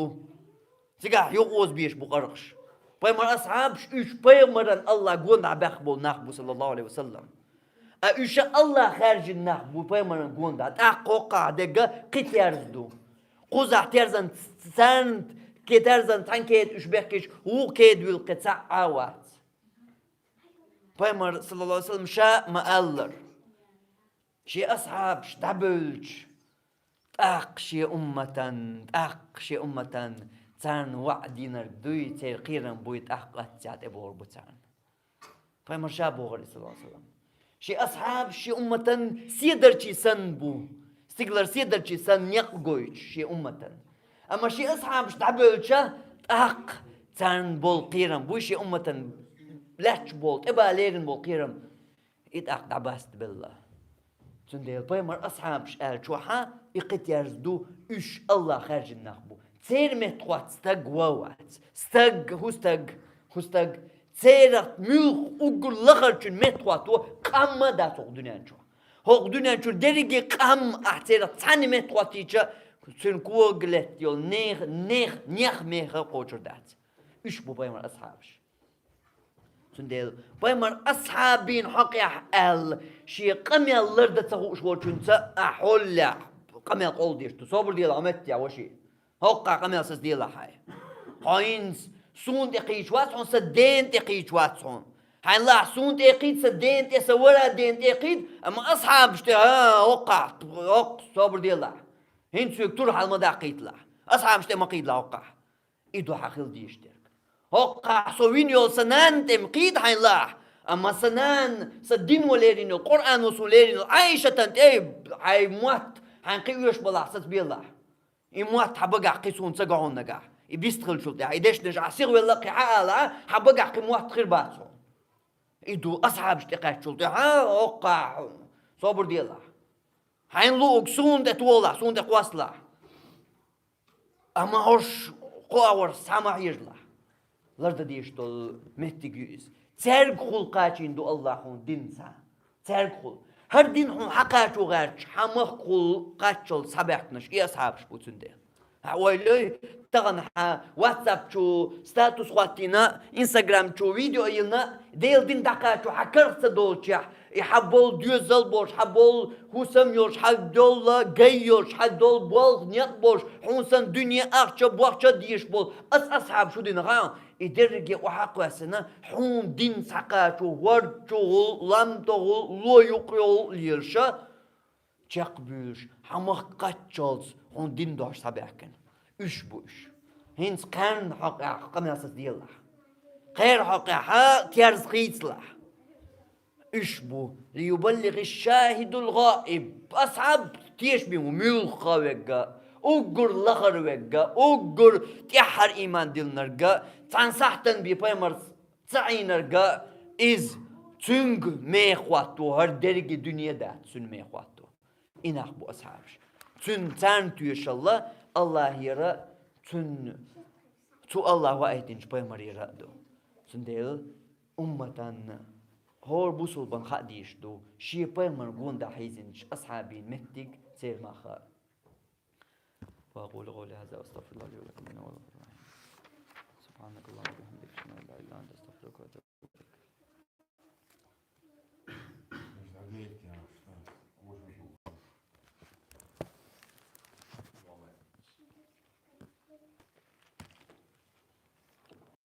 Цигахь юкъоза беш бу къаркъаш. Пайхамар асхьабаш уьш пайхамаран Аллах гонахь баьхна болу нах бу, саллаллаху алейхи ва саллам. А уьш Аллах хаьржина нах бу пайхамаран гонахь. ТӀаккха хӀокхахь дерг кхин терза ду. Кхузахь терзан царна, ке терзан цхьаьна кеда уьш бехкича, вукху кеда вуьллу кхин цхьа а вац. Пайхамар, саллаллаху алейхи ва саллам, ша а ма-аллара, шен асхьабаш дӀабевлча, тӀаккха шен умматан, тӀаккха шен умматан царна ваӀда динарг дуй, церан кхерам буй, тӀаккха къаьстина тӀебогӀур бу царна. Пайхамар ша бохура, саллаллаху алейхи ва саллам. Шен асхьабаш шен умматан седарчий санна бу. Стигалара седарчий санна некъ гойтуш шен умматан. Амма шен асхьабаш дӀабевлча, тӀаккха царна болу кхерам буй, шен умматан лаьтташ болу, тӀебан лерина болу кхерам. И тӀаккха дӀабастабелла. Цундела пайхамар асхьабаш аьллачохь и кхин терза ду, уьш Аллах хаьржина нах бу. Церан меттахӀотта стаг ван вац. Стаг, хӀун стаг, хӀун стаг. Церах муьлхха уггар лахарчун меттахӀотто къам а дац хӀокху дуьнен чохь. ХӀокху дуьнен чуьра дерриге къам ахь церах цхьаьна меттахӀоттийча, цуьнан кога летта йолу нех, нех, нех меха кхочур дац. Уьш бу пайхамар асхьабаш. Цундела пайхамар асхьабийн хьокъехь аьлла, шен къамел лардан ца хууш волчуьнца ахь хьоллехь къамел къовла деш ду. Собар делахь, хьо меттехь, ваши. ХӀокхахь къамел саца делахь хьайн. Хьо хӀинца суна тӀе кхийча вац хьуна, сан дена тӀе кхийча вац хьуна. Хьайна лахь суна тӀе кхийда, сан дена тӀе, сан вара дена тӀе кхийда, амма асхьабаш тӀе, хӀа, хӀокхахь, хӀокху собар делахь. ХӀинца соьга тур хьала ма даккхийталахь. Асхьабаш тӀе ма кхийдалахь хӀокхахь. И ду хьан хила дезаш дерг. ХӀокхахь со вина йолу сан нанна тӀе ма кхийда хьайна лахь, амма сан нана, сан дино лерина йолу, Къуръано суна лерина йолу Ӏайшатан тӀе хьайн мотт, хьайн кхин оьшуш балахь саца белахь. И мотт хьан багахь кхин суна ца го хьуна нагахь. И бист хиллачул тӀаьхьа, и дешнаш ахь сихвелла кхин хьан ала, хьан багахь кхин мотт хир бац хьуна. И ду асхьабаш тӀе кхаьччул тӀаьхьа, хӀокхахь, собар делахь. Хьайна луург суна тӀе тохалахь, суна тӀе кхоссалахь. Амма хӀорш кхоавар схьа ма хьежалахь. Лардан дезаш долу меттиг ю иза. Цаьргахула кхачийна ду Аллах хьуна дин схьа. Цаьргахула. ХӀара дин хьуна хьан кхачо гӀерташ, хьан махкахула кхаччалц схьабаьхкинарш и асхьабаш бу цундела. Хьан ойла йой, тахана хьан WhatsApp чу статус хӀоттийна, Instagram чу видео йиллина, Делан дин дӀакхачо хьан карах ца долчехь, и хьан болу доьзал болуш, хьан болу хӀусам йолуш, хьан долу гай йолуш, хьан долу болх некъ болуш, хьуна санна дуьне ахча бохча а дезаш болу, ас асхьабаш шу дина хаьа, и дерриге охьа а кхоьссина, хьуна дин схьакхачо, хӀордчухула, ламтахула, ло юкъайовла лелаша, чекхбуьйлуш, хьан махка кхаччалц хьуна дин дохьуш схьабаьхкина. Уьш бу уьш. ХӀинца кхарна хьокъехь къамел саца делахь. Кхеран хьокъехь терза хийцалахь. Уьш бу. Лиюбаллигъи шахидул гъаиб. Асхьаб тешаме ву муьлхха верг а, уггар лахара верг а, уггар тӀаьххьара ийман диллинарг а, цхьана сахьтана бен пайхамар ца Ӏийнарг а иза, цуьнга меха хӀотто, хӀара дерриге дуьне дац цуьнан меха хӀотто. И нах бу асхьабаш. Цуьнан царна тоьшалла Аллахера, цуьнан, цу Аллах ваийтинчу пайхамарера а ду. Цундела умматан хӀора бусулбан хаа дийш ду, шен пайхамар гонда хьийзинчу асхьабийн меттиг церан мах а. وأقول قولي هذا وأستغفر الله لي ولكم إنه هو الغفور الرحيم. سبحانك اللهم وبحمدك، أشهد أن لا إله إلا أنت، أستغفرك وأتوب إليك.